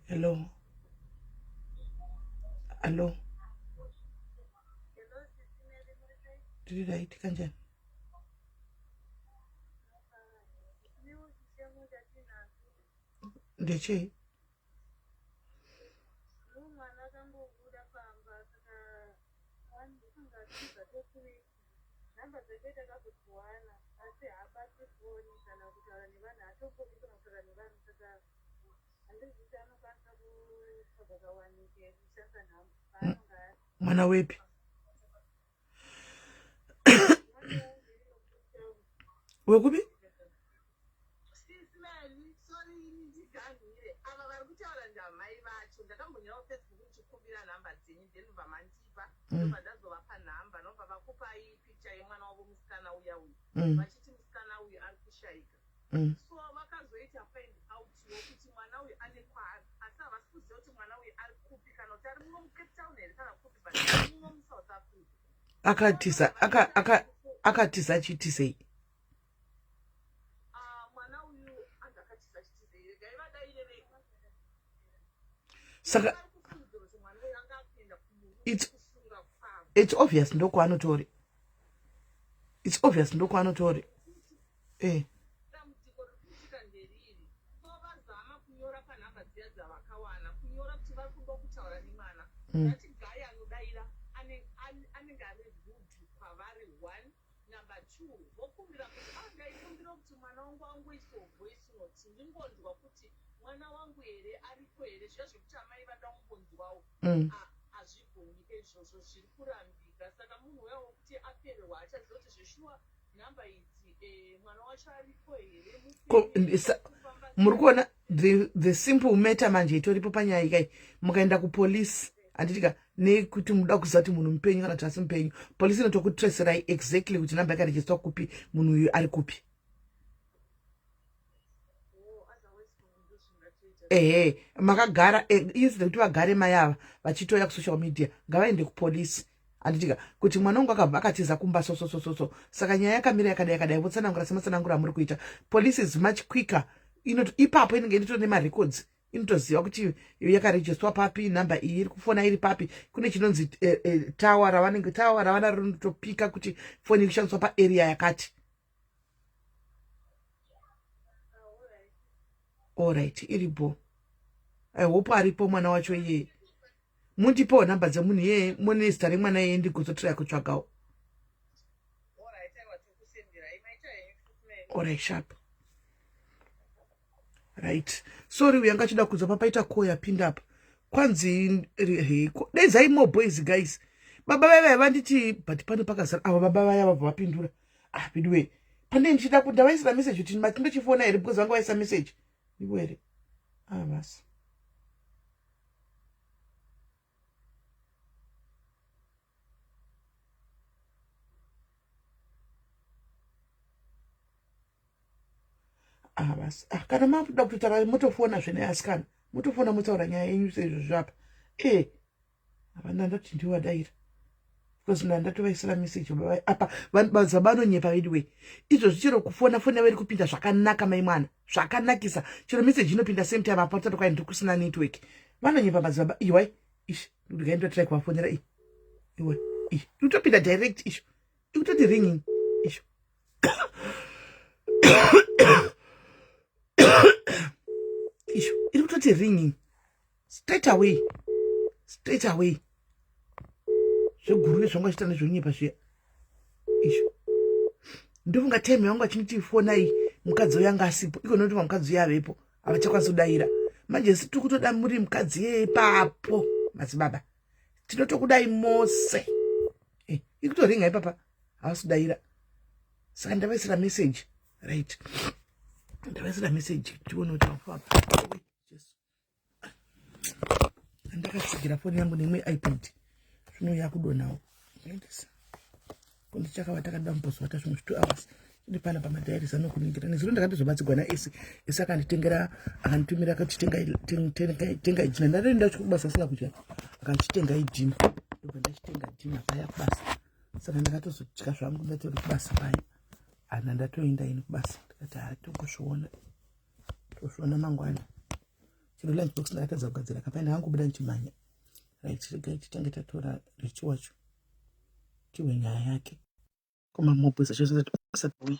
Hello. Hello. Tiri right kanjani? Ndechei? Number dzake takazodziwana asi haabati foni kana kutaura nevanhu haatombodi kana kutaura nevanhu saka handizivi kuti anokwanisa kutsvaga kawanike kushandisa nhamba paanonga ari. Mwana wepi? Wekupi? Sis Melly, sorry ini ndiganhire. Ava vari kutaura ndamai vacho. Ndakambonyora kuFacebook ndichikumbira nhamba dzenyu then ndobva mandipa. Ndobva ndazovapa nhamba ndobva vakupai picture yemwana wavo musikana uya uyu. Vachiti musikana uyu ari kushaika. So vakazoita find out wo kuti mwana uyu ane kwaari asi havasi kuziva kuti mwana uyu ari kupi kana kuti ari muno muCape Town here kana kupi but ari muno muSouth Africa. Akatiza aka aka akatiza achiitizei? Ah, mwana uyu anzi akatiza achitizei regai vadaire vega. Saka Vari kufungidzira kuti mwana uyu anga akuenda kumurume It's- kusunga kwavo. it's obvious ndokwaanotori. It's obvious ndokwaanotori. Eh. Dambudziko riri kuitika nderiri so vazama kunyora panhamba dziya dzavakawana kunyora kuti vari kuda kutaura nemwana That guy anodaira anenge ari rude kwavari one number two vokumbira kuti ah ndaikumbira kuti mwana wangu angoiswa voice note ndingonzwa kuti mwana wangu here ariko here zviya zvekuti amai vada kungonzwawo hazvigonike izvozvo zviri kurambika saka munhu uya wokuti apererwa achaziva kuti zveshuwa nhamba idzi eh, mwana wacho ariko here muri kuona the simple matter manje itoripo panyaya ikai mukaenda kupolice handitika nekuti muda kuziva kuti munhu mupenyu kana kuti asi mupenyu polisi inotokutreserai exactly kuti namba yakarejistwa kupi munhu uyu ari kupi ehe makagara eh, instead kuti vagare mai ava vachitouya kusocial media ngavaende kupolisi handitika kuti mwana wangu akabva akatiza kumba sososososo saka nyaya yakamira yakadai yakadai votsanangura sematsanangura amuri kuita police is much quicker ipapo inenge inoto nemarecords inotoziva kuti yakarejistwa papi nhamba iyi iri kufona iri papi kune chinonzi eh, eh, tawa ravanenge tawa ravana rinotopika kuti foni iri kushandiswa paarea yakati Alright, iri bho. I hope aripo mwana wacho iyeye. Mundipewo nhamba dzemunhu iyeye mune zita remwana iyeye ndigozotraya kutsvagawo. Alright, sharp. Right. Sorry uyu anga achida kunzwa papaita call yapinda apa. Kwanzi daidzai more boys guys. Baba vaya vaya vanditi but pane pakazara ava baba vaya vabva vapindura. Ah veduwe pane ndichida kuti ndavaisira message kuti mati ndochifona here because vanga vaisa message. Ivo here? Ah basi. Ah, basi ah, kana makuda kutotaura motofona zvene asikana motofona motaura nyaya yenyu seizvozvo apa e eh, havana ndati ndiwadaira because nda ndatovaisira message baba apa vanhu vanonyepa veduwee izvozvi chero kufona foni yavo iri kupinda zvakanaka mai mwana zvakanakisa chero message inopinda same time apa tati kwai ndiri kusina network vanonyepa madzibaba iwai ish ndikai ndotry kuvafonera i iwe i ndikutopinda direct isho ikutoti ringing isho isho iri kutoti ringing straight away straight away zveguru nezvanga zviita nezvonyepa zviya izvo ndofunga time yangu achinoti fonai mukadzi uyo anga asipo iko noti mukadzi uyo avepo havachakwanisi kudaira manje si tiri kutoda muri mukadzi yeye papo madzibaba tinotokudai mose eh, ikutoringa ipapa havasi kudaira saka ndavaisira message right ndavaisira message tione kuti afamba Jesu ndakatsigira foni yangu neimwe ipad zvino yakudonawo endesa kundi chakava takada mumbozovata zvimwe zvi two hours iri pana pamadhairis anokuningira nezuro ndakatozobatsigwa naesi esi akanditengera akanditumira akati tenga idhina ndatoenda kubasa asina kudya akanditenga idhina ndobva ndachitenga dhina paya kubasa saka ndakatozodya zvangu ndatori kubasa paya ana ndatoenda ini kubasa ndikati ha tongozviona tozviona mangwana. Chero lunch box ndakatadza kugadzira kapai, ndakangobuda ndichimhanya. Right, regai titange tatora Richi wacho, tiwe nyaya yake kumamobwisa chose asati auya.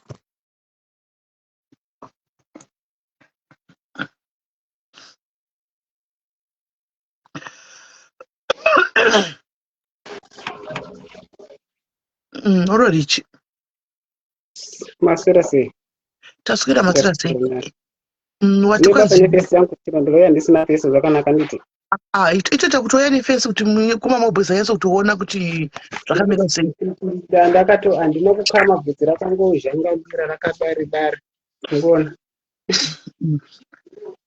Oro Richi. Maswera sei? Taswera, maswera sei? Wati Ndine basa kwanzi neface yangu kuti ndouya ndisina face zvakanaka nditi. Ah, itoita kuti uya neface kuti kumamobwisa yese kuti uona kuti zvakamira sei. Ndakato handina kukama, bvudzi rakangozhangamira rakadari dari ngoona.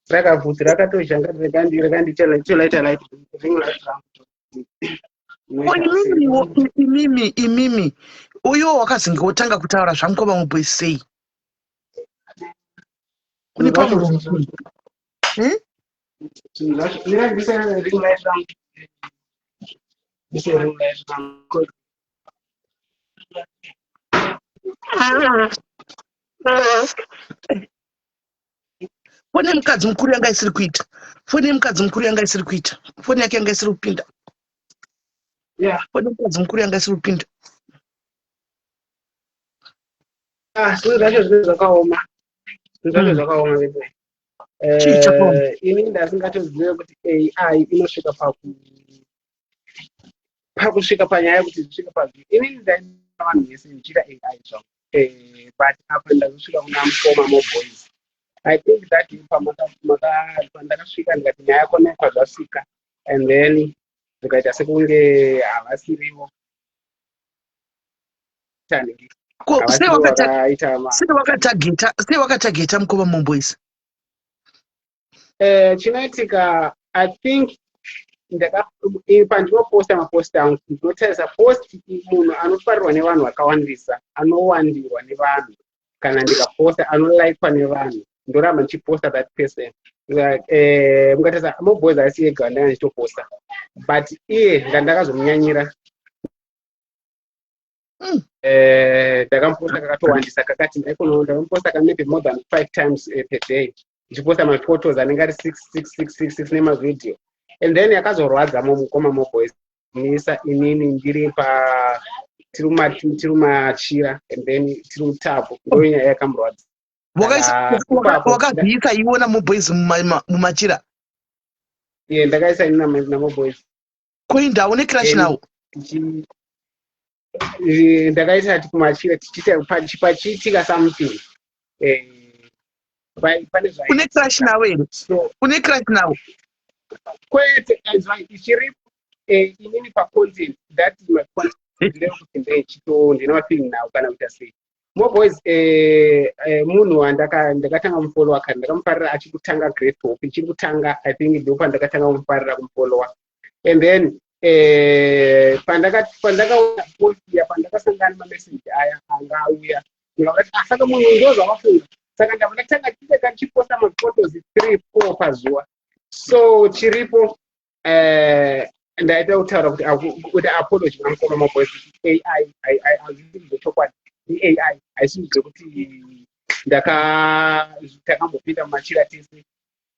Rakabvudzi rakatozhangamira rakandicholaita light ring light rangu. Ko imimiwo, imimi uyo wakazinge wotanga kutaura zvamukoma mubwezi sei? Kune pamuromo. Eh? Zvinhu zvacho mira ndise ring light rangu, ndise ring light rangu. Foni yemukadzi mukuru yanga isiri kuita, foni yemukadzi mukuru yanga isiri kuita, foni yake yanga isiri kupinda. Foni yemukadzi mukuru yanga isiri kupinda. Ah, zvinhu zvacho zvinhu zvakaoma, zvinhu zvacho zvakaoma vedu. Chii chakaoma? Ini ndasingatozive kuti AI inosvika pakusvika panyaya yekuti zvisvike pazvi. Ini ndaina vanhu vese ndichiita AI zvangu, but apa ndazosvika kuna mukoma Moboys. I think that pandakasvika ndikati nyaya yakona kwazvasvika, and then zvikaita sekunge havasirivo tanhingi. Ko sei Havasirivo vakaita sei wakatageta, sei wakatageta mukoma Moboys? Chinoitika, I think pandinoposta mapost angu ndinotarisa post munhu anofarirwa nevanhu vakawandisa, anowandirwa nevanhu. Kana ndikaposta anolaikwa nevanhu, ndoramba ndichiposta that person. Like, mungatarisa Moboys asi ega ndanga ndichitoposta, but iye ndandakazomunyanyira. Ndakamuposta kakatowandisa, kakati ndaikono ndakamuposta ka maybe more than five times per day, ndichiposta maphotos anenge ari six six six six six nemavhidhiyo. And then yakazorwadza mukoma Moboys misa inini ndiri pa tiri mumachira and then tiri mutub, ndo nyaya yakamurwadza. Ipapo Wakabvisa iwona Moboys mumachira? Ye, ndakaisa ini naMoboys. Koinda une crush nawo? Ndakaisa ti kumachira tichiita pachiitika something, pane Une crush zvaitika. nawo here? So Une crush nawo? Kwete, ichiripo inini pacontent, that is my content, ndeyekuti ndechito ndine mafeeling nawo kana kuita sei. Moboys munhu ndakatanga kumufollowa kare, ndakamufarira achikutanga Great Hope ichiri kutanga. I think ndo pandakatanga kumufarira, kumufollowa. And then pandakaona post iya, pandakasangana nemameseji aya anga auya, ndikati, "Ah, saka munhu ndo zvavafunga." Saka ndabva ndatanga chiteka ndichiposta maphotos three four pazuva. So chiripo, ndaita kutaura kuti kuti apology kuna mukoma Maboys kuti AI hazvisi zvechokwadi, iAI, haisi zvekuti takambopinda mumachira tese,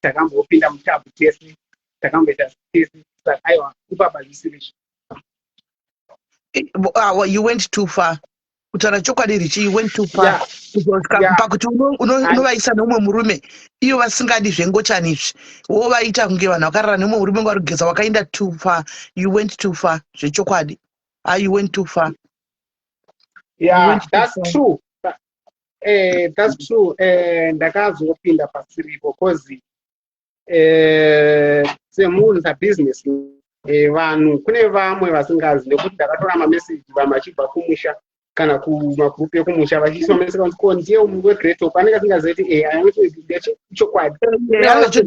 takambopinda mutub tese, takamboita tese. Saka aiwa, ipapa zvisiri izvo. Ah, well, you went too far. Kutaura chokwadi, Richi, you went too far. Kuzosvika pakuti unovaisa neumwe murume, iyo vasingadi zvengochani izvi, wovaita kunge vanhu vakarara nemumwe murume vari kugeza. Wakaenda too far, you went too far zvechokwadi. Ah, you went too far. You Yeah, went too that's far. true. That's true. Ndakazopinda pasiripo cause semunhu sabusiness, vanhu kune vamwe vasingazi nekuti ndakatora mameseji, vamwe vachibva kumusha kana kumagrupu ekumusha vachiiswa mameseji vanzi, "Ko ndiye weGreat Hope?" Anenge asingazivi kuti anoti chokwadi.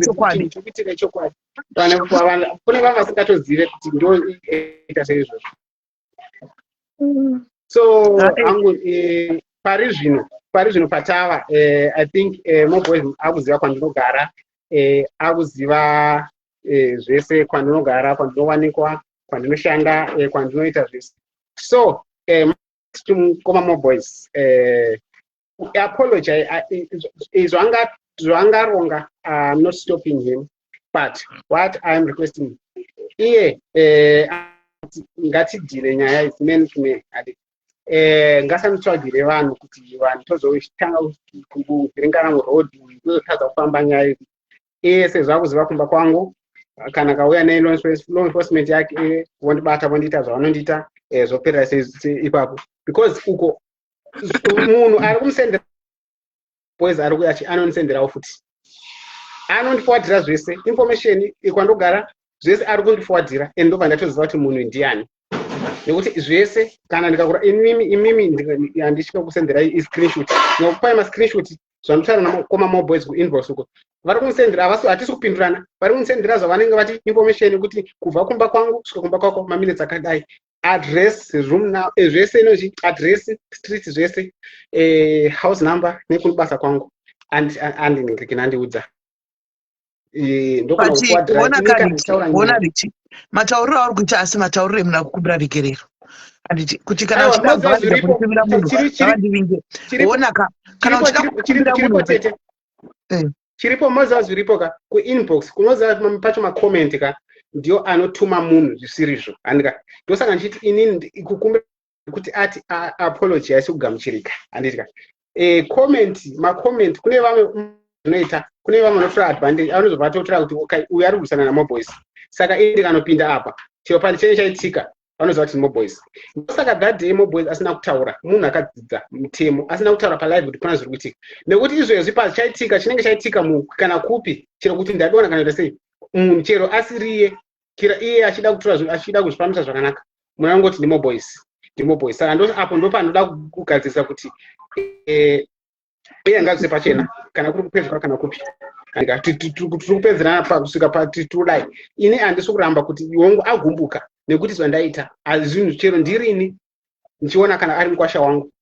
Chokwadi. Chokuitika chokwadi. Kune vamwe vasingatozive kuti ndoita seizvozvo. So hangu pari zvino patava, I think Moboys akuziva kwandinogara, akuziva zvese kwandinogara, kwandinowanikwa, kwandinoshanda, kwandinoita zvese. So mukoma Moboys, apology zvaangaronga, I'm not stopping him. But what I am requesting iye, ngatidhire nyaya idzi man to man. Ngasanitsvagire vanhu kuti vanhu tozotanga kuvhiringana muroad, tozotadza kufamba nyaya idzi. Iye sezvo akuziva kumba kwangu, kana kauya nelaw enforcement yake, vondibata, vondiita zvavanondiita, zvoperera ipapo, because uko munhu ari kumusendera boys ari kuya anondisenderawo futi, anondiforwardira zvese, information kwandogara, zvese ari kundiforwardira, and ndobva ndatoziva kuti munhu ndiani, nekuti zvese kana ndikakura imimi handisvika kusenderai screenshot, ndikakupai mascreenshot zvanotaura namakoma moboys kuinbox uko vari kumusendera. Havasi, hatisi kupindurana. Vari kumusendera zvavanenge vati information kuti kubva kumba kwangu kusvika kumba kwako maminutes akadai, address, room, zvese inochi address, street, zvese, house number nekunobasa kwangu. Andiningirikini andiudza. Ona Richi, matauriro auri kuita, asi matauriro emuna kukumbira regerero, handiti? Kuti kana uchida kutumira munhu, ngavandivinge. Ona ka, kana uchida kukumbira munhu. Chiripo, mazuva zviripo ka kuinbox, kunoziva pacho macomment ka ndio anotuma munhu zvisirizvo, handika? Ndosaka ndichiti inini kukumbira kuti ati apologize kugamuchirika, handitika? Comment, macomment, kune vamwe zvinoita, kune vamwe vanotora advantage, anozobva atotora kuti okay, uyu ari kurwisana namoboys, saka ini ndikanopinda apa, chero pane chinenge chaitika, vanoziva kuti moboys. Ndosaka that day moboys asina kutaura, munhu akadzidza mutemo, asina kutaura palive kuti kuna zviri kuitika, nekuti izvezvi pachaitika chinenge chaitika kana kupi, chero kuti ndadona kana kuita sei, munhu chero asiriye, kira iye achida kutora, achida kuzvifambisa zvakanaka, munhu anongoti ndimoboys, ndimoboys. Saka ndo apo ndo panoda kugadzirisa kuti iye ngazvise pachena, kana kuri kupedzwa kana kupi, tiri kupedzerana pakusvika patodai. Ini handisi kuramba kuti hongu agumbuka nekuti zvandaita zvinhu, chero ndirini ndichiona kana ari mukwasha wangu,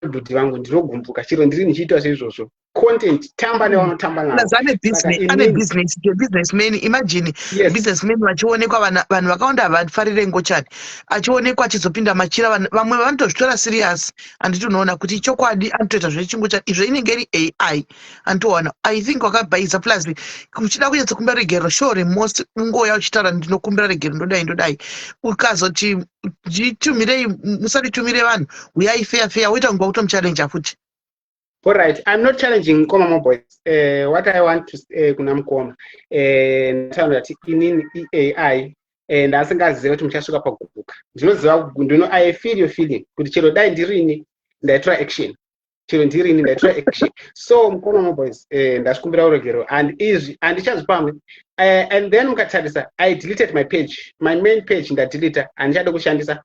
bhudhi vangu, ndinogumbuka. Chero ndiri ndichiita seizvozvo, content, tamba nevanotamba. Navo ane business, businessman. Imagine businessman vachionekwa, vanhu vakawanda havafarire ngochani, achionekwa achizopinda machira, vamwe vanotozvitora serious, handiti? Unoona kuti chokwadi anotoita zvechingochani, izvo inenge iri AI, handitowana. I think wakabhaisa, plus uchida kunyatsokumbira regero, show remorse, ungouya uchitaura, "Ndinokumbira regero, ndodai, ndodai." Ukazoti nditumirei, musatitumire vanhu, uyai feya feya, woita kunge wakutomuchallenja futi. All right, I'm not challenging Mkoma Moboys. What I want to kuna Mkoma, ndataura kuti inini AI ndasingaziva kuti muchasvika pagubuka. Ndinoziva, ndino I feel your feeling kuti chero dai ndirini ndaitora action. Chero ndirini ndaitora action. So Mkoma Moboys, ndasvikumbira uregero and izvi handichazvipamwe. And then mukatarisa, I deleted my page, my main page ndadeleta, handichade kushandisa.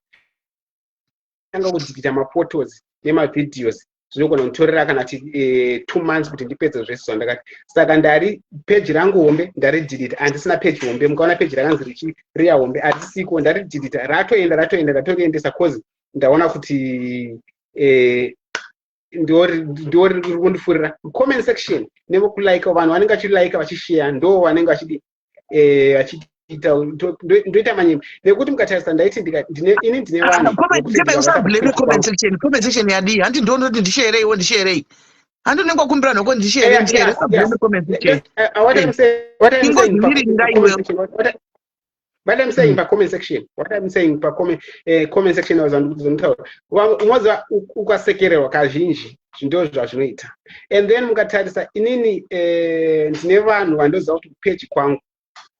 Tanga kudeleta maphotos nemavideos, zvinogona kunditorera kana ti 2 months kuti ndipedze zvese zvandakati. Saka ndari peji rangu hombe ndarideleta, handisina peji hombe. Mukaona peji rakanzi richi riya hombe, harisiko, ndarideleta, ratoenda, ratoenda, ndatoriendesa, cause ndaona kuti ndo riri kundifurira comment section nevokulike, vanhu vanenge vachilike, vachishare, ndo vanenge vachidi vachiita ndoita manyemba, nekuti mukatarisa ndaiti ini ndine vanhu. Usablame comment section. Comment section yadii? Handi ndonoti ndishereiwo, ndisherei, handi unenge wakumbira nhoko, ndishere, ndishere. Usablame comment section. Ingozvimirira iwewe. What I'm saying pa-comment section, what I'm saying pa-comment comment section, wazandikutaura, unoziva ukasekererwa kazhinji ndo zvazvinoita. And then mukatarisa inini ndine vanhu vandoziva kuti kupeji kwangu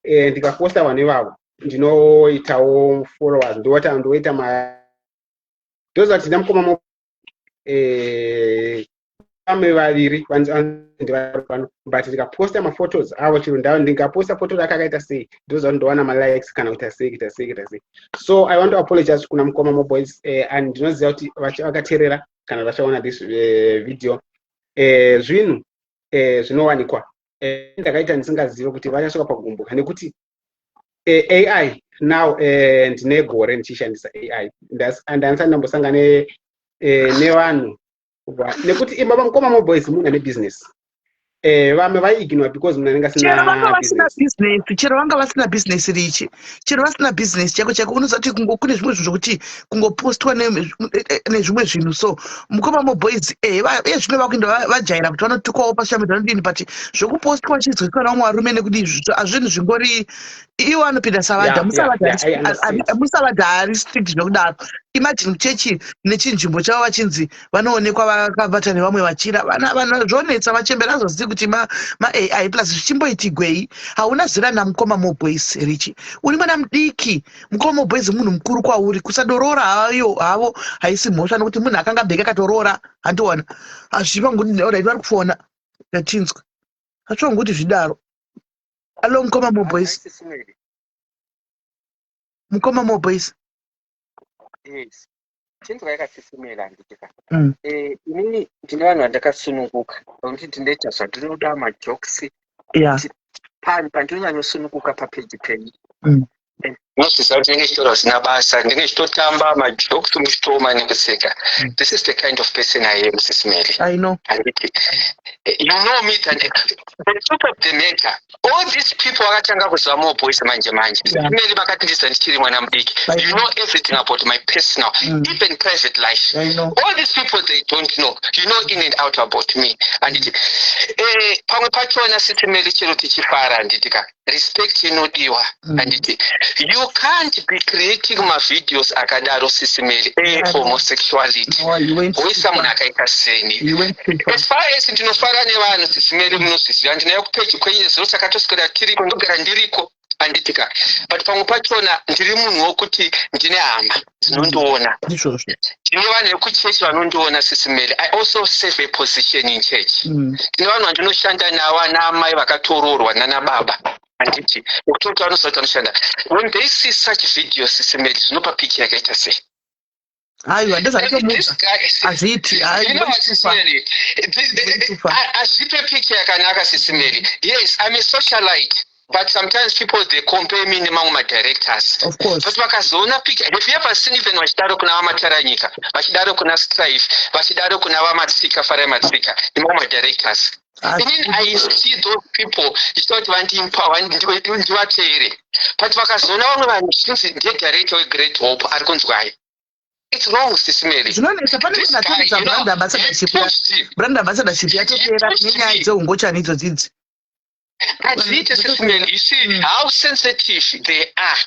ndikaposta vanhu ivavo ndinoitawo followers, ndoita ndoita ma ndoziva kuti ndina mukoma vamwe vaviri pano, but ndikaposta maphotos avo, chiro ndingaposta photo rake akaita sei, ndoziva kuti ndowana malikes kana kuita sei, kuita sei, kuita sei. So I want to apologize kuna mukoma moboys, and ndinoziva kuti vakateerera kana vachaona this video. Zvinhu zvinowanikwa ndakaita ndisingazivi kuti vachasvika pagumbuka, nekuti AI now, ndine gore ndichishandisa AI, ndandisati ndambosangana nevanhu, nekuti baba mukoma moboys munhu ane business. Vamwe vaiignore because munhu anenge Chero vanga asina vasina business. Business, chero vanga vasina business richi, chero vasina business chako chako, unoziva kuti kune zvimwe zvinhu zvokuti kungopostwa nezvimwe zvinhu. So mukoma Moboys, iye zvino vakuenda vajaira kuti vanotukwawo pasocial media, vanodini, but zvokupostwa chizwiswa navamwe varume nekuti hazvinhu zvingori ivo vanopinda savadha. Yeah, I understand. Musavadha ari strict zvekudaro. Imagine chechi nechinzvimbo chavo vachinzi vanoonekwa vakabata nevamwe vachira vana, zvonetsa. Vachembera azozivi kuti maAI plus zvichimboitigwei. Hauna zera namukoma Moboys richi, uri mwana mudiki. Mukoma Moboys munhu mukuru kwauri. Kusadoroora hayo havo haisi mhosva, nokuti munhu akanga bheka akatoroora, handiona hazvivangu. Alright, vari kufona, ndatinzwa hazvivangu kuti zvidaro. Alo, mukoma Moboys? Mukoma Moboys? Yes, chinzwa, yakasisimela, handitika? Mm. Inini ndine vanhu vandakasununguka pakuti ndinoita zvandinoda, majokes. Pandinonyanyosununguka papeji penyu. Unozviziva kuti ndinenge chitora zvisina basa, ndinenge chitotamba majokes, muchitooma nekuseka. This is the kind of person I am, Sis Melly. I know. Handiti you know me? Than the truth of the matter, all these people vakatanga kuziva Mo Boys manje manje. Sis Melly, vakatindisa ndichiri mwana mudiki. You know everything about my personal, even private life. I know. All these people, they don't know. You know in and out about me, handiti? Pamwe pachona, Sis Melly, chero tichifara, handiti ka, respect inodiwa. Handiti you can't be creating mavideos akadaro, Sis Melly, ehomosexuality. No, you went too Woisa munhu far. Akaita seni. You went too far. As far as ndinofara nevanhu, Sis Melly, munozviziva, ndinauya kupeji kwenyu zero, saka toswera tiriko, ndogara ndiriko, handitika? But pamwe pachona ndiri munhu wokuti ndine hama dzinondiona. Ndizvozvo. Ndine vanhu vekuchechi vanondiona, Sis Melly. I also serve a position in church. Ndine vanhu vandinoshanda navo, ana amai vakatoroorwa nana baba, handiti, nekuti vanoziva kuti vanoshanda. When they see such videos, Sis Melly, zvinopa picture yakaita sei? Aiwa, ndezvanditomuudza, hazviiti. You know what, Sis Melly? Hazvipe picture yakanaka, Sis Melly. Yes, I'm a socialite, but sometimes people, they compare me nemamwe madirectors. Of course. But vakazoona picture, have you ever seen even vachidaro kuna VaMataranyika, vachidaro kuna Strife, vachidaro kuna VaMatsika, Farai Matsika nemamwe madirectors? Inini I see those people ndichida kuti vandiempower, ndivateere, but vakazoona vamwe vanhu zvichinzi ndiye director weGreat Hope ari kunzwai, it's wrong, Sis Melly. Zvinonetsa. Pane kunatambidza brand ambassadorship. Brand ambassadorship yatopera nenyaya dzeungochani idzo dzidzi. Hazviite, Sis Melly. You see how sensitive they are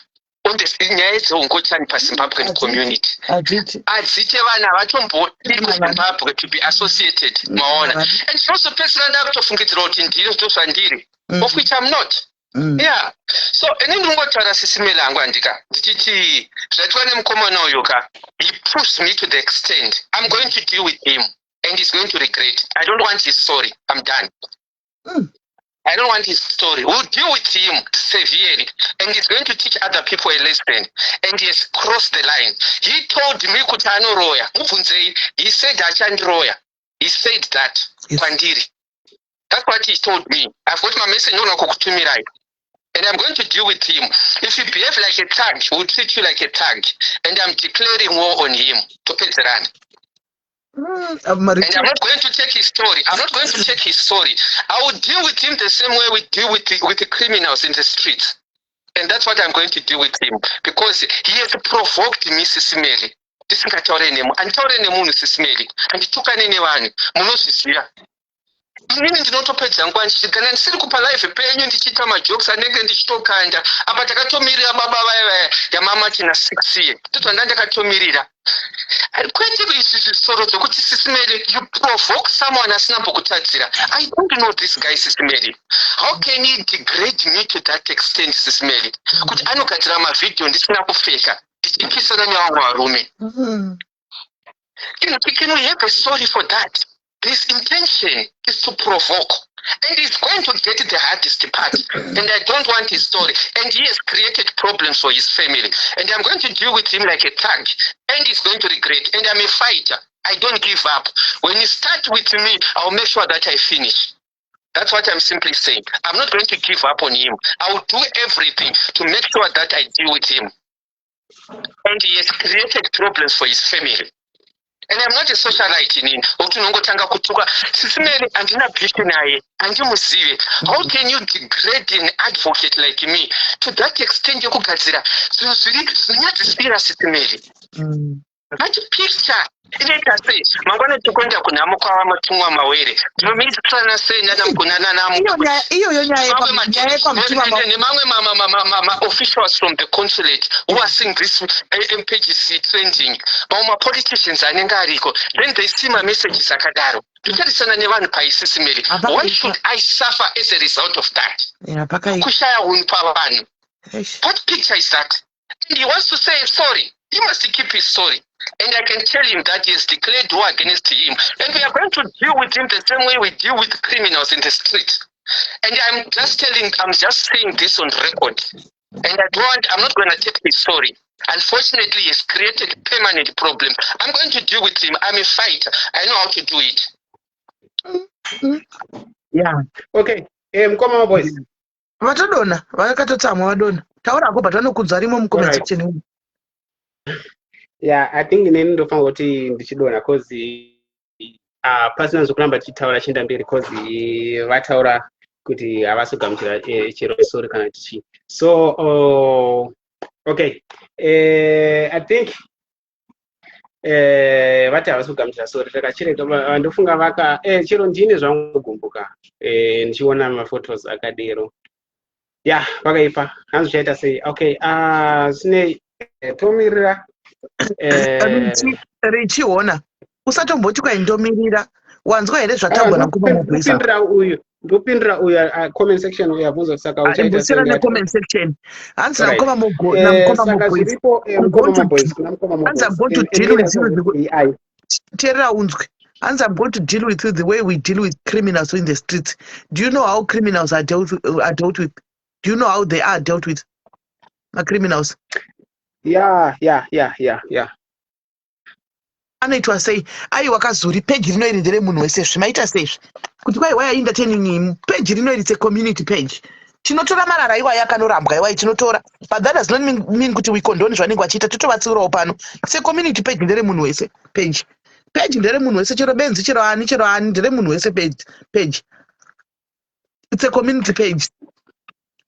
on the nyaya dzeungochani paZimbabwean community. Hazviiti. Hadzite, vanhu havatombodi kuZimbabwe to be associated, maona? And zvinozopedzisira ndakutofungidzira kuti ndiri ndo zvandiri, of which I'm not. Yeah, so ini ndingotaura, Sis Melly, hangu handika ndichiti zvaitwa nemukomana uyu ka, he pushed me to the extent I'm going to deal with him and he's going to regret. I don't want his story. I'm done. I don't want his story. We'll deal with him severely and he's going to teach other people a lesson, and he has crossed the line. He told me kuti anoroya. Mubvunzei, he said achandiroya. He said that kwandiri. That's what he told me. I've got my message ndogona kukutumirai, and I'm going to deal with him. If you behave like a thug, we'll treat you like a thug, and I'm declaring war on him. Topedzerana. And I'm not going to take his story. I'm not going to take his story. I will deal with him the same way we deal with the criminals in the streets. And that's what I'm going to do with him, because he has provoked me, Sis Melly. Ndisingataure nemu, handitaure nemunhu, Sis Melly, handitukane nevanhu, munozviziva. Inini ndinotopedza nguva ndichiti kana ndisiri kupa live penyu ndichiita majokes anenge ndichitokanda apa. Takatomirira baba vaya vaya yamamatina 6 year, totwa nda ndakatomirira, kwete izvi zvisoro zvokuti, Sis Melly, you provoke someone asina mbokutadzira. I don't know this guy, Sis Melly. How can he degrade me to that extent, Sis Melly, kuti anogadzira mavhidhiyo ndisina kupfeka ndichikisana nevamwe varume? Can we have a story for that? This intention is to provoke, and he's going to get the hardest part, and I don't want his story. And he has created problems for his family, and I'm going to deal with him like a thug, and he's going to regret. And I'm a fighter. I don't give up. When you start with me, I'll make sure that I finish. That's what I'm simply saying. I'm not going to give up on him. I will do everything to make sure that I deal with him, and he has created problems for his family. And I'm not a socialite inini wekuti unongotanga kutuka. Sisi Mary, handina beef naye, handimuzive. How can you degrade an advocate like me to that extent yekugadzira zvinhu zviri zvinonyadzisira, Sisi Mary? That picture inoita sei mangwana tikuenda kunhamo kwavamutumwa mawere? Tinomirisana sei Iyo iyoyo nyaya yekwamutumwa Nemamwe ma-officials from the consulate who are seeing this mpgc trending, mamwe mapoliticians anenge ariko, then they see mamessages akadaro. Totarisana nevanhu paisisi Mary. Why should I suffer as a result of that? Kushaya unhu pavanhu. What picture is that? And he wants to say sorry. He must keep his sorry, and I can tell him that he has declared war against him, and we are going to deal with him the same way we deal with criminals in the street. And I'm just saying this on record, and I don't want, I'm not going to take his sorry. Unfortunately, he's created permanent problem. I'm going to deal with him. I'm a fighter. I know how to do it. Okay, mukoma boys. Vatodona, vakatotsamwa, vadona. Taurako, but vanokudza rimo mucomment section umu. Yeah, I think inini ndofanira kuti ndichidona, 'cause pasina zvokuramba tichitaura chienda mberi, 'cause vataura kuti havasi kugamuchira chero sorry kana tichi. So okay, I think vati havasi kugamuchira sorry, takachirega. Ndofunga vaka chero ndine zvangu kugumbuka ndichiona maphotos akadero. Ya, vakaipa. Hanzi uchaita sei? Okay, zvinei, tomirira. Richiona, usatomboti kwaindomirira. Wanzwa here zvatangwa nakuma mabwisa? Ndopindura uyu, ndopindura uyu comment section uyu abvunza kuti saka uchaita Imbosiyana sei? Necomment section. Hanzi Alright. namukoma Saka Moboys. zviripo, mukoma Moboys, kuna mukoma Hanzi, "I'm going to deal with you." AI. Teerera unzwe. Hanzi, "I'm going to deal with you the way we deal with criminals in the streets. Do you know how criminals are dealt with? Do you know how they are dealt with, macriminals?" Yeah. Anoitwa sei? Aiwa, kazuri peji rino iri nderemunhu wese. Zvimaita seizvi kuti kwai why entertaining page rino iri? Secommunity page tinotora marara iwayo akanorambwa iwayo tinotora, but that does not mean kuti we condone zvanenge vachiita. Totovatsiurawo pano. Secommunity page nderemunhu wese. Page nderemunhu wese, chero benzi, chero ani, chero ani, nderemunhu wese. Page, it's a community page.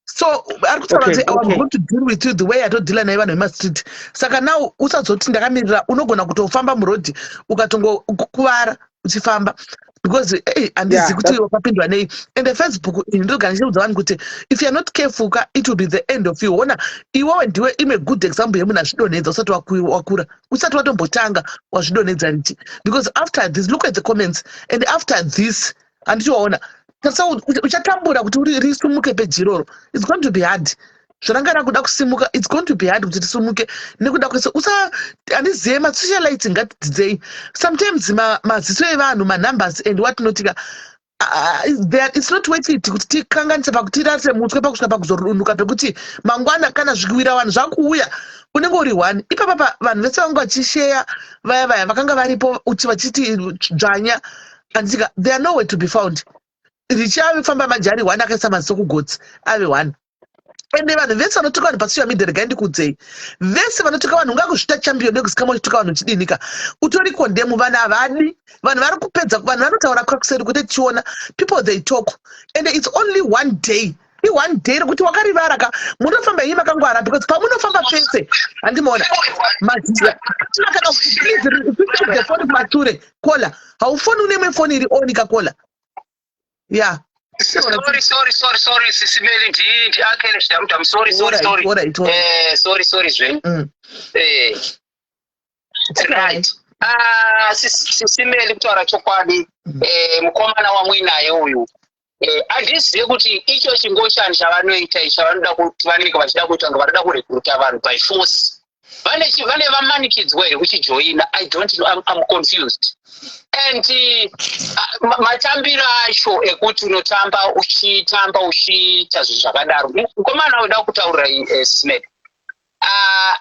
So ari kutaura kuti, "I'm going to deal with you the way atodhila naye vanhu vemastreet." Saka now usazoti ndakamirira. Unogona kutofamba murodhi ukatongokuvara uchifamba, because ei, handizivi kuti wakapindwa nei. Ende Facebook ini ndogara ndichiudza vanhu kuti if you are not careful ka, it will be the end of you. Ona, iwewe ndiwe imwe good example yemunhu azvidonhedza usati wakura, usati watombotanga wazvidonhedza richi. Because after this, look at the comments, and after this, handiti waona, tarisa, uchatambura kuti uri risumuke peji iroro. It's going to be hard. Zvaranga rakuda kusimuka, it's going to be hard kuti risumuke nekuda kwese. Usa handizive, masocialites, ngatidzidzei sometimes maziso evanhu, manumbers and what not ka. It's not worth it kuti tikanganise pakuti tirase mutwe pakusvika pakuzorunuka, pekuti mangwana kana zvikiwira vanhu zvakuuya, unenge uri one ipapapa. Vanhu vese vanga vachisheya vaya vaya vakanga varipo uchi vachiti dzvanya, anditika, they are nowhere to be found. Richafamba manje ari one, akaisa maziso kugotsi, ave one. Ende vanhu vese vanotuka vanhu pasocial media, regai ndikuudzei, vese vanotuka vanhu, ungakuzvita champion yekuzikamwa uchituka vanhu uchidinika, utori condemn. Vanhu havadi, vanhu vari kupedza. Vanhu vanotaura kwakuseri kuti tichiona, people, they talk, and it's only one day, i-one day rekuti wakarivara ka. Munofamba ii makangwara, because pamunofamba pese, handimaona kana. Please switch off the phone kumasure. Kola, haufoni, une imwe foni iri on kakola, yeah. Sorry, sorry, sorry, sorry, Sisi Meli, ndi akele I'm sorry, sorry, sorry. Alright. Sorry, sorry zve. Right. Ah, Sisi Meli, kutaura chokwadi, mukomana wamwinaye uyu, handizive kuti icho chingochani chavanoita ichi, chavanoda kuti vanenge vachida kuita kunge vanoda kurekruta vanhu by force. Vane vamanikidzwa here kuchijoina? I don't know. I'm confused. And matambiro acho ekuti unotamba, uchitamba, uchiita zvinhu zvakadaro, mukomana uda kutaurira, Smith,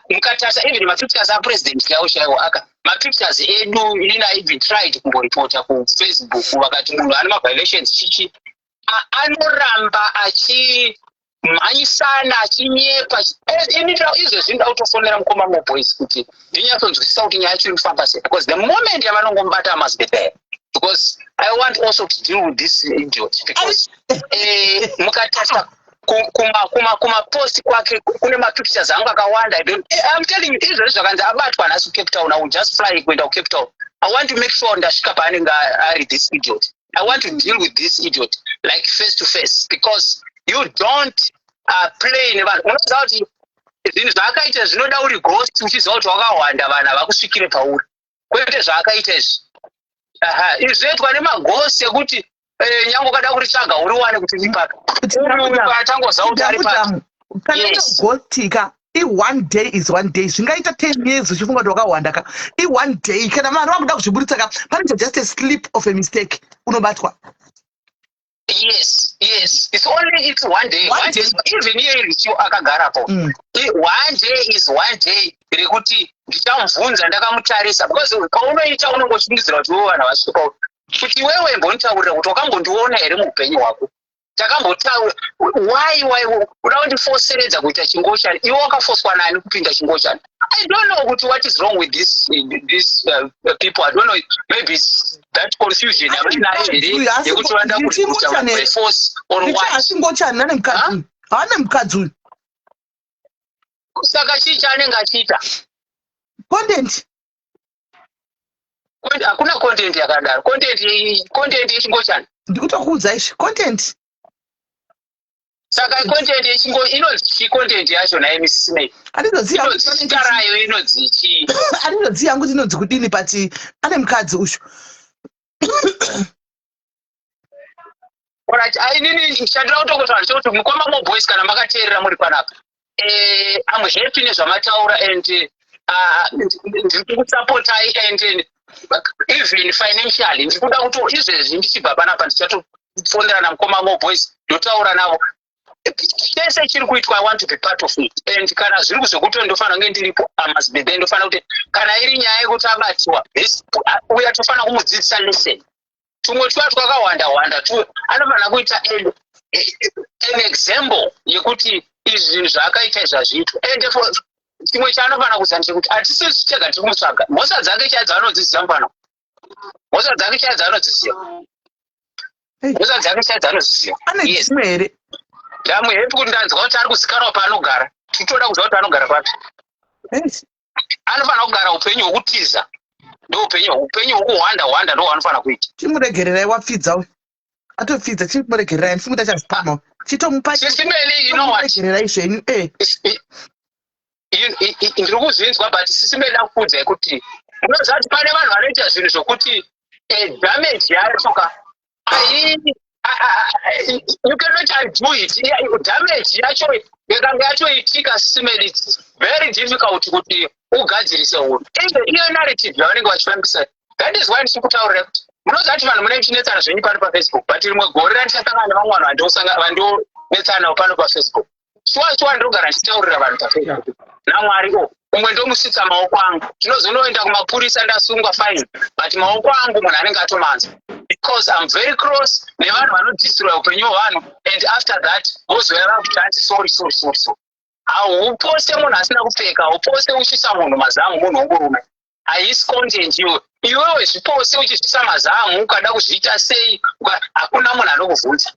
mukatarisa even mapictures apresident chaiwo chaiwo, aka mapictures edu, inini I even tried kumboripota kuFacebook, vakati munhu ane maviolations chichi. Anoramba achi Mhanyisana achinyepa. Ini izvezvi ndoda kutofonera mukoma Moboys kuti ndinyatsonzwisisa kuti nyaya yacho iri kufamba sei, because the moment yavanongomubata, I must be there, because I want also to deal with this idiot, because mukatarisa kumapost kwake kune mapictures angu akawanda. I don't, I'm telling you, izvezvi zvakanzi abatwa nhasi kuCape Town, I will just fly kuenda kuCape Town. I want to make sure ndasvika paanenge ari. This idiot, I want to deal with this idiot like face to face, because you don't play nevanhu. Unoziva kuti zvinhu zvaakaita zvinoda uri ghost, uchiziva kuti wakawanda, vanhu havakusvikire pauri, kwete zvaakaita izvi. Aha, izvi zvinoitwa nemaghost ekuti nyange ukada kuritsvaga uriwane kuti uri papi, atangoziva kuti ari papi. Kana ghost ka, i-one day is one day. Zvingaita 10 years uchifunga kuti wakawanda ka, i-one day. Kana vanhu vakuda kuzviburitsa ka, panoita just a slip of a mistake, unobatwa. Yes, it's only, it's one day. One One day. day, even iye Richo akagarapo. One day is one day rekuti ndichamubvunza ndakamutarisa, because paunoita unongochifungidzira kuti iwe vanhu vasvika kuti iwewe mbonitaurira kuti wakambondiona here muupenyu hwako. Takambotaura, why uda kundifoseredza kuita chingochani? Iwe wakafoswa nani kupinda chingochani? I don't know kuti what is wrong with this people. I don't know, maybe it's that confusion yavainayo here yekuti vanoda kuita by force or what. Asi ngochani ane mukadzi uyu? Haane mukadzi uyu. Saka chii chaanenge achiita? Content. Hakuna content yakadaro. Content yechingochani? Ndikutokuudza izvi, content. Saka content yechingo inonzi chii, content yacho naye, Mrs. Handizoziva. Inonzi zita rayo inonzi chii? Handizoziva hangu kuti inonzi kudini, but ane mukadzi uyu. Alright, inini chandira kutongotaura ndechekuti mukoma Moboys, kana makateerera muri panapa, I'm happy nezvamataura and ndiri kukusapotai and even financially ndiri kuda kuti izvezvi ndichibva panapa ndichatofonera namukoma Moboys, ndotaura navo chese chiri kuitwa. I want to be part of it, and kana zviri kuzvekuti ndofanira kunge ndiripo, I must be there. Ndofanira kuti kana iri nyaya yekuti abatiwa uya, tofanira kumudzidzisa lesson. Tumwe tuva twakawanda wanda tu anofanira kuita an example yekuti izvi zvinhu zvaakaita izvi hazviitwa. And for chimwe chaanofanira kuziva ndechekuti hatisi tega tiri kumutsvaga. Mhosva dzake chaidzo anodziziva mufana, mhosva dzake chaidzo anodziziva. Hey. Mhosva dzake chaidzo anodziziva. Ane Yes. dzimwe here? Ndamu happy kuti ndanzwa kuti ari kuzikanwa paanogara. Titoda kuziva kuti anogara papi. Anofanira kugara upenyu hwekutiza, ndo upenyu hwekuhwanda hwanda, ndo hwaanofanira kuita. Chimuregererai, wapfidza uyu, atopfidza. Chimuregererai, ndifunga kuti achazvipama. Chitomupa. Sisi Meli, you know what? Chimuregererai zvenyu. Ndiri kuzvinzwa, but Sisi Meli, ndakuudzai kuti unoziva kuti pane vanhu vanoita zvinhu zvokuti damage yacho ka ai you cannot undo it. Damage yacho yakanga yatoitika, Sisi Meli, it's very difficult kuti ugadzirise unhu. Even iyo narrative yavanenge vachifambisa, that is why ndichikutaurira kuti munoziva kuti vanhu munenge muchinetsana zvenyu pano paFacebook, but rimwe gore randichasangana nevamwe vanhu vandonetsana navo pano paFacebook, shuwa shuwa ndinogara ndichitaurira vanhu paFacebook naMwari o umwe ndomusvitsa maoko angu. Tinozonoenda kumapurisa, ndasungwa, fine, but maoko angu munhu anenge atomanzwa, because I'm very close nevanhu vanodestroya upenyu hwevanhu, and after that vozouya vakuti hanzi sorry, sorry, sorry, sorry. Hauposte munhu asina kupfeka, hauposte uchisa munhu mazamu munhu wongurume. Haisi content iwe. Iwewe zvipose uchizvisa mazamu, ukada kuzviita sei, hakuna munhu anokuvhunza.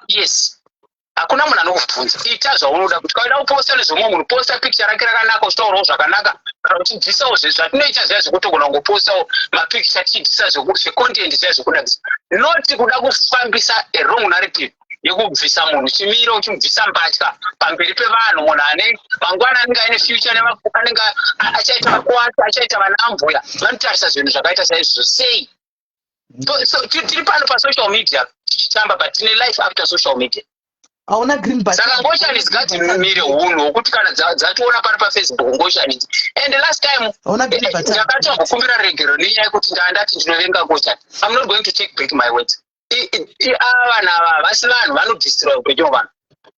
Yes, hakuna munhu anokubvunza. Ita zvaunoda. Kuti kauda kuposta nezvemumwe munhu, posta picture rake rakanaka, uchitaurawo zvakanaka, kana uchibvisawo zvatinoita zviya zvekutogona kungopostawo mapicture tichibvisa zvecontent zviya zvekunakisa, not kuda kufambisa a wrong narrative yekubvisa munhu chimiro, uchimubvisa mbatya pamberi pevanhu. Munhu ane mangwana anenge aine future, anenge achaita vakwati, achaita vana ambuya, vanotarisa zvinhu zvakaita saizvozvo sei? So tiri pano pasocial media tichitamba, but tine life after social media. Hauna green button. Saka ngoshani dzingadzimire hunhu hwokuti kana dzationa pano paFacebook, ngoshani idzi. And last time Hauna green button. ndakatombokumbira regero nenyaya yekuti ndandati ndinovenga ngoshani. I'm not going to take back my words. Ava vanhu ava havasi vanhu vanodestroya upenyu hwevanhu,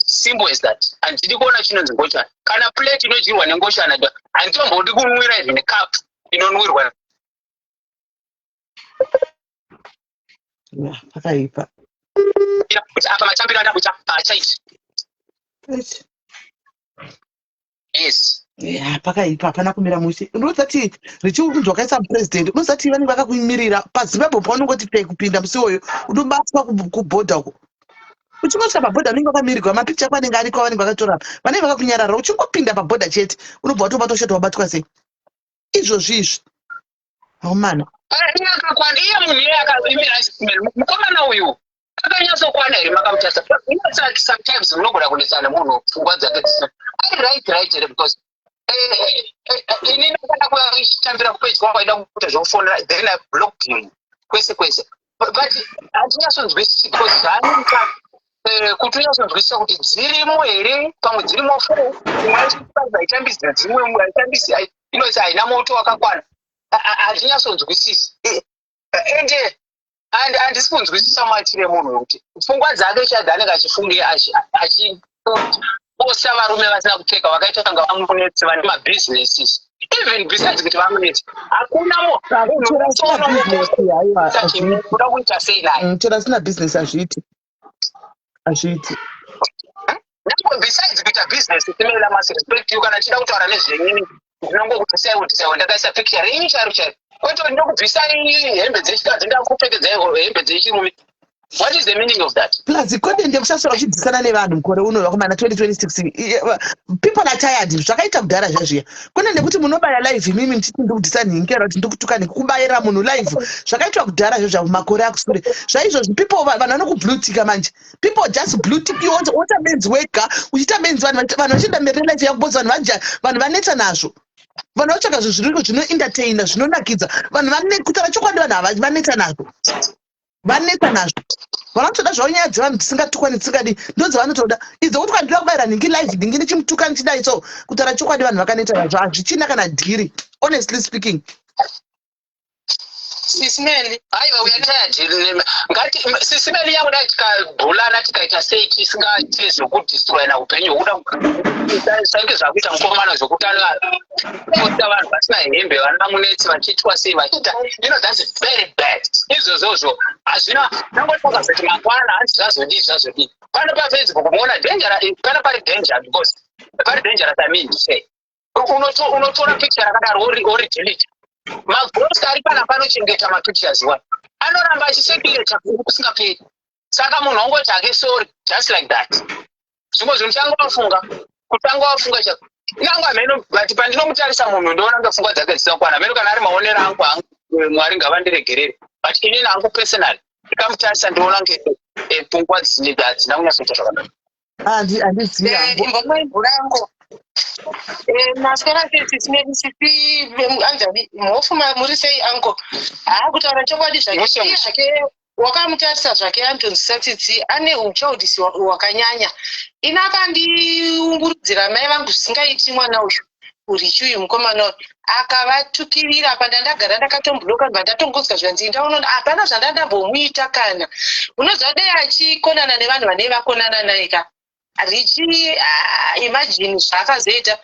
simple as that. Handidi kuona chinonzi ngoshani. Kana plate inodyirwa nengoshani, handitombodi kunwira even cup inonwirwa. Ya, pakaipa. Kuti apa matambiro andakuita haachaiti. Eish. Yes. Ya, pakaipa, hapana kumira mushe. Unozati richiunzwa wakaisa mupresident, unozati vanenge vakakumirira paZimbabwe, paunongoti pei kupinda musi iwoyo, unobatwa kubhodha uko. Uchingosvika pabhodha, unenge wakamirirwa, mapikicha ako anenge ariko, vanenge vakatora, vanenge vakakunyarara. Uchingopinda pabhodha chete, unobva watobata ushati wabatwa sei izvozvi izvi, haumana. Iye akakwana, iye munhu iye akaimira. Mukomana uyu akanyatsokwana here? Makamutarisa? Sometimes munogona kunetsana nemunhu, pfungwa dzake dzisina ari right here? Because inini kana kuchitambira kupage kwangu, aida kuita zvekufonera, then I blocked him kwese kwese. But handinyatsonzwisisi because zvaanoita, kuti unyatsonzwisisa kuti dzirimo here, pamwe dzirimo four, imwe haitambisi, dzimwe haitambisi, inoiti haina moto wakakwana. Handinyatsonzwisisi ende handisi kunzwisisa maitire emunhu, wekuti pfungwa dzake chadzi anenge achifunge achiposta varume vasina kupfeka, vakaita kunga vamunetsi, vane mabusinesses. Even besides kuti vamunetsi, hakuna Chero asina business, haiwa, hazviiti. Kuda kuita sei naye? Chero asina business, hazviiti, hazviiti. Nyangwe besides kuita business, timela must respect you. Kana ndichida kutaura nezvenyini, ndinongokubvisai kuti saiwo ndakaisa picture renyu chairo chairo, kwete kuti ndokubvisai hembe dzechikadzi, ndakupfekedzai hembe dzechirume. What is the meaning of that? Plus content yekusasura uchidzisana nevanhu mukore uno, vakomana, 2026, people are tired. Zvakaita kudhara zvazviya. Kune nekuti munobaya live imimi muchiti ndikudhisa nhingi kana kuti ndikutuka nhingi, kubayira munhu live zvakaitwa kudhara zvezva, makore akusure. Zvaizvozvi people, vanhu vanokublutika manje. People just bluetick you, wota menzi wega uchiita menzi, vanhu vachienda mberi nelife yako, because vanhu vanetsa nazvo. Vanhu vatsvaka zvinhu zviriko zvinoentertaina, zvinonakidza vanhu. Vane kutaura chokwadi, vanhu ava vanetsa nazvo, vanetsa nazvo. Vanotoda zvavo nyaya dzevanhu dzisingatukwa, dzisingadi, ndo dzavanotoda idzo. Kuti kwandida kubayira nhingi live, nhingi ndichimutuka ndichidai, so kutaura chokwadi, vanhu vakaneta nazvo, hazvichina kana dhiri, honestly speaking. Sis Melly, aiwa, we are tired. Ngati Sis Melly yangu, dai tikabhulana, tikaita sei, tisingaite zvekudestroyana upenyu hwekuda sainge zvakuita mukomana, zvokuti anoposta vanhu vasina hembe, vana munetsi vachiitwa sei, vachiita, that's very bad. Izvozvozvo hazvina. Nangoti pakazoti mangwana hanzi zvazodii, zvazodii pano paFacebook, muona danger kana pari danger, because pari dangerous. I mean to say, unotora picture rakadaro, oridelete. Maghost ari panapa anochengeta mapictures wa anoramba achicirculata kusingaperi. Saka munhu ongoti hake sorry, just like that. Zvimwe zvinhu tanga wafunga, kutanga wafunga chako inangu hameno. But pandinomutarisa munhu, ndoona kunge pfungwa dzake dzisina hameno. Kana ari maonero angu hangu, Mwari ngavandiregerere, but inini hangu personally ndikamutarisa, ndoona kunge pfungwa hadzina kunyatsoita zvakanaka. Handizivi. Imbomwe rangu. Maswera sei, sisi Anjani Mhofu? Muri sei, uncle? Haa, kutaura chokwadi zvake, Mushe, mushe. zvake wakamutarisa zvake, anotonzwisa tsitsi, ane uchildis hwakanyanya. Ini akandiungurudzira mai vangu zvisingaiti. Mwana uyu urichi uyu, mukomana uyu akavatukirira. Apa ndandagara ndakatombloka, ndibva ndatongonzwa zvanzi ndaona hapana zvandandambomuita. Kana unoziva, dei achikonana nevanhu vanei vakonana naye ka richi. Imagine zvaakazoita.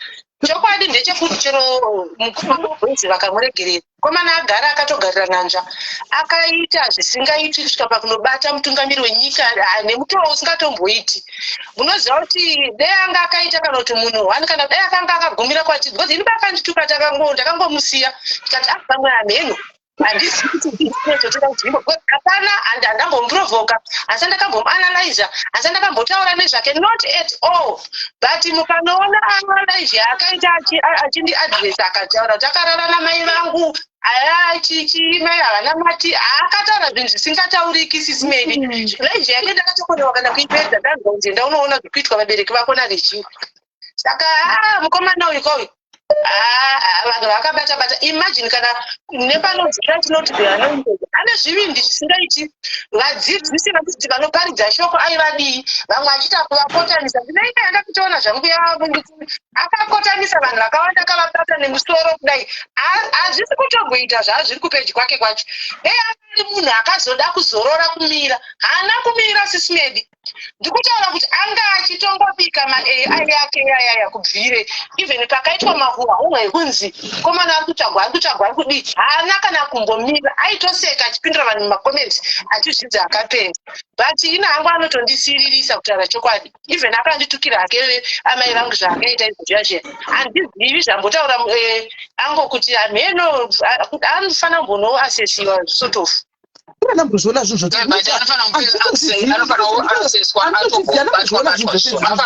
Chokwadi ndechekuti chero mukuru wezi vakamuregerera, mukomana agara akatogarira n'anzva, akaita zvisingaiti kusvika pakunobata mutungamiri wenyika nemutoo usingatomboiti. Munoziva kuti dei anga akaita kana kuti munhu one, kana dai akanga akagumira kwatiri, because ini pakandituka ndakangomusiya, tikati ah, pamwe hamheno, handisi kuti totora nzvimbo, because hapana handambomuprovoka, asi ndakambomuanalyza, asi ndakambotaura nezvake, not at all. But mukanoona live yaakaita achindiadresa, akataura kuti akarara namai vangu, aya chichi, mai havana mati, akataura zvinhu zvisingatauriki. Sis Melly, live yake ndakatokonewa kana kuipedza. Ndanzwa kunzi enda unoona zvikuitwa vabereki vako naRichi. Saka mukomana uyu kauyu, vanhu vakabata bata. Imagine kana nepanonzi tinoti the anointed, ane zvivindi zvisingaiti. Vadzidzisi vakuti vanoparidza shoko aivadii, vamwe achiita kuvakotanisa. Ndinoita yandakitoona zvangu, akakotanisa vanhu vakawanda, akavabata nemusoro kudai. Hazvisi kutomboita zvaazviri kupeji kwake kwacho. Dei ari munhu akazoda kuzorora kumira, haana kumira, Sis Melly. Ndikutaura kuti anga achitongobika maAI yake yayaya kubvire even pakaitwa mahuhwa ekunzi komana ari kutsvagwa, ari kutsvagwa, ari kudii, haana kana kumbomira. Aitoseka achipindura vanhu mumacomments achizvidza akapenga. But ina hangu anotondisiririsa kutaura chokwadi. Even akanditukira hake amai vangu zvaakaita izvo zviya zviya, handizivi zvambotaura ango kuti hameno anofanira kumbonoasesiwa sort of. Ndambozviona zvinhu. But anofanira kuassesswa, anofanira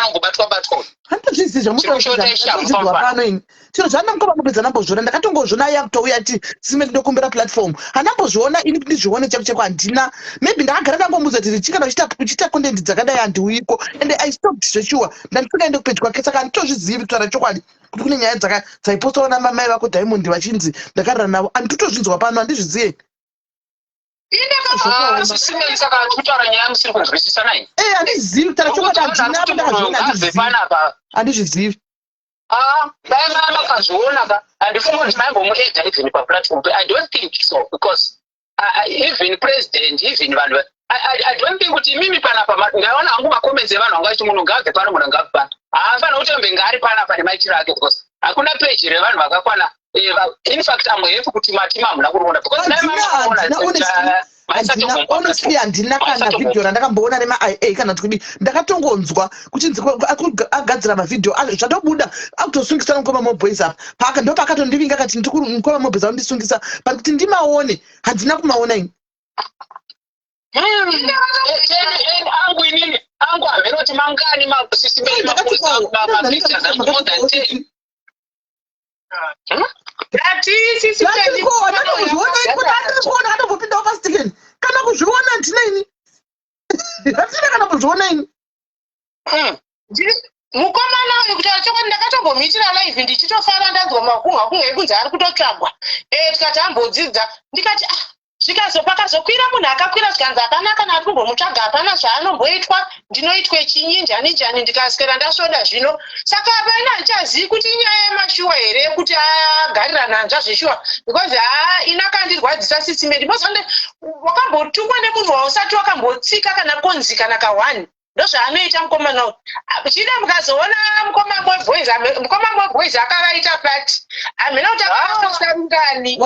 kungobatwa batwa. Handitozvizivi. Chiri zvamunoa pano ini chiro zvaandamuka vanopedza ndambozviona, ndakatongozviona yakutouya ti sime ndokumbira platform. Handambozviona ini kuti ndizvione chako chako, handina. Maybe ndakagara ndangomudza kuti richi kana uchiita content dzakadai handiuyiko, and I stopped zveshuwa, ndandisingaende kupage kwake, saka handitozvizivi kutaura chokwadi kuti kune nyaya dzaipostawo namamai vako Diamond vachinzi ndakarara navo. Handitotozvinzwa pano, handizvizive. Sisime, saka kutaura nyaya musiri kunzwisisa nai. Eh, handizivi kutaura chokwadi, handina apo ndakazviona, handizvizivi. Panapa. Handizvizivi. Ah, dai makazviona ka, handifungi kuti maimbomuedha even paplatform. I don't think so, because even president, even vanhu, I don't think kuti imimi panapa ndaona hangu macomments evanhu vanga vachiti munhu ngaabve pano, munhu ngaabve pano. Haafanira kutombe ngaari panapa nemaitiro ake, because hakuna peji revanhu vakakwana. In fact, I'm happy kuti matima hamuna kuriona, because dai makaona Handina, honestly, handina kana vhidhiyo randakamboona remaIA kana kuti kudii. Ndakatongonzwa kuchinzi agadzira mavhidhiyo, zvatobuda akutosungisa mukoma Moboys apa paka ndo paakatondivinga akati mukoma Moboys anondisungisa, but kuti ndimaone handina kumaona ini. Angu inini angu hameno kuti mangani masisime mapictures angu, more than 10. Ndatikuona kuzviona, akatombopindawo pastephen kana kuzviona handina ini, handina kana kuzviona ini. Mukomana uyu, kutaura chokwadi, ndakatombomuitira live ndichitofara ndanzwa makunga kunga ekunzi ari kutotsvagwa. Tikati ambodzidza, ndikati ah, zvikazo pakazokwira munhu akakwira zvikanzi hapana kana ari kumbomutsvaga, hapana zvaanomboitwa, ndinoitwe chinyi njani njani, ndikaswera ndasvoda zvino. Saka hapana, handichazivi kuti inyaya yemashuwa here yekuti agarira nanzva zveshuwa, because haa, ina akandirwadzisa sisimedi mozonde wakambotukwa nemunhu wausati wakambotsika kana konzi kana ka1 ndozvaanoita mukomana uyu. Chida mukazoona mukoma Moboys, mukoma Moboys akavaita flat, hamina kuti akavaposarungani.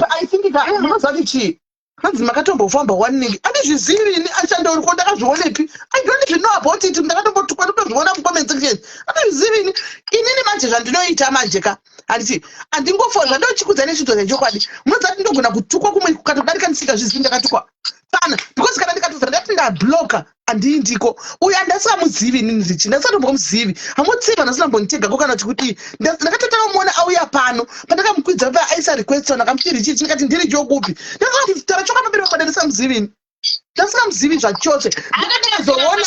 I think munoziva kuti chii, hanzi makatombofamba one niki andizvizivi ini achandoriko ndakazvionepi. I don't even know about it. Ndakatombotukwa ndotozviona mucomment section, andizvizivi ini. Inini manje zvandinoita manje ka, handiti handingofo zvandochikudza nechidzo chechokwadi. Munoziva kuti ndogona kutukwa kumwe kukatodarika ndisingazvizivi ndakatukwa pana, because kana ndikatobva ndati ndabloka handiindiko. Uyu handasingamuzivi inini richi, ndasingatombomuzivi, hamutsiva, ndasingambonitegako kana kuti kudii. Ndakatotanga kumuona auya pano pandakamukwidza pa aisa request, ndakamuti richi, ndikati ndiri chokupi? Ndakataura chokwadi pamberi pakwada, ndisingamuzivi ini, ndasingamuzivi zvachose. Ndakatozoona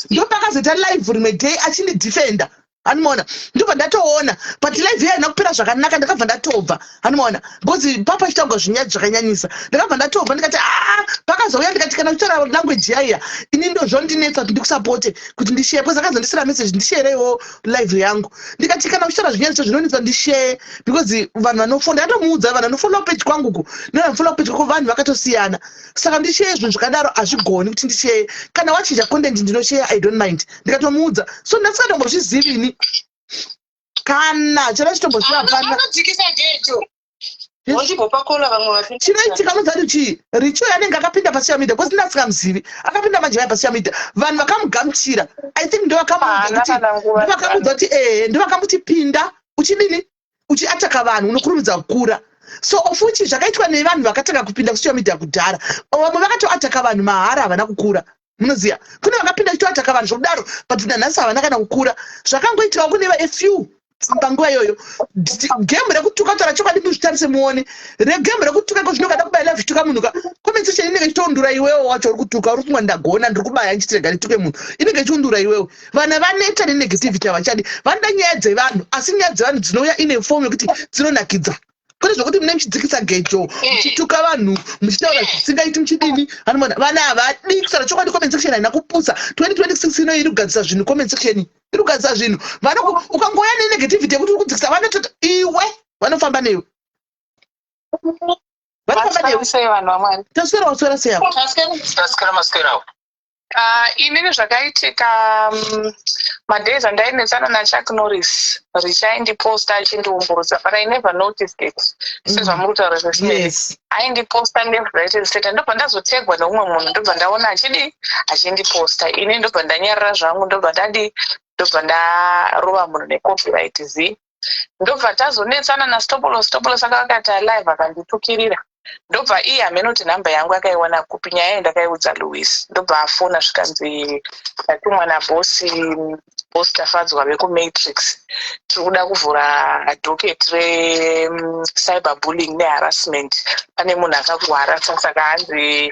ndopakazoita live rimwe day achindidefenda, handimaona, ndobva ndatoona, but live iya haina kupera zvakanaka. Ndakabva ndatobva, handimaona, because papa achitaurwa zvinyaya zvakanyanyisa. Ndakabva ndatobva ndikati aa, pakazouya ndikati kana uchitaura language yaiya ini ndozvondinetsa kuti ndikusapote kuti ndishare, because akazondisira message ndishareiwo live yangu. Ndikati kana uchitaura zvinyaya zvo zvinonetsa ndishare, because vanhu vanofonda, ndatomuudza, vanhu vanofollow page kwanguku nevanofollow page kwako vanhu vakatosiyana, saka ndishare zvinhu zvakadaro hazvigoni kuti ndishare. Kana wachinja content ndinoshare, I don't mind. Ndikatomuudza, so ndasingatombozvizivi ini kana chero chitomboziva hapana. Anodzikisa gejo wachimbopakola vamwe vapinda. Chinoitika munoziva kuti chii, Richo anenge akapinda pasocial media, because ndasingamuzivi, akapinda manje vaya pasocial media, vanhu vakamugamuchira. I think ndovakamuudza Haana kuti kana nguva. Ndovakamuudza kuti ehe, ndovakamuti pinda uchidini, uchiataka vanhu unokurumidza kukura. So of which zvakaitwa nevanhu vakatanga kupinda kusocial media kudhara, vamwe vakatoataka vanhu mahara, havana kukura. Munoziva kune vakapinda chitoataka vanhu zvokudaro, but nanhasi havana kana kukura. Zvakangoitikawo kune a few panguva iyoyo. Game rekutuka, taura chokwadi, muzvitarise muone regame rekutuka ko zvino kada kubaya live chituka munhu ka, comment section inenge ichitoundura iwewo wacho uri kutuka, uri kumwa ndagona ndiri kubaya ndichitirega ndituke munhu, inenge ichiundura iwewe. Vana vaneta nenegativity, havachadi, vanoda nyaya dzevanhu, asi nyaya dzevanhu dzinouya ine form yekuti dzinonakidza, kwete zvokuti mune muchidzikisa gejo, muchituka vanhu, muchitaura zvisingaiti, muchidini. Anomona vana havadi kutaura chokwadi. Comment section haina kupusa. 2026 ino iri kugadzisa zvinhu, comment section iri kugadzisa zvinhu. Ukangouya nenegativity yekuti uri kudzikisa, vanotota iwe, vanofamba newe, vanofamba newe. Sei vanhu vamwari? Taswera, waswera sei ako? Taswera, maswerawo. Inini zvakaitika madays andainetsana naChuck Norris, richaindiposta achindiumburudza, but I never noticed it, sezvamuri kutaura zvesmeri. Aindiposta left, right and center. Ndobva ndazotegwa neumwe munhu, ndobva ndaona achidi achindiposta. Ini ndobva ndanyarara zvangu, ndobva ndadi, ndobva ndarova munhu necopyright z. Ndobva tazonetsana naStobolos. Stobolos akakati alive akanditukirira. Ndobva iye hamene kuti nhamba yangu akaiwana kupi. Nyaya iyi ndakaiudza Louis, ndobva afona, zvikanzi ndatumwa nabhosi, bosi Tafadzwa vekuMatrix, tiri kuda kuvhura docket recyber bullying neharassment. Pane munhu akakuharasa, saka hanzi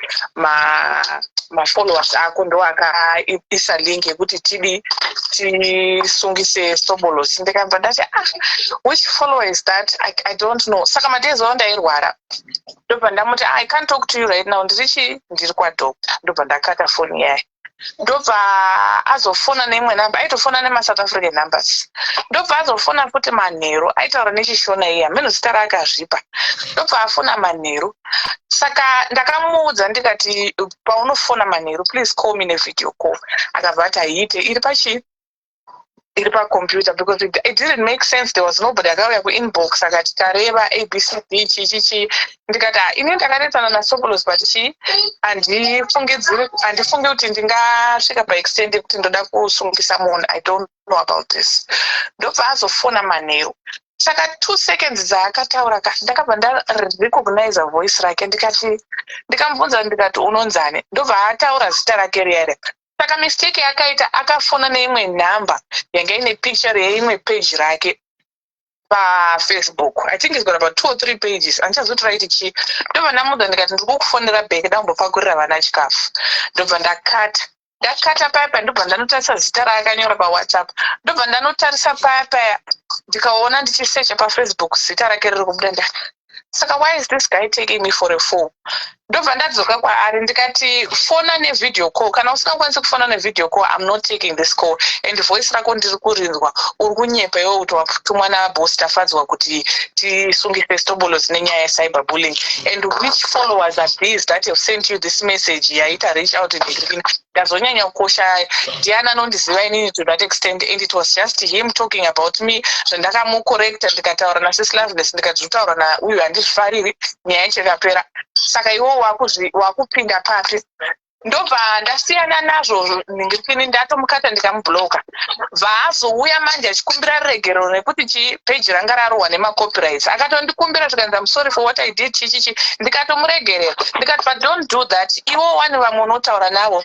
mafollowers ako ndo akaisa link yekuti tidi tisungise Stobolos. Ndikabva ndati, "Ah, which follower is that? I don't know." Saka madays ao ndairwara. Ndobva ndamuti, "I can't talk to you right now, ndiri chii, ndiri kwadoctor." Ndobva ndakata foni yayo. Ndobva azofona neimwe namba, aitofona nemaSouth African numbers. Ndobva azofona futi manheru, aitaura nechiShona iye, hameno zita raakazvipa. Ndobva afona manheru. Saka ndakamuudza ndikati, "Paunofona manheru, please call me nevideo call." Akabva ati haiite, iri pachii, iri pacomputer, because it didn't make sense. There was nobody akauya kuinbox akati tareva ABCD chii chii. Ndikati, "Ah, ini ndakanetsana naStobolos, but chii, handifungidziri, handifungi kuti ndingasvika paextent yekuti ndoda kusungisa munhu. I don't know about this." Ndobva azofona manheru. Saka 2 seconds dzaakataura ka, ndakabva ndarecognize voice rake. Ndikati, ndikamubvunza ndikati, "Unonzani?" Ndobva ataura zita rake riya riya. Saka mistake yakaita, akafona neimwe nhamba yanga ine picture yeimwe page rake paFacebook. I think it's got about two or three pages, handichazoti raiti chii. Ndobva ndamudza ndikati, "Ndiri kukufonera back, ndambopakurira vana chikafu." Ndobva ndakata. Ndakata paya paya, ndobva ndanotarisa zita raakanyora paWhatsApp. Ndobva ndanotarisa paya paya, ndikaona ndichisecha paFacebook zita rake riri kubuda. Ndati, "Saka why is this guy taking me for a fool?" Ndobva ndadzoka kwaari ndikati, "Fona nevideo call. Kana usingakwanisi kufona nevideo call, I'm not taking this call, and voice rako ndiri kurinzwa, uri kunyepa iwe kuti watumwa naboss Tafadzwa kuti tisungise Stobolos nenyaya yecyber bullying. And which followers are these that have sent you this message yaita reach out?" Ndikini ndazonyanya kukosha, ndiani anondiziva inini to that extent? And it was just him talking about me. Zvandakamucorrecta, ndikataura naSis Loveness, ndikati, "Zvitaura nauyu handizvifariri." Nyaya yacho ikapera. Saka iwo wakupinda papi? Ndobva ndasiyana nazvo ndikini, ndatomukata, ndikamubloka. Bvaazouya manje achikumbira ruregerero nekuti chi peji ranga rarohwa nemacopyrights. Akatondikumbira, zvikanzi, "I'm sorry for what I did," chichichi. Ndikatomuregerera, ndikati, "But don't do that. Iwo wani vamwe unotaura navo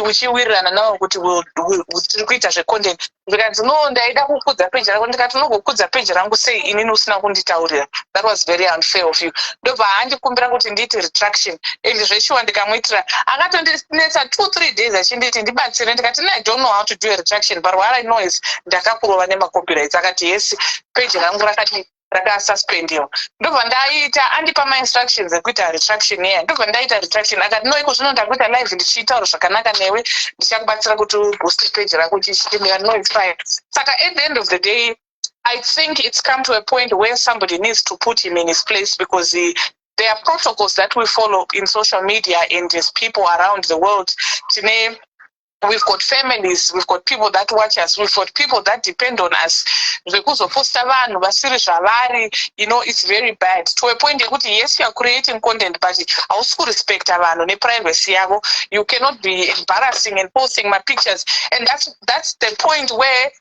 uchiwirirana navo kuti tiri kuita zvecontent." Ndikanzi, "No, ndaida kukudza peji rako." Ndikati, "Unogokudza peji rangu sei inini usina kunditaurira? That was very unfair of you." Ndobva handikumbira kuti ndiite retraction, and zveshuwa ndikamuitira. Akatondinetsa 2-3 days achinditi ndibatsire. Ndikati, "No, I don't know how to do a retraction, but what I know is ndakakurova nemacopyrights." Akati, "Yes, peji rangu rakati rakasuspendiwa." Ndobva ndaita, andipa mainstructions ekuita retraction iya, ndobva ndaita retraction. Akati, "No, iko zvino ndakuita live ndichitaura zvakanaka newe, ndichakubatsira kuti uboost page rako." Chichitimira, "No, it's fine." Saka at the end of the day, I think it's come to a point where somebody needs to put him in his place, because there are protocols that we follow in social media, and there's people around the world. Tine, we've got families, we've got people that watch us, we've got people that depend on us. Zvekuzoposta vanhu vasiri zvavari, it's very bad, to a point yekuti yes, you are creating content, but hausi kurespecta vanhu neprivacy yavo. You cannot be embarrassing and posting my pictures, and that's the point where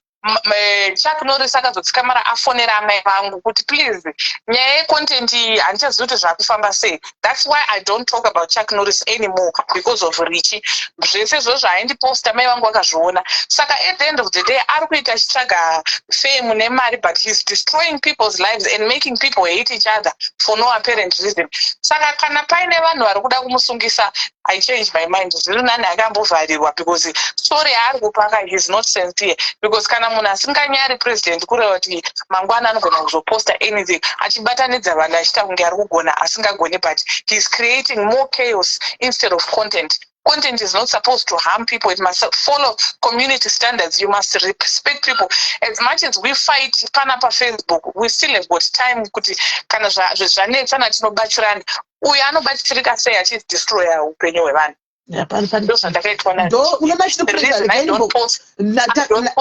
Chuck Norris akazotsikamara afonera amai vangu kuti, "Please, nyaya yecontent iyi handichazivi kuti zvakufamba sei." That's why I don't talk about Chuck Norris anymore, because of Richi. Zvese izvozvo haindiposta, mai vangu vakazviona. Saka at the end of the day, ari kuita achitsvaga fame nemari, but he's destroying people's lives and making people hate each other for no apparent reason. Saka kana paine vanhu vari kuda kumusungisa, I change my mind, zviri nani akambovharirwa, because story yaari kupaka is not sincere, because kana munhu asinganyari president, kureva kuti mangwana anogona kuzoposta anything achibatanidza vanhu, achiita kunge ari kugona asingagoni, but he is creating more chaos instead of content. Content is not supposed to harm people. It must follow community standards. You must respect people. As much as we fight pana paFacebook, we still have got time kuti kana zvanetsana tinobatsirana. Uyu anobatsirika sei achidestroya upenyu hwevanhu? Ndozvandakaitwa unoda chitikuregai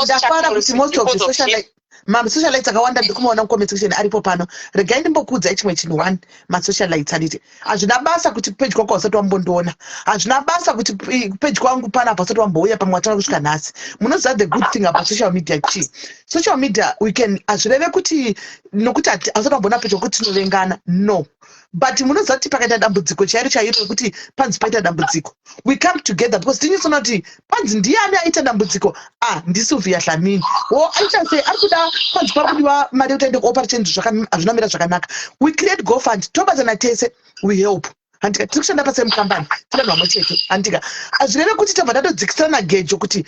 ndafara kuti most of the social masocialites akawanda ndikumaona mucomment section aripo pano. Regai ndimbokuudzai chimwe chinhu one. Masocialites, handiti hazvina basa kuti page kwako usati wambondiona, hazvina basa kuti page kwangu panapa usati wambouya, pamwe watanga kusvika nhasi. Munoziva the good thing about social media chii? Social media we can, hazvireve kuti nokuti hausati wamboona page kwekuti tinovengana, no. But munoziva kuti pakaita dambudziko chairo chairo rekuti panzi paita dambudziko, we come together because tinyatsoona kuti panzi ndiani aita dambudziko. Ah, ndiSylvia Dlamini wo aita sei, ari kuda kwanzi pari kudiwa mari yekuti aende kuoperation, hazvinamira zvakanaka. We create GoFund, tobatana tese, we help, handika? Tiri kushanda pasame company, tiri vanhu vamwe chete, handika? Hazvireve kuti tobva tatodzikisirana gejo kuti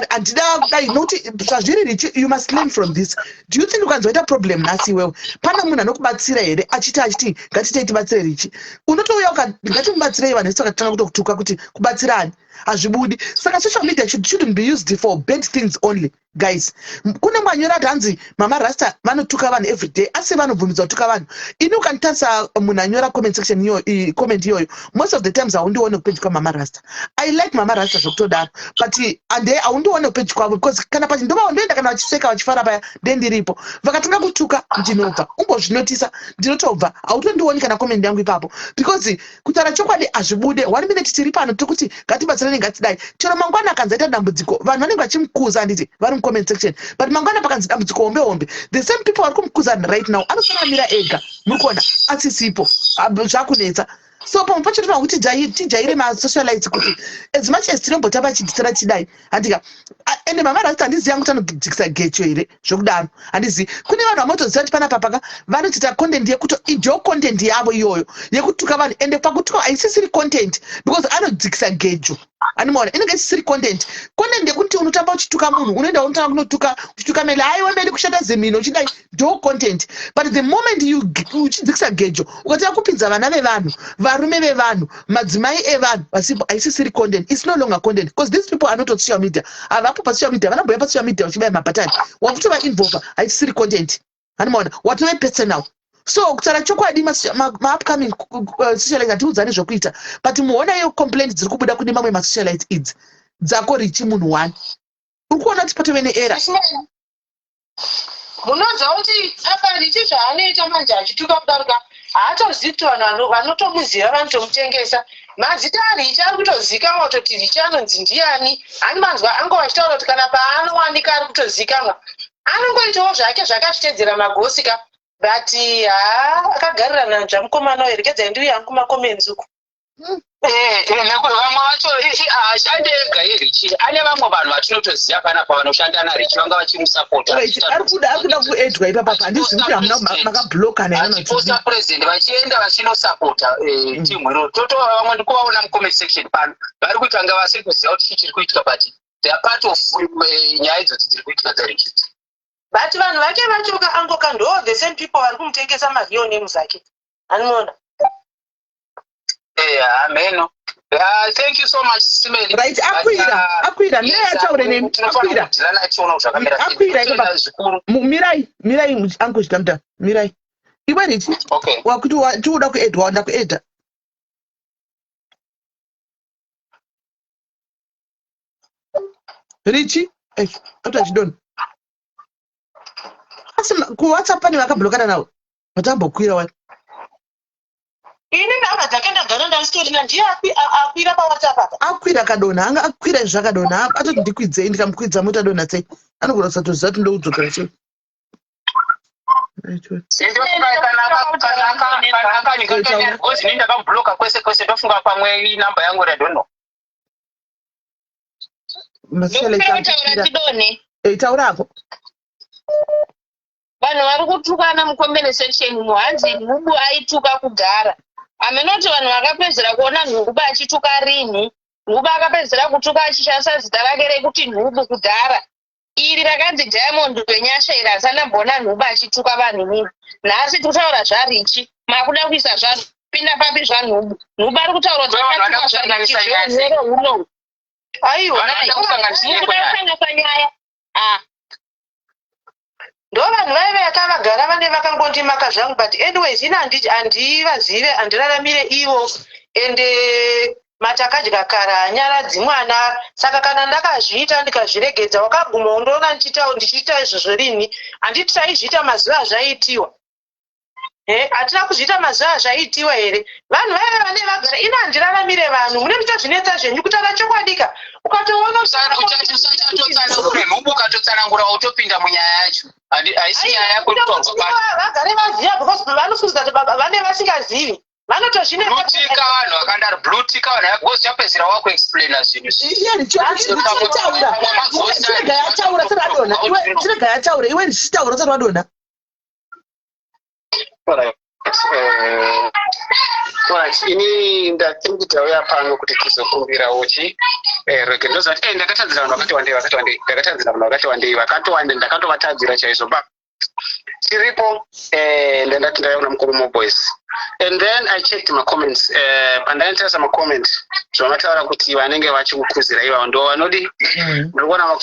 handida kudai, nokuti zvazviri richi, you must learn from this. Do you think ukanzi waita problem nhasi iwewe, pana munhu anokubatsira here achiti ngatitei tibatsire Richi? Unotouya, ngatimubatsirei, vanhu vese vakatanga kutokutuka kuti kubatsirani hazvibudi. Saka social media shouldn't be used for bad things only, guys. Kune mwanyora ati hanzi Mama Rasta vanotuka vanhu everyday, asi vanobvumidzwa kutuka vanhu. Ini ukanditarisa munhu anyora comment section iyo, comment iyoyo, most of the times haundione kupage kwamama Rasta. I like Mama Rasta zvekutodaro, but ande haundione kupage kwavo because kana pachi ndova ndoenda kana vachiseka vachifara paya, ndendiripo. Vakatanga kutuka ndinobva, umbozvinotisa, ndinotobva, hautondioni kana comment yangu ipapo, because kutaura chokwadi hazvibude. One minute tiri pano tiri ngatibatsirane, ngatidai. Chero mangwana akanzi aita dambudziko, vanhu vanenge vachimukuza, handiti vari mucomment section? But mangwana pakanzi dambudziko hombe hombe, the same people vari kumukuza right now anofanira amira ega. Muri kuona asisipo, zvakunetsa. So pamwe pacho tinofanira kuti tijaire masocialites kuti as much as tinombotamba chidhisira chidai, handika? Ende Mama Rasta handizivi yangu kuti anodzikisa gecho here zvokudaro, handizivi. Kune vanhu vamotoziva kuti panapa paka vanotoita content yekuto ijo content yavo iyoyo yekutuka vanhu. Ende pakutuka haisisiri content because anodzikisa gejo, animaona inenge isisiri content. Content yekuti unotamba uchituka munhu, unoenda unotanga kunotuka uchituka mele, aiwa mele kushata zemino uchidai, ndo content. But the moment you uchidzikisa gejo, ukatanga kupinza vana vevanhu, varume vevanhu, madzimai evanhu vasipo, haisisiri content. It's no longer content because these people are not on social media, havapo pasocial media, vanamboya pasocial media uchibaya mabhatani, wakutova involva, haisisiri content, animaona watove personal. So kutaura chokwadi, maupcoming socialite hatiudzani zvokuita, but muona iyo complaint dziri kubuda kune mamwe masocialite idzi dzako Richi, munhu one uri kuona kuti patove neera. Munonzwa kuti apa Richi zvaanoita manje achituka kudaruka, haatozivi kuti vanhu vanotomuziva vanotomutengesa. Mazita aRichi ari kutozikanwa kutoti Richi anonzi ndiani. Hani manzwa angova achitaura kuti kana paanowanika ari kutozikanwa, anongoitawo zvake zvakazvitedzera magosi ka, but haa, akagarira nanzva mukomana uyo. Regedzai ndiuye hangu kumacomments uku. Vamwe vacho haashandi ega yeRichi, ane vamwe vanhu vatinotoziva panapa vanoshanda naRichi vanga vachimusapota. Ari kuda kuedwa ipapapa, handizivi kuti hamuna makabloka. Nachiposta president vachienda vachinosapota timu iro. Totova vamwe ndikuvaona mucomment section pano vari kuita nga vasiri kuziva kuti chii chiri kuitika, but they are part of nyaya idzodzi dziri kuitika dzaRichi. But vanhu vake vachoka angoka ndo the same people vari kumutengesa mareal names ake, anoona. Hameno. Thank you so much, Simeli. Right, akwira, akwira, mirai ataure nemi, akwira. Akwira zvikuru. Mirai, mirai, uncle Chitamta, mirai. Iwe Richi, Okay. wakuti tiuda kuedwa, wanda kuedha. Richi, eh, ati achidoni. Asi kuWhatsApp pane vakablokana navo. Vatambokwira wani. Ini nhamba dzake ndagara ndasitorina, ndiye akwira paWhatsApp apa. Akwira akadonha, anga akwira izvi akadonha, atoti ndikwidzei, ndikamukwidza mota donha sei? Anogona kusatoziva kuti ndokudzokera sei. Because ini ndakamubloka kwese kwese, ndofunga pamwe inamba yangu, I don't know. Ndokutaura tidonhe. Taurako. Vanhu vari kutukana mucomment section umo, hanzi Nhubu aituka kudhara. Haminoti vanhu vakapedzera kuona Nhubu achituka rinhi? Nhubu akapedzera kutuka achishandisa zita rake rekuti Nhubu kudhara. Iri rakanzi Diamond wenyasha iri hasanamboona Nhubu achituka vanhu nini. Nhasi tiri kutaura zvaRichi, makuda kuisa zvapinda papi zvaNhubu? Nhubu ari kutaura kuti Vanhu vanoda akatuka zvaRichi kusanganisa nyaya. Zverunyoro hunohu. Aiwa, Vanoda kusanganisa mukuda nyaya. kusanganisa nyaya. Ah, ndo vanhu vaive yakavagara vane vakangondimaka zvangu, but anyways ini handivazive, handiraramire ivo ende. Matakadya kare haanyaradzi mwana saka kana ndakazviita ndikazviregedza wakaguma undoona ndichiita ndichiita izvozvo rini handiti taizviita mazuva azvaiitiwa he hatina kuzviita mazuva azvaiitiwa here vanhu vaive vane vagara ini handiraramire vanhu mune muchazvinetsa zvenyu kutaura chokwadika ukatoona usachatotsanangura nhumbu ukatotsanangura wotopinda munyaya yacho haisi nyaya yako vagare vaziva because vanofungidzira kuti baba vane vasingazivi vanotozvineblutika vanhu vakadaro blutika vanhu because chapedzera wakuexplaina zvinhu chirega yataura sati vadonha chirega yataura iwe ndichitaura sati vadonha Right, ini ndatingi tauya pano kuti tizokumbirawo chi eh, rege ndoziva kuti eh, ndakatadzira vanhu vakati wandei vakati wandei ndakatadzira vanhu vakati wandei vakati wandei ndakatovatadzira chaizvo ba tiripo eh, ndandati ndaiona mukuru moboys and then I checked macomments eh, pandaitarisa macomment zvavataura kuti vanenge vachikukuzira ivavo ndo vanodi ndikuona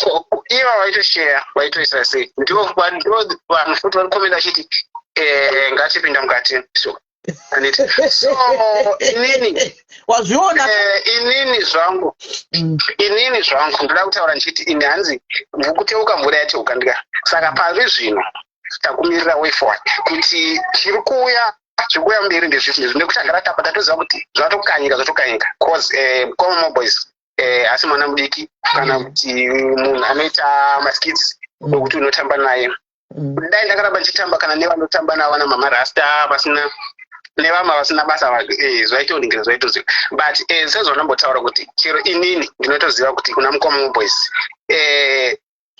iva vaitosheya vaitoisa sei ndivo vanhu futi vari kukomenda vachiti eh, ngatipinda mukati so so inini wazviona eh, inini zvangu Inini zvangu ndoda kutaura ndichiti ini hanzi kuteuka mvura yateuka ndika saka pari zvino takumirira way forward kuti chiri kuuya zviri kuuya mberi ndezvipi ndezvi nekuti agara tapa tatoziva kuti zvatokanyika zvatokanyika cause eh, mukoma moboys eh, asi mwana mudiki kana kuti munhu anoita maskits wekuti unotamba naye Dai ndakaramba ndichitamba kana nevanotamba navo vana mama rasta vasina nevamwe vasina basa eh, zvaitoningira zvaitoziva but eh, sezvandambotaura kuti chero inini ndinotoziva kuti kuna mukoma muboys eh,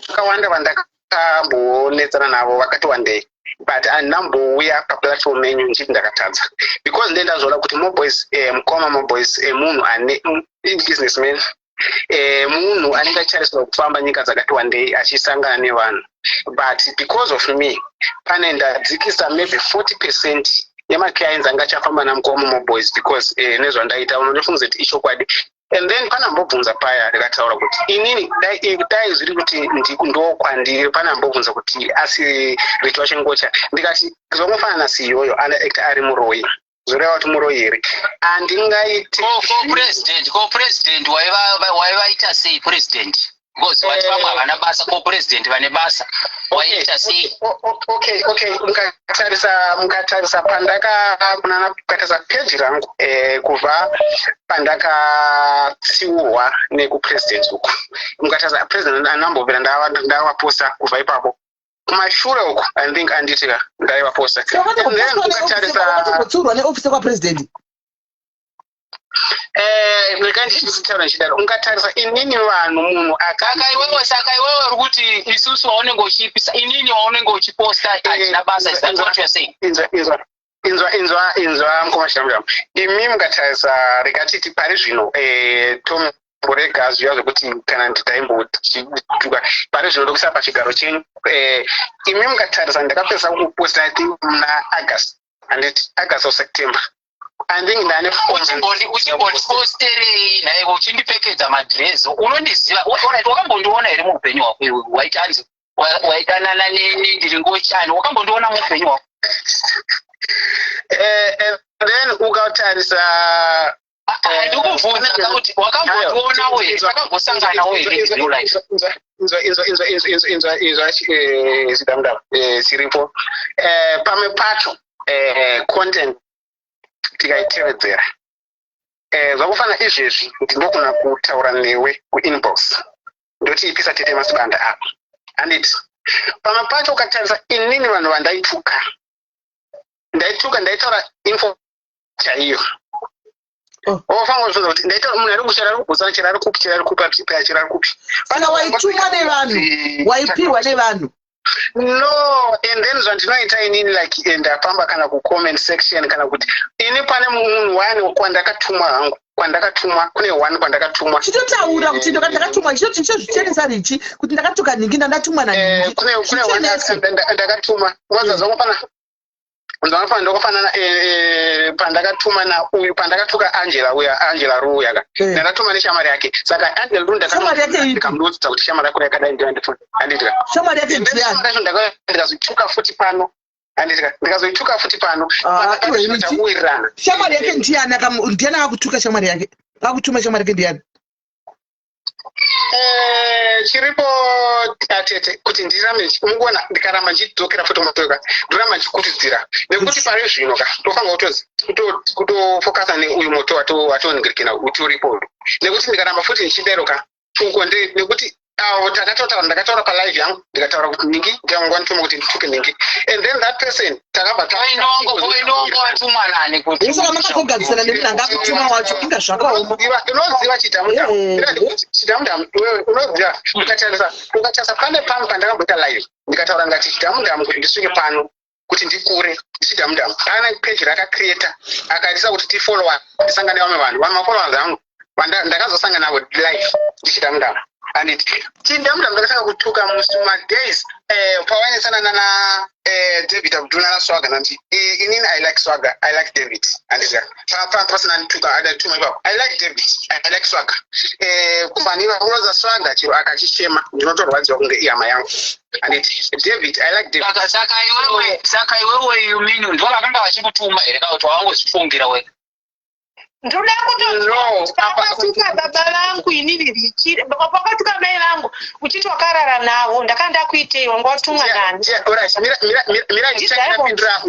vakawanda vandakambonetsana navo vakati wandei but handinambouya paplatform yenyu ndichiti ndakatadza because ndee ndazoona kuti moboys eh, mukoma moboys eh, munhu ane businessman eh, munhu anenge achicharisirwa kufamba nyika dzakati wandei achisangana nevanhu but because of me pane ndadzikisa maybe 40 percent yemaclients anga achafamba namukoma moboys because eh, nezvandaita unondifungiza kuti ichokwadi and then pana mbobvunza paya ndikataura kuti inini dai zviri kuti ndokwandiri pana mbobvunza kuti asi rito wacho ngocha ndikati zvangofanana nasiyoyo anoacta ari muroyi zvoreva kuti muroyi here handingaiti ko president ko president waivaita sei president because vati vamwe havana basa ko president vane basa waiita sei okay okay mukatarisa mukatarisa pandaka kunana mukatarisa peji rangu eh, kubva pandakatsiurwa nekupresident uku mukatarisa president anambobvira ndavaposta kubva ipapo kumashure uku i think anditi ka ndaivaposta wakatombotsiurwa neofisi kwapresident eh, rega ndichitaura ndichidaro ungatarisa inini vanhu munhu saka iwewe saka iwewe uri kuti isusu waunenge uchipisa inini waunenge uchiposta handina basa is that what you are saying inzwa inzwa inzwa inzwa inzwa mukoma shiramujamu imi mukatarisa rega titi pari zvino eh, tomborega zviya zvekuti kana nditaimbotuka pari zvino ndokuisa pachigaro chenyu eh, imi mukatarisa ndakapedzisa kuposta i think muna august handiti august or september i think ndane uchimbotiposterei nhaiwe uchindipfekedza madhirezi unondiziva alright wakambondiona here muupenyu hwako iwe waiti hanzi waidanana neni ndiri ngochani wakambondiona muupenyu hwako eh, and then ukatarisa ah, ndikubvunza kuti wakambondionawo here takambosanganawo here in real life inzwa inzwa inzwa inzwa inzwa inzwa inzwa eh, zidamudam eh, chiripo pamwe pacho content tikaitevedzera zvakufana izvezvi ndinogona kutaura newe kuinbox ndotiipisa tete masibanda apa handiti pamwe pacho ukatarisa inini vanhu vandaituka ndaituka ndaitaura info chaiyo Oh. ofanira kuzvifunza kuti ndaitaura munhu ari kuchera ari kugutsana chera ari kupi chera ari kupi achipa chera ari kupi Saka waitumwa nevanhu waipirwa nevanhu no and then zvandinoita inini like eh, ndafamba kana kucomment section kana kuti ini pane munhu wani kwandakatumwa hangu kwandakatumwa kune one kwandakatumwa chitotaura kuti ndoka ndakatumwa chitozvichenesa richi kuti ndakatuka nhingi ndandatumwa Eh, nanhingi kune kune one Zvichenese. ndakatumwa kwanza zvangofana ndakafanana ndakafanana eh, eh, pandakatuma nauyu pandakatuka Angela uya Angela Ru uya ka ndakatuma neshamwari yake saka Angela Ru Shamwari yake ipi? ndakamuudza kuti shamwari yako yakadai ndiyo andifuna handiti ka shamwari yake And then ndiani shamwari yacho ndikazoituka futi pano handiti ka ndikazoituka futi pano Ah, Saka iwe zvino Richi. takuwirirana shamwari yake ndiani ndiani akakutuka shamwari yake Akutuma shamwari yake ndiani? Chiripo atete kuti ndirambe mukuona ndikaramba ndichidzokera futi mutoka, ndoramba ndichikurudzira nekuti pari zvino ka tofanira kutofocusa neuyu moto watoningirikina utoripo uyu, nekuti ndikaramba futi ndichideroka uko nekuti avo takatotaura, ndakataura palive yangu, ndikataura kuti ningi ndangwanituma kuti ndituke ningi, and then that person takabva Inongo watumwa nani kuti Saka makazogadzisana nemunhu anga akutuma wacho? Inga zvakaoma. Unoziva Chidhamudamu, iwewe unoziva, ukatarisa pane pamwe pandakamboita live, ndikataura ngati Chidhamudamu kuti ndisvike pano, kuti ndikure ndiChidhamudamu, pana page rakacreata akaisa kuti tifollowa, ndisangane vamwe vanhu, vamwe mafollowers angu ndakazosangana navo live ndiChidhamudamu. Anditi Chidhamudamu ndakatanga kutuka musi madays pavanesana nana David Abdul nana Swaga, nandi inini I like Swaga, I like David, anditi pasina ndituka adatuma ipapo. I like David, I like Swaga. Kufanira unoza Swaga chero akachichema ndinotorwadziwa kunge ihama yangu, anditi David, I like David. Saka iwewe you mean ndo vakanga vachikutuma here kana kuti wavangozvifungira wega? Ndoda No, kutopakatuka baba vangu inini richiri pakatuka mai vangu uchiti wakarara navo, ndakanga ndakuitei? Wanga watumwa nani? Alright, mira mira ndipindura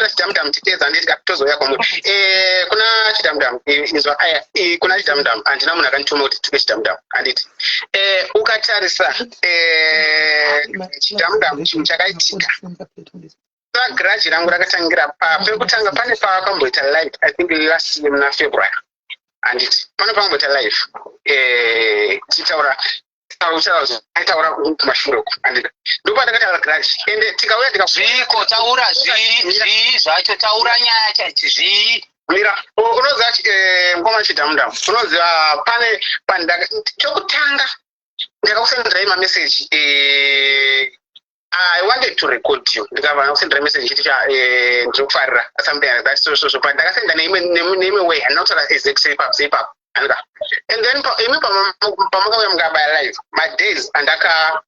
Chidhamudamu, tipedza nditi tozouya kwamuri. Kuna Chidhamudamu, inzwa aya, kuna Chidhamudamu handina munhu akandituma kuti tuke Chidhamudamu, handiti ukatarisa Chidhamudamu, chinhu chakaitika, grudge rangu rakatangira pekutanga pane paakamboita live, I think last year muna February, handiti pane pakamboita live tichitaura aitaura kumashure uku, handiti ndopandakataura grudge, ende tikauya Zviko, taura zvii, zvii zvacho, taura nyaya chachi zvii? Mira, unoziva ngoma Chidhamudamu, unoziva pane chokutanga ndakakusenderai mameseji. I wanted to record you, ndikabva ndakusendera message ichiti cha ndinokufarira, something like that. So but ndakasenda neimwe way, handina kutaura exact seipapo seipapo, andika and then imi pamakauya mukabaya live madays andaka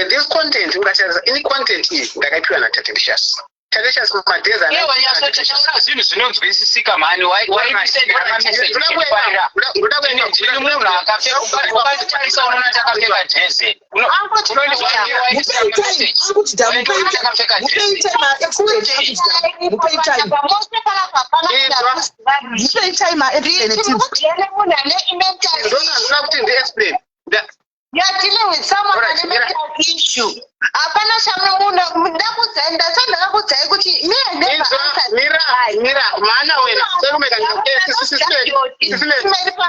this content, ukatarisa ini content iyi ndakaipiwa naTatelicious. Tatelicious madays Iwe nyatsotaura zvinhu zvinonzwisisika mhani. Waikusendera mameseji ekufarira ndiri munhu akapfeka, ukatarisa unoona takapfeka jezi. Mupei time akuti dha, mupei time aexplain akuti dha, mupei time, mupei time aexplain tinzwe. Munhu ane mental Ndoda kuti ndiexplain. You are dealing with someone ane mental issue. Hapana chamunhu ndakudzai, ndasa ndakakudzai kuti me, I never Inzwa, answered. mira, mira mana wena sekumeka.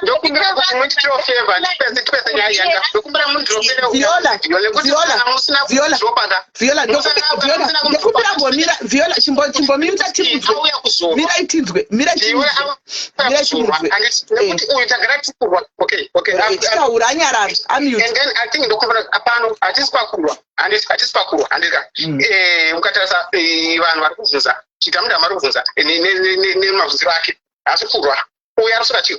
Ndokumbira kuti munditirewo favor, ndipese nyaya yanga, ndokumbira mundidropere Viola, nekuti Viola, kana musina Viola. kudropa ka Viola, Viola, ndekumbira mbomira. Viola, chimbomuta timunzwe. Auya kuzorwa. Mirai tinzwe, mirai Iwe timunzwe, mirai kuzorwa timunzwe. Nekuti uyu tagara tikurwa. Okay. Chitaura, anyarara, amute. And then I think ndokumbira pano hatisi pakurwa, handiti hatisi pakurwa, handika ukatarisa vanhu vari kubvunza, Chidhamudamu ari kubvunza nemabvunziro ake, haasi kurwa uyu, ari kusvika chii.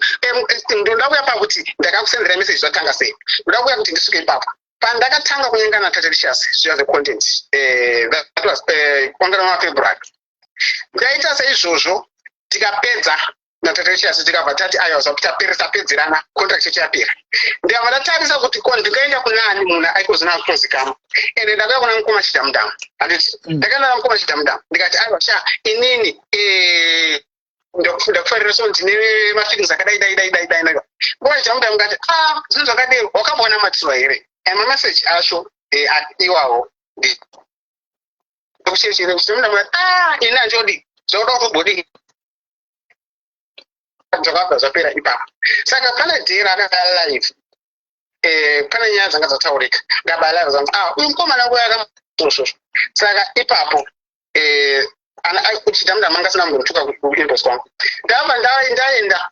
Ndoda kuuya pakuti ndakakusendera message, zvatanga sei. Ndoda kuuya kuti ndisvike ipapo pandakatanga kunyengana naTatelicious zviya zvecontent. That was kwangana maFebruary. Ndaita seizvozvo, tikapedza naTatelicious, tikabva tati aiwa, tapera, tapedzerana, contract yacho yapera. Ndikabva ndatarisa kuti ko ndingaenda kunani munhu aikozina kutozikanwa, ende ndakauya kuna mukoma Chidhamudamu, handiti ndakaenda na mukoma Chidhamudamu, ndikati aiwa sha, inini ndakufarira, so ndine mafeelings akadai dai dai dai dai dai. Mukoma Chidhamudamu ngati a zvinhu zvakadero wakamboona matirwa here? And mameseji acho iwawo kuchechere Chidhamudamu ngati a ini handodi zvakuda kutobodi, zvakabva zvapera ipapo. Saka pane day raakabaya live, pane nyaya dzanga dzataurika, ndabaya live zangu, ah, uyu mukomana uya akaosvosvo. Saka ipapo Chidhamudamu anga asina kumbotuka kuinbox kwangu. Ndabva ndaenda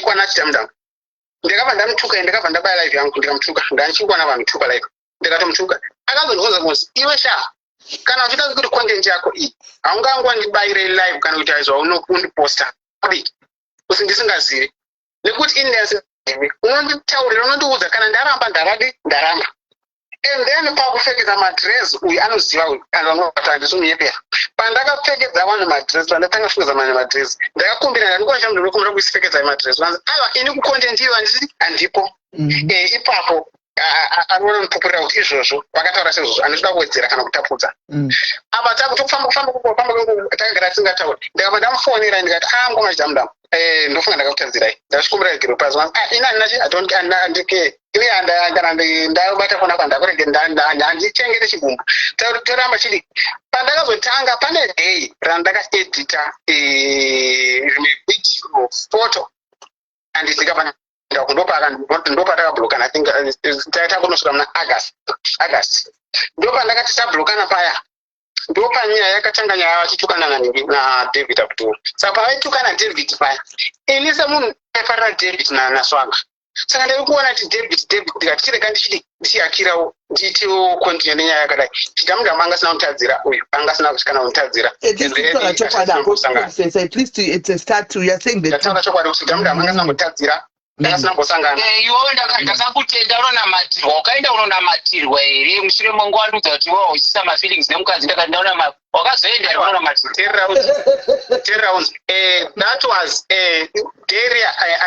kwana Chidhamudamu, ndakabva ndamutuka, ndakabva ndabaya live yangu, ndikamutuka, ndandichikwana vanhu tuka live, ndikatomutuka. Akazondibvunza kuzi iwe sha, kana uchida kuti content yako iyi haungangondibayire live kana kuti aizva unondiposta kudii usi ndisingazivi, nekuti ini ndaisingazivi, unonditaurira, unondiudza, kana ndaramba ndaradi ndaramba. And then pakupfekedza madress, uyu anoziva, uyu anobata, handisi. Pandakapfekedza vanhu madress, pandatanga kupfekedza vanhu madress, ndakakumbira, ndandikona ndinokumbira kuisipfekedza madress. Vanzi aiwa, ini kucontent iyo handisi, handipo. Ipapo anoona mupupurira kuti izvozvo vakataura seizvozvo, handinoda kuwedzera kana kutapudza. Apa takutofamba kufamba kufamba, takagara tisingatauri. Ndikabva ndamufonera, ndikati, "A, ngoma Chidhamudamu, ndofunga ndakakutadzirai, ndachikumbira regero pasi." "Ini handina, handike ini, kana ndabata fona kwa ndakurege, handichengete chigumbu." Toramba chidi. Pandakazotanga, pane day randakaedita rimwe video photo, handisika ndopatakablokana. Takunosvika muna August, ndopandakati tablokana paya, ndopanyaya yakatanga, nyaya vachitukana naDavid Abdul. Saka pavaitukana David paya, ini semunhu aifarira David naSwaga, saka ndiri kuona kuti David, David, ndikati chirega ndichidi ndichiyakirawo, ndiitewo continue nenyaya yakadai. Chidhamudamu anga asina kutadzira uyu, anga asina kana kutadzira. Ndataura chokwadi kuti Chidhamudamu anga asina kutadzira, ndakasina kumbosangana. Iwewe ndakakutenda unonamatirwa, ukaenda unonamatirwa here? Mushure menguva wandiudza kuti iwewe uchiisa mafeelings nemukadzi, ndakati ndaona wakazoenda here unonamatirwa? Teerera unzi, that was day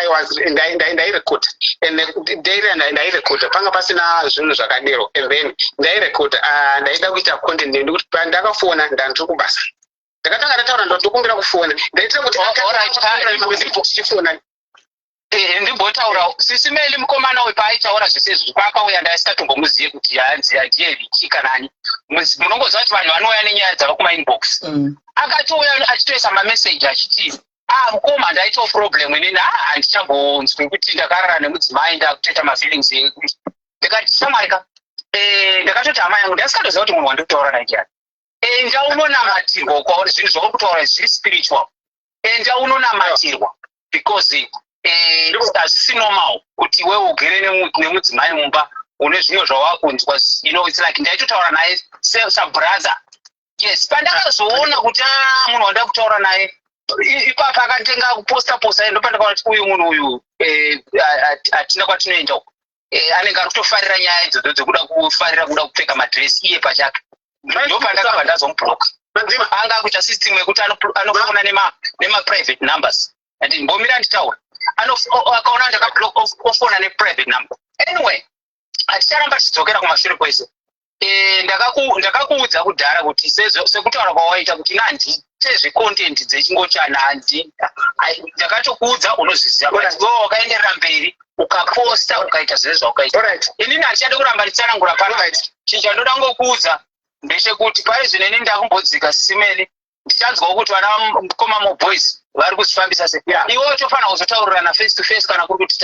I was ndairekodha, and day ndairekodha panga pasina zvinhu zvakadero. And then ndairekodha, ndaida kuita content, nekuti pandakafona ndandiri kubasa. Ndakatanga ndataura, ndokumbira kufona, ndaitira kuti tichifona. Ndimbotaura, Sisi Meli, mukomana uyu paaitaura zvese izvi, paakauya ndaisikatombomuzive kuti hanzi ndiye Richi kanani. Munongoziva kuti vanhu vanouya nenyaya dzavo kumainbox. Akatouya achitoisa mameseji achiti, "Ah, mukoma, ndaitawo problem inini, a handichambonzwi kuti ndakarara nemudzimai, ndakutoita mafeelings." Ndikati, "Shamwari ka." Ndakatoti hama yangu, ndaisingatoziva kuti munhu wandikutaura naye ndiani. Enda unonamatirwa kwauri, zvinhu zvauri kutaura zviri spiritual, enda unonamatirwa, because hazvisi normal kuti iwewe ugere nemudzimai mumba, une zvimwe zvawakunzwa. It's like ndaitotaura naye sabrother. Yes, pandakazoona kuti a munhu wanda kutaura naye ipapa akatenga kuposta posta, ndopandakaona kuti uyu munhu uyu hatina kwatinoenda uku. Anenge ari kutofarira nyaya idzodzo dzekuda kufarira kuda kupfeka madresi iye pachake. Ndopandakabva ndazomubloka. Anga akuita system yekuti anofona nemaprivate numbers, and mbomira nditaura, akaona ndakablock, ofona neprivate number. Anyway, haticharamba tichidzokera kumashure kwese. Ndakakuudza kudhara kuti sekutaura kwawaita kuti ina handiite zvecontent dzechingochana, handi ndakatokuudza, unozviziva, but iwewe wakaenderera mberi ukaposta, ukaita zvese zvaukaita. Inini handichadi kuramba nditsanangura pano. Chinhu chandoda ngokuudza ndechekuti pari zvino ini ndakumbodzika, Sisi Meli, ndichanzwawo kuti vana mukoma moboys vari kuzvifambisa sei. Iwewe tofanira kuzotaurirana face to face, kana kuri kuti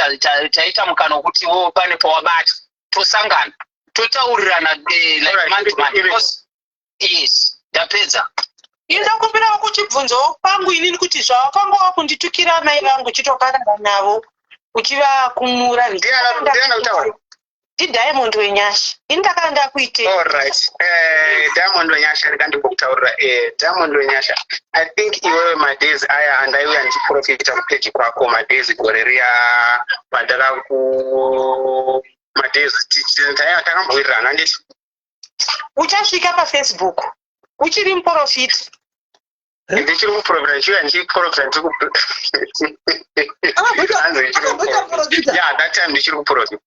taita mukana wekuti iwewe pane pawabata, tosangana, totaurirana like man to man, because yes, ndapedza. Indokumbirawo kuchibvunzawo kwangu inini kuti zvawakanga wakunditukira mai vangu, chitokarara navo uchivakumura. Ndiani kutaura? NdiDiamond Wenyasha. Ini ndakanga ndakuitei? Alright, Diamond Wenyasha, rega ndikutaurira. Diamond Wenyasha, I think iwewe madays aya andaiuya ndichiprofita kupeji kwako, madays gore riya pandakaku madays takambowirirana, handiti? Uchasvika paFacebook uchiri muprofiti. Ndichiri kuprofita, ndichiuya ndichiprofita, ndiri hanzi ndichiri kuprofita. Yeah, that time ndichiri kuprofita.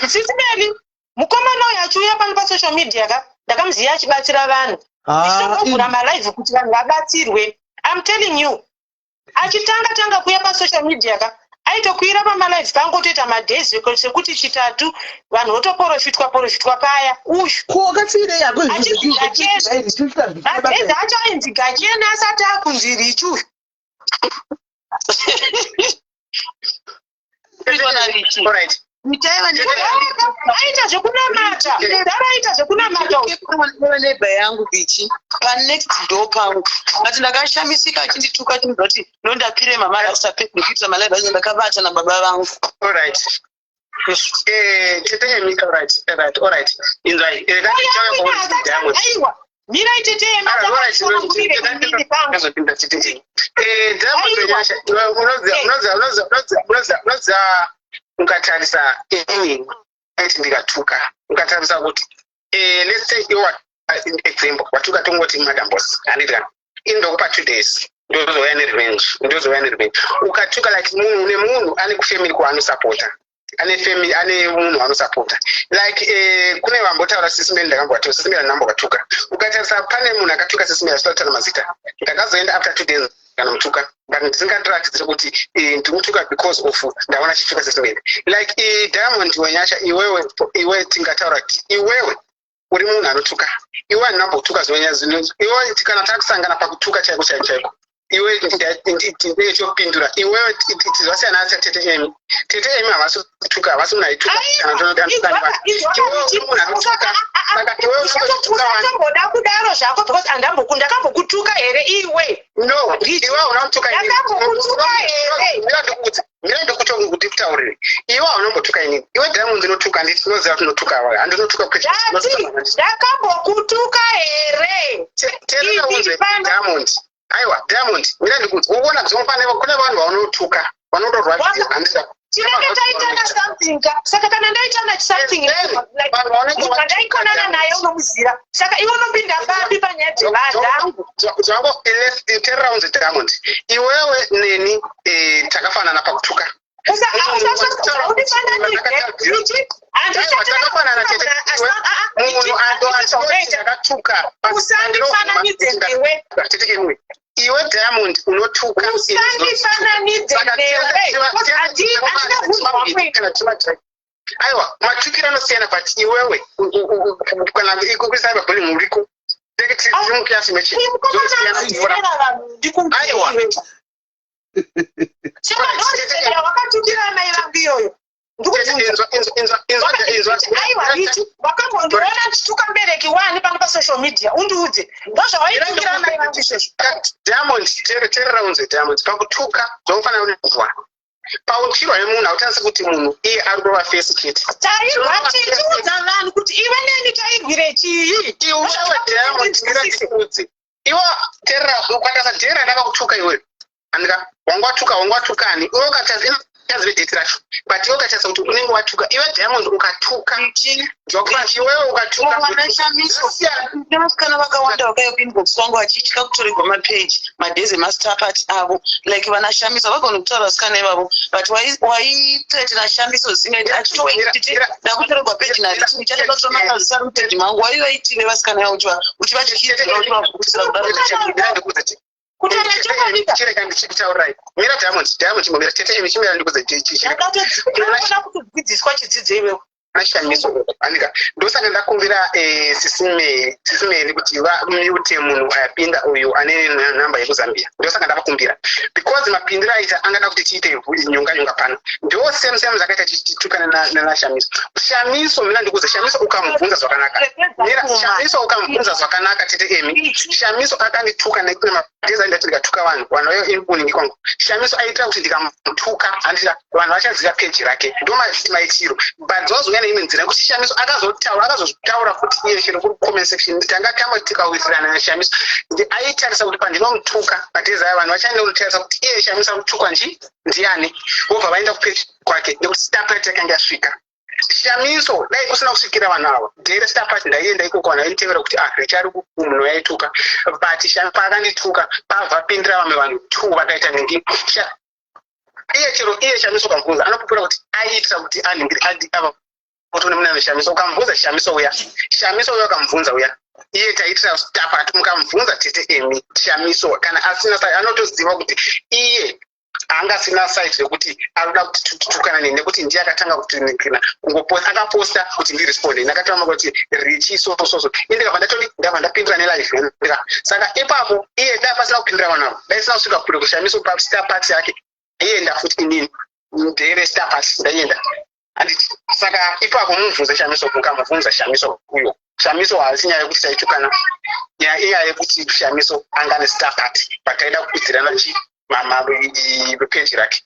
Sisi Meli, mukomana uyu achiuya pano pasocial media ka, ndakamuziva achibatsira vanhu, tichitongogura malive kuti vanhu vabatsirwe. I'm telling you, achitanga tanga kuuya pasocial media ka, aitokwira pamalive pangotoita madays sekuti chitatu, vanhu votoprofitwa profitwa paya uyu. Ko wakasiyirei hako? Madays acho ainzi Gachena asati akunzi Richi uyu. Alright. Aita zvekunamata, dara aita zvekunamata uyu. Neighbor yangu Bichi, panext door pangu, but ndakashamisika achindituka, achindibva kuti nondapire mama usapekuita malive acho, ndakabata nababa vangu. Alright. Tete Emi, alright, alright. Inzwai, ngatichauya kwauri, Diamond. Aiwa, mirai, tete. Alright, ngazopinda tete Emi. Diamond Wenyasha, unoziva, unoziva, unoziva, unoziva, unoziva, unoziva, ukatarisa ini Aiti ndikatuka, ukatarisa kuti let's say iwe, example, watuka, tongoti Madam Boss, handiti kana ini ndokupa 2 days, ndozouya nerevenge, ndozouya nerevenge. Ukatuka like munhu nemunhu ane kufamily kwaanosapota, ane family, ane munhu anosapota. Like kune vambotaura Sis Melly, ndakambovatuka Sis Melly, ndambovatuka. Ukatarisa pane munhu akatuka Sis Melly, asina mazita, ndakazoenda after 2 days kana mutuka, but ndisingatiratidzire kuti ndinotuka because of ndaona chituka Sis Melly. Like Diamond Wenyasha, iwewe, iwe tingataura kuti iwewe uri munhu anotuka, iwe handinambotuka zvinonyazino. Iwe kana takusangana pakutuka chaiko chaiko chaiko, iwe ndechopindura iwewe, zvasiyana natete Emi. Tete Emi havasi kutuka, havasi munhu aituka. Kana iwewe munhu anotuka, saka iwewe usatomboda kudaro zvako, because ndakambokutuka here iwe? No, iwe hauna kutuka. Ndakambokutuka here? Mira ndikuudze, mira ndikuti kutaurire. Iwe haunombotuka inini. Iwe Diamond unotuka, nditi tinoziva kuti unotuka, handinotuka. Kwete. Ndati ndakambokutuka here? Terera unze, Diamond. Aiwa, Diamond, mira ndikuudze. Uona zvomufane, kune vanhu vaunotuka vanodorwadziwa, handisa? Tinenge taitana something ka. Saka kana ndaitana something, munhu andaikonana naye unomuziva, saka iwe unopinda papi panyaya dzevadhangu? Zvango, terera unze, Diamond. Iwewe neni takafanana pakutuka. Usandifananidze. Takafanana chete. Munhu ndakatuka. Usandifananidze newe. Tete imwe, iwe Diamond unotuka. Usandifananidze newe. Handina hunhu hwako. Aiwa, matukiro anosiyana, but iwewe kana kucyberbullying uriko, tiri mukilasi mechi. Aiwa, saka wakatukira mai vangu iyoyo. Aiwa, Richi, wakambondiona ndichituka mubereki wani pano pasocial media? Undiudze, ndozvawaitukira mai vangu izvozvo? Diamond, teerera unze, Diamond. Pakutuka zvofanira kunzwa pauchirwa nemunhu, hautarisi kuti munhu iye ari kurova face chete. Tairwa, tichiudza vanhu kuti iwe neni tairwire chii? Iwewe Diamond, mira ndikuudze. Iwe teerera, ukatarisa dhera ndakakutuka iwewe, andika wanga watuka, wanga watukani iwe? Ukatarisa azive date racho, but iwe ukatarisa kuti unenge watuka, iwe Diamond ukatuka, iwewe ukatuka. Vanashamiso nevasikana vakawanda vakauya kuinbox kwangu vachitya kutorerwa mapeji madhezi emastar party avo, like vanashamiso vagona kutaura vasikana ivavo, but waithreatena Shamiso zvisingaiti, achitowaititi ndakutorerwa peji narichi, ndichada kutora makazisa ari mupeji mangu. Waivaitire vasikana ivavo uchivatyisidzira, uchivavhundisira kudaro? Kutaura chokwadi. Chirega ndichikutaurirai. Mira Diamond, Diamond, chimbomira. Tete imi, chimira ndikuudze. Ndakatodzinoda kutodzidziswa chidzidzo iwewe. Nashamiso, andika ndosaka ndakumbira Sis Melly kuti vamute munhu apinda uyu ane namba yekuZambia. Ndosaka ndavakumbira, because mapindiro aita angada kuti tiite nyonga nyonga pano. Ndo same same zvakaita titukane naShamiso. Shamiso, mina ndikuudze, Shamiso ukamubvunza zvakanaka, mira, Shamiso ukamubvunza zvakanaka, tete emi, Shamiso akandituka nekune madhezi aindati ndikatuka vanhu, vanhu vayo inbuningi kwangu. Shamiso aitira kuti ndikamutuka, handira vanhu vachaziva peji rake. Ndo maitiro, but zvazouya neimwe nzira yekuti Shamiso akazotaura, akazotaura futi iye chero kuri comment section. Tanga tamba tikawirirana naShamiso. Aitarisa kuti pandinomutuka madhezi aya, vanhu vachaenda kunotarisa kuti iye Shamiso akutukwa nji ndiani, vobva vaenda kupeji kwake, nekuti star party yakanga yasvika. Shamiso, dai kusina kusvikira vanhu ava dhere star party, ndaienda ikoko, vanhu vaitevera kuti ah, Richari munhu yaituka. But paakandituka, pabva pindira vamwe vanhu two vakaita ningi. Iye chero iye Shamiso ukamubvunza, anopupura kuti aiitira kuti anhingiri ava kuti une munhu. Shamiso ukamubvunza, Shamiso uya, Shamiso uya ukamubvunza uya, iye taitira star party. Mukamubvunza tete emi, Shamiso kana asina, anotoziva kuti iye haangasina site yekuti arikuda kuti titukana neni, nekuti ndiye akatanga kutunikira kungoposta. Akaposta kuti ndiresponde, ndakatama kuti Richi so so so, ini ndikabva ndatodi, ndabva ndapindura nelive ndika. Saka ipapo iye dai pasina kupindura vanhu ava, dai sina kusvika kure kuShamiso pastar party yake, ienda futi inini ndere star party ndaienda, handiti? Saka ipapo mubvunze Shamiso. Mukamubvunza Shamiso uyo, Shamiso haasi nyaya yekuti taitukana, nyaya inyaya yekuti Shamiso anga nestar party, but taida kukudzirana chi peji rake.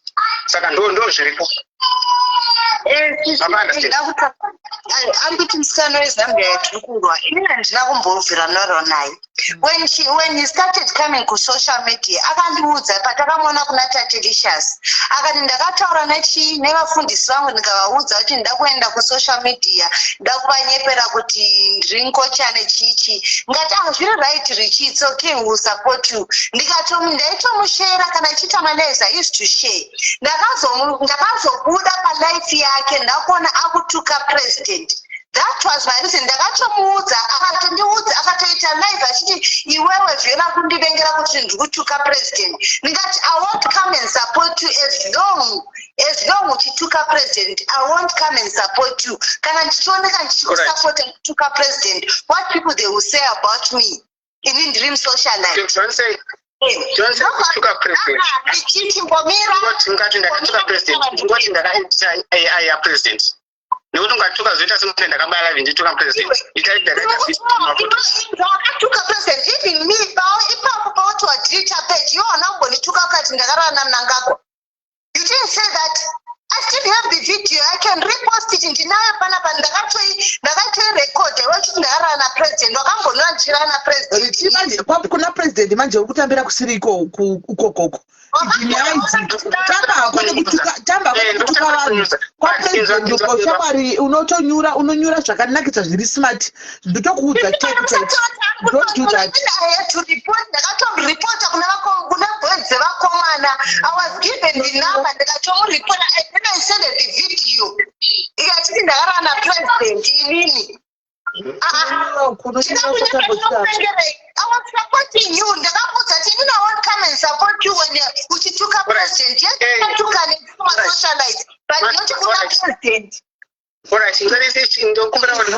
Saka ndo zviripo. Ari kuti musikana weZambia yatiri kurwa, inini handina kumbobvira norwa naye. When he started coming kusocial media, akandiudza patakamuona kuna Tatelicious, akati ndakataura nechii nevafundisi vangu, ndikavaudza kuti ndida kuenda kusocial media, ndida kuvanyepera kuti ndiri ngochane chichi. Ngati, "Ah, zviri right, Richi, it's okay, we will support you." Ndaitomushera kana ichiita malives. I used to share. Ndakazobuda palive yake ndakuona akutuka president. That was my reason. Ndakatomuudza, akatondiudza, akatoita live achiti, "Iwewe Viola, kundivengera kuti ndiri kutuka president." Ndingati, "I won't come and support you as long uchituka president. I won't come and support you. Kana ndichioneka ndichikusapota kutuka president, what people they will say about me, ini ndiri musocialite." Don't say, don't say kutuka president. Ndichichimbomira. Ngoti ngati ndakatuka president, ngoti ndakaita AI yapresident, nekuti ungatuka zoita sekunge ndakabaya live ndichituka president. Itai ndakaita mafotos. Wakatuka president. Even me, pao ipapo pauti wadelete page, iwe hauna kumbondituka ukati ndakarara naMnangagwa. You didn't say that. I still have the video. I can repost it. Ndinayo panapa. Ndakatoirekodha iwe uchiti ndakarara napresident. Wakambonora ndichirara napresident? Richi manje kuna president manje uri kutambira kusiri ikokoko. Nyaya idzi, tamba hako nekutuka, tamba hako nekutuka vanhu kwapresident uko. Shamwari, unotonyura, unonyura zvakanakisa, zviri smart. Ndotokuudza type type, don't do that. I had to report. Ndakatoripota kuna boys dzevakomana. I was given the number, ndikatomuripota, and then I sent the video ikachiti ndakarara napresident inini. Kunonyura kwatambosika. I was supporting you. Ndakakuudza kuti inini I won't come and support you when uchituka president. Yes, ukatuka nemasocialite, but not kuna president. Alright, ngarisi ndokumbira kuti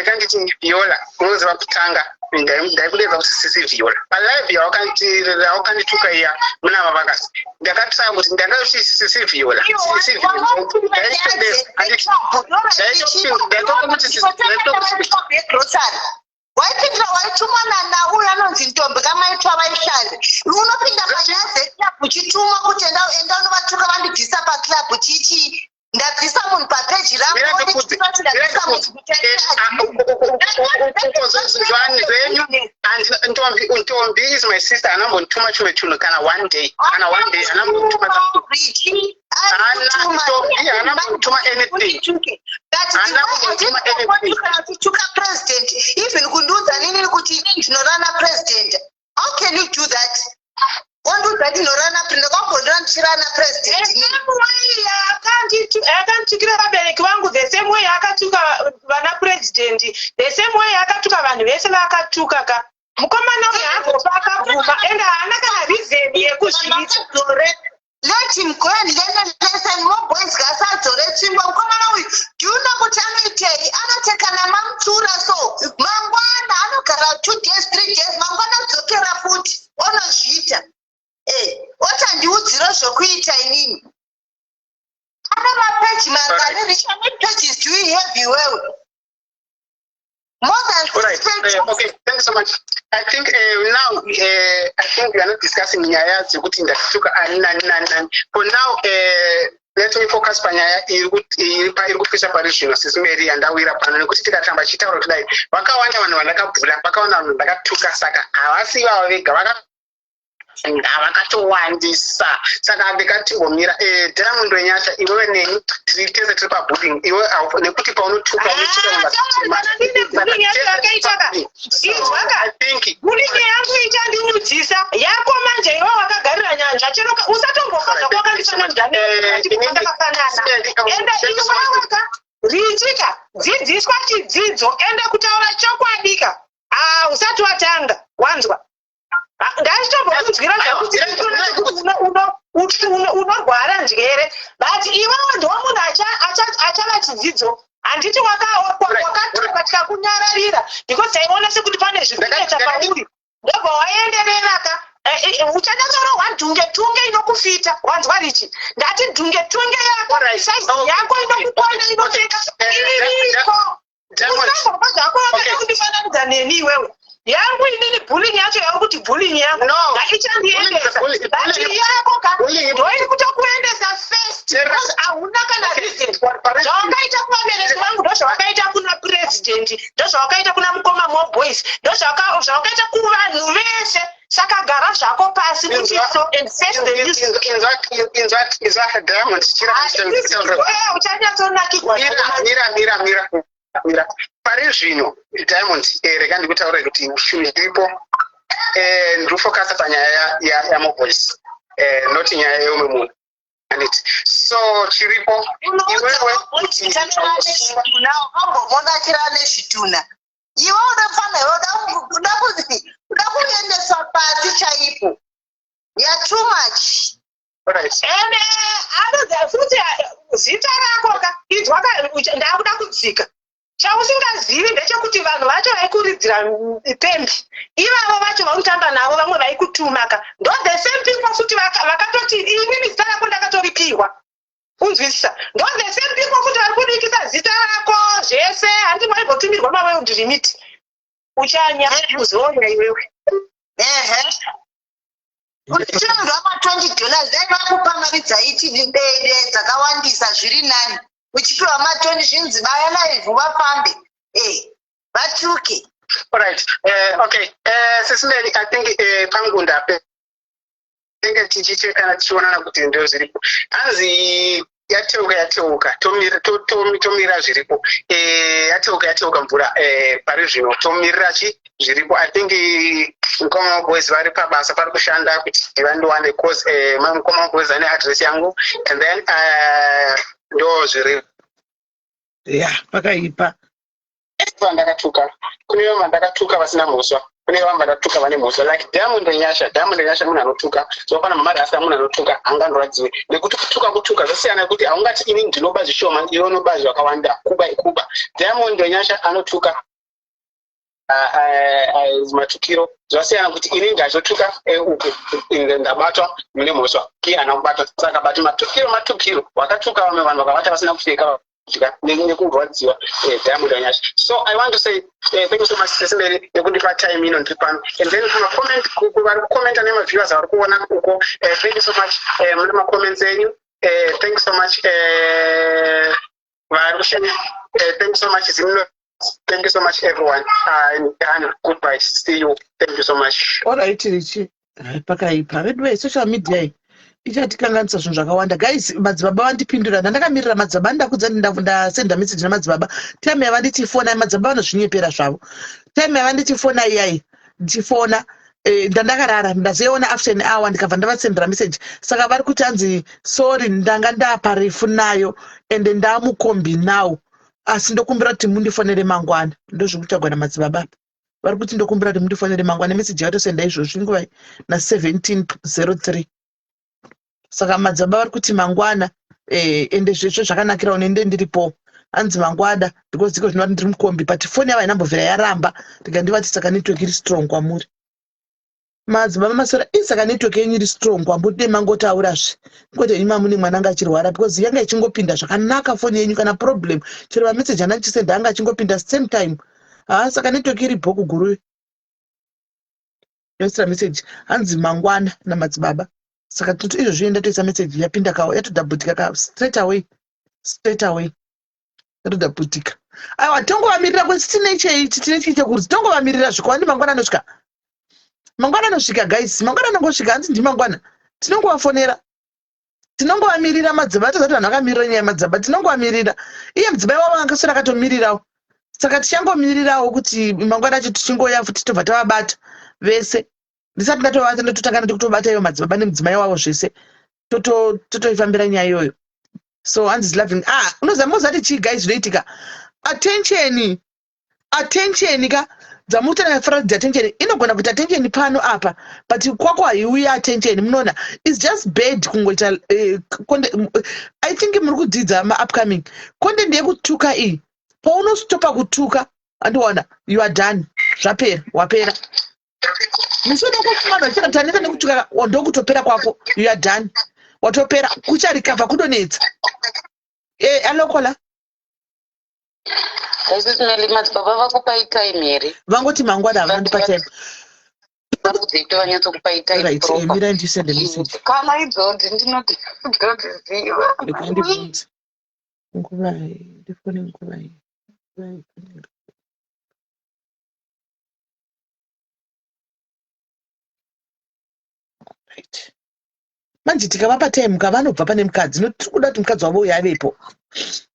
kanditi Viola, unoziva kutanga ndaikudedza kuti sisi Viola. Palive yawakandituka iya muna mavakasi, ndakatsaya kuti ndangati sisi Viola, sisi Viola. Ndaitokuti Waipindira, waitumwa nauyu anonzi Ntombi kamaitwa Vaihlale. Unopinda panyaya dzeclub uchitumwa kuti enda, enda unovatuka, vandibvisa paclub chichi, ndabvisa munhu papeji rangu. Ndabvisa munhu. Zvenyu Ntombi, Ntombi is my sister. Anambondituma chimwe chinhu kana one day, kana one day anambondituma. Ntombi haanambondituma anything. Haana anything. Tuka president, even kundiudza nini kuti inini ndinorana president. How can you do that? Wandiudza kuti ndinorana, ndakambondora ndichirana president inini? Same way akanditukira vabereki vangu, the same way akatuka vana president, the same way akatuka vanhu vese vaakatuka ka. Mukomana uyu haambofa akabvuma, ende haana kana reason yekuzviita. Let him go and learn a lesson. More boys ngasadzore tsvimbo. Mukomana uyu, do you know kuti anoitei? Anoti kana mamutsura so, mangwana anogara 2 days, 3 days, mangwana adzokera futi onozviita. Oti handiudziro zvokuita inini. Ana mapeji mangani? Rich, how many pages do you have iwewe? More than All right. six pages. Okay. Thank you so much. I think now I think we are not discussing nyaya dzekuti ndatuka ani nani nani nani. For now, let me focus panyaya iri kupisa pari zvino, sisi Mary, yandawira pano, nekuti tikatamba chitaura kudai, vakawanda vanhu vandakabvura, vakawanda vanhu vandakatuka, saka havasi ivavo vega, vakatowandisa, saka ndikatimbomira. Diamond Wenyasha, iwewe neni tiri tese tiri pabullying. Iwe nekuti paunotuka, unotuka Ah, kana ndine bullying yacho yakaita ka, inzwaka. I think Bullying yangu ichandiudzisa yako manje. Iwe wakagarira nyanja chero usatombofa zvako wakandifananidza ndakafanana. Ende iweweka Richika, dzidziswa chidzidzo. Ende kutaura chokwadi ka, ah, usati watanga wanzwa. Ah, ndachitombokunzwira zvakuti unorwara njere, but iwewe ndiwo munhu achava chidzidzo. Handiti wakatuka tikakunyararira because taiona sekuti pane zviri kunetsa pauri, ndobva waenderera ka. Uchanyatsorohwa dhunge tunge inokufita. Wanzwa, Richi? Ndati dhunge tunge yako, saizi yako inokukwana, inopfeka iriko. Usambobva zvako wakada kundifananidza neni iwewe. Yangu inini bullying yacho yauri kuti bullying yangu No. ngaichandiendesa, Bullying- but bullying- yako ka bullying- ndoiri kutokuendesa first. Because hauna kana reason. Zvawakaita kuvabereki vangu ndozvawakaita kuna president, ndozvawakaita kuna mukoma Moboys, ndozvawakaita kuvanhu vese. Saka gara zvako pasi muchiso and face the music. Inzwa, Diamond. Uchanyatsonakirwa. Mira, mira, mira, mira. Pari zvino, Diamond, rega ndikutaure kuti chinhu chiripo, ndiri kufocus panyaya yaMoboys, not nyaya yeumwe munhu, anditi? So chiripo iwewe kuti Ambovonakira nezvitunha. Iwe unofana, uda kuendeswa pasi chaipo ya too much. Ende anoziva futi zita rako ka. Inzwa ka, ndakuda kudzika. Chausingazivi ndechekuti vanhu vacho vaikuridzira pembi ivavo vacho vaunotamba navo, vamwe vaikutuma ka, ndo the same people futi vakatoti inini zita rako ndakatoripiwa. Unzwisisa? Ndo the same people futi vari kudikisa zita rako zvese. Handi waimbotumirwa maWorld Remit? Uchanya uzoona iwewe. Ehe, uchitorwa ma$20, dai vakupa mari dzaiti dede dzakawandisa zviri nani. Uchipiwa ma20, zvinzi baya live, vafambe, e vatuke. Alright, okay, Sis Melly, I think pangu ndape tinge tichichekana tichionana kuti ndo zviripo. Hanzi yateuka, yateuka, tomira zviripo. Yateuka, yateuka mvura. Pari zvino tomirira chi zviripo. I think mukoma Boys vari pabasa, pari kushanda kuti vandiwane, cause mukoma Boys ane address yangu, and then ndo zviripo. Ya, pakaipa. Vandakatuka, kune vamwe vandakatuka vasina mhosva, kune vamwe vandatuka vane mhosva, like Diamond Nyasha. Diamond Nyasha munhu anotuka. So pana Mama Rasta munhu anotuka, angandorwadziwe nekuti kutuka kutuka. Zvasiyana nekuti haungati ini ndinoba zvishoma, iwe unoba zvakawanda. Kuba ikuba. Diamond Nyasha anotuka matukiro zvasiyana kuti ini ndazotuka uku ndabatwa mune mhosva, iye haana kubatwa. Saka but matukiro matukiro. Wakatuka vamwe vanhu vakavata vasina kupfeka nekurwadziwa, Diamond Wanyasha. So I want to say thank you so much, Sis Melly, nekundipa time ino ndiri pano. And then kumacomment, vari kucommenta nemaviewers vari kuona uko, thank you so much. Mune macomments enyu, thank you so much. Vari kushanya, thank you so much. Zimno, thank you so much, everyone. And goodbye, see you. Thank you so much. Alright, Richi. Pakaipa veduwe, social media iyi ichatikanganisa zvinhu zvakawanda. Guys, madzibaba vandipindura. Ndandakamirira madzibaba, ndakudza, ndasenda message namadzibaba. Time yavanditi fona, madzibaba vanozvinyepera zvavo. Time yavanditi fona iyai, ndichifona ndandakarara. Ndazoiona after an hour, ndikabva ndavasendera message. Saka vari kuti hanzi sorry, ndanga ndapa refu nayo ende ndamukombi now, asi ndokumbira kuti mundifonere mangwana. Ndozvekutsvagwa namadzibaba apa. Vari kuti ndokumbira kuti mundifonere mangwana. Meseji yatosenda izvozvi nguvai? Na17:03. Saka madzibaba vari kuti mangwana, ende zvezvo zvakanakirawo nende ndiripo. Hanzi mangwana because iko zvinova ndiri mukombi, but foni yavo hainambobvira yaramba. Ndika ndivati saka network iri strong kwamuri, madzibaba Masora ii? Saka network yenyu iri strong kwamuri, dei mangotaurazve kwete imi mamune mwana anga achirwara, because yanga ichingopinda zvakanaka foni yenyu, kana problem. Chero mameseji anda ndichisenda anga achingopinda same time. Ha, saka network iri bho kuguru. Yaisira message hanzi mangwana namadzibaba. Saka toti izvozvi enda toisa message, yapinda ka, yatodhabhutika ka straight away, straight away yatodhabhutika. Aiwa, tongovamirira kwesi. Tine chei? Tine chii chekuti tongovamirira zvikwani? Mangwana anosvika, mangwana anosvika, guys, mangwana anongosvika. Hanzi ndimangwana tinongovafonera, tinongovamirira madzibaba. Tozati vanhu vakamirira nyaya yemadzibaba, tinongovamirira. Iye mudzimai wavo akaswera akatomirirawo. Saka tichangomirirawo kuti mangwana acho tichingoya futi, tobva tavabata vese. Ndisati ndatovata, ndototanga ndikutobata ivo madzibaba nemudzimai wavo zvese, totoifambira nyaya iyoyo. So hanzi is loving. Ah, unoziva, mozati chii, guys? Zvinoitika, attention, attention ka dzamutana kuti attention inogona kuita attention pano apa, but kwako haiuyi attention. Munoona, it's just bad kungoita I think muri kudzidza maupcoming content yekutuka iyi. Paunostopa kutuka, andiona, you are done, zvapera, wapera. Musi unokufunga vachira taneta nekutuka, ndokutopera kwako. You are done, watopera. Kucharikavha kudonetsa. Alokola. Sis Melly, madzibaba vakupai time here? Vangoti mangwana, havandipa time. Vakudzei tovanyatsokupai time Right, eh, proper. mirai ndisende message. Kana idzodzi ndinoti ndodziziva. Rega ndibvunze. Nguvai? Ndifone nguvai? Nguvai? Right. Manje tikavapa time ka vanobva pane mukadzi nokuti tiri kuda kuti mukadzi wavo uyu avepo.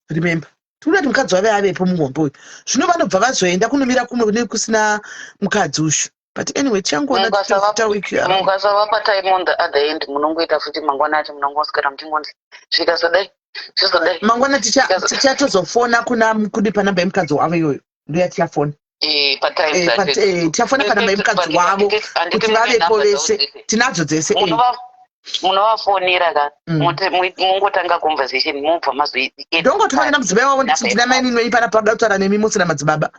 Remember. Tiri kuda kuti mukadzi wavo avepo muhombe uyu. Zvino vanobva vazoenda kunomira kumwe kune kusina mukadzi uyu. But anyway, tichangoona titoita week around. Mukasavapa time on the other end munongoita futi mangwana acho munongoswera muchingonzi zvikazodai zvizodai. Mangwana tichatozofona kuna kudi panamba yemukadzi wavo iyoyo. Ndoyatichafona. Eh, patime Eh, dzacho. eh, tichafona panamba yemukadzi wavo Handiti kuti mune vavepo nhamba dzavo vese. dzese. Tinadzo dzese. Eh. Munovafonera ka mungotanga conversation mobva mazoi Ndongotumana mudzimai wavo nditi ndina mainini wenyu panapa vanoda kutaura nemi musina madzibaba.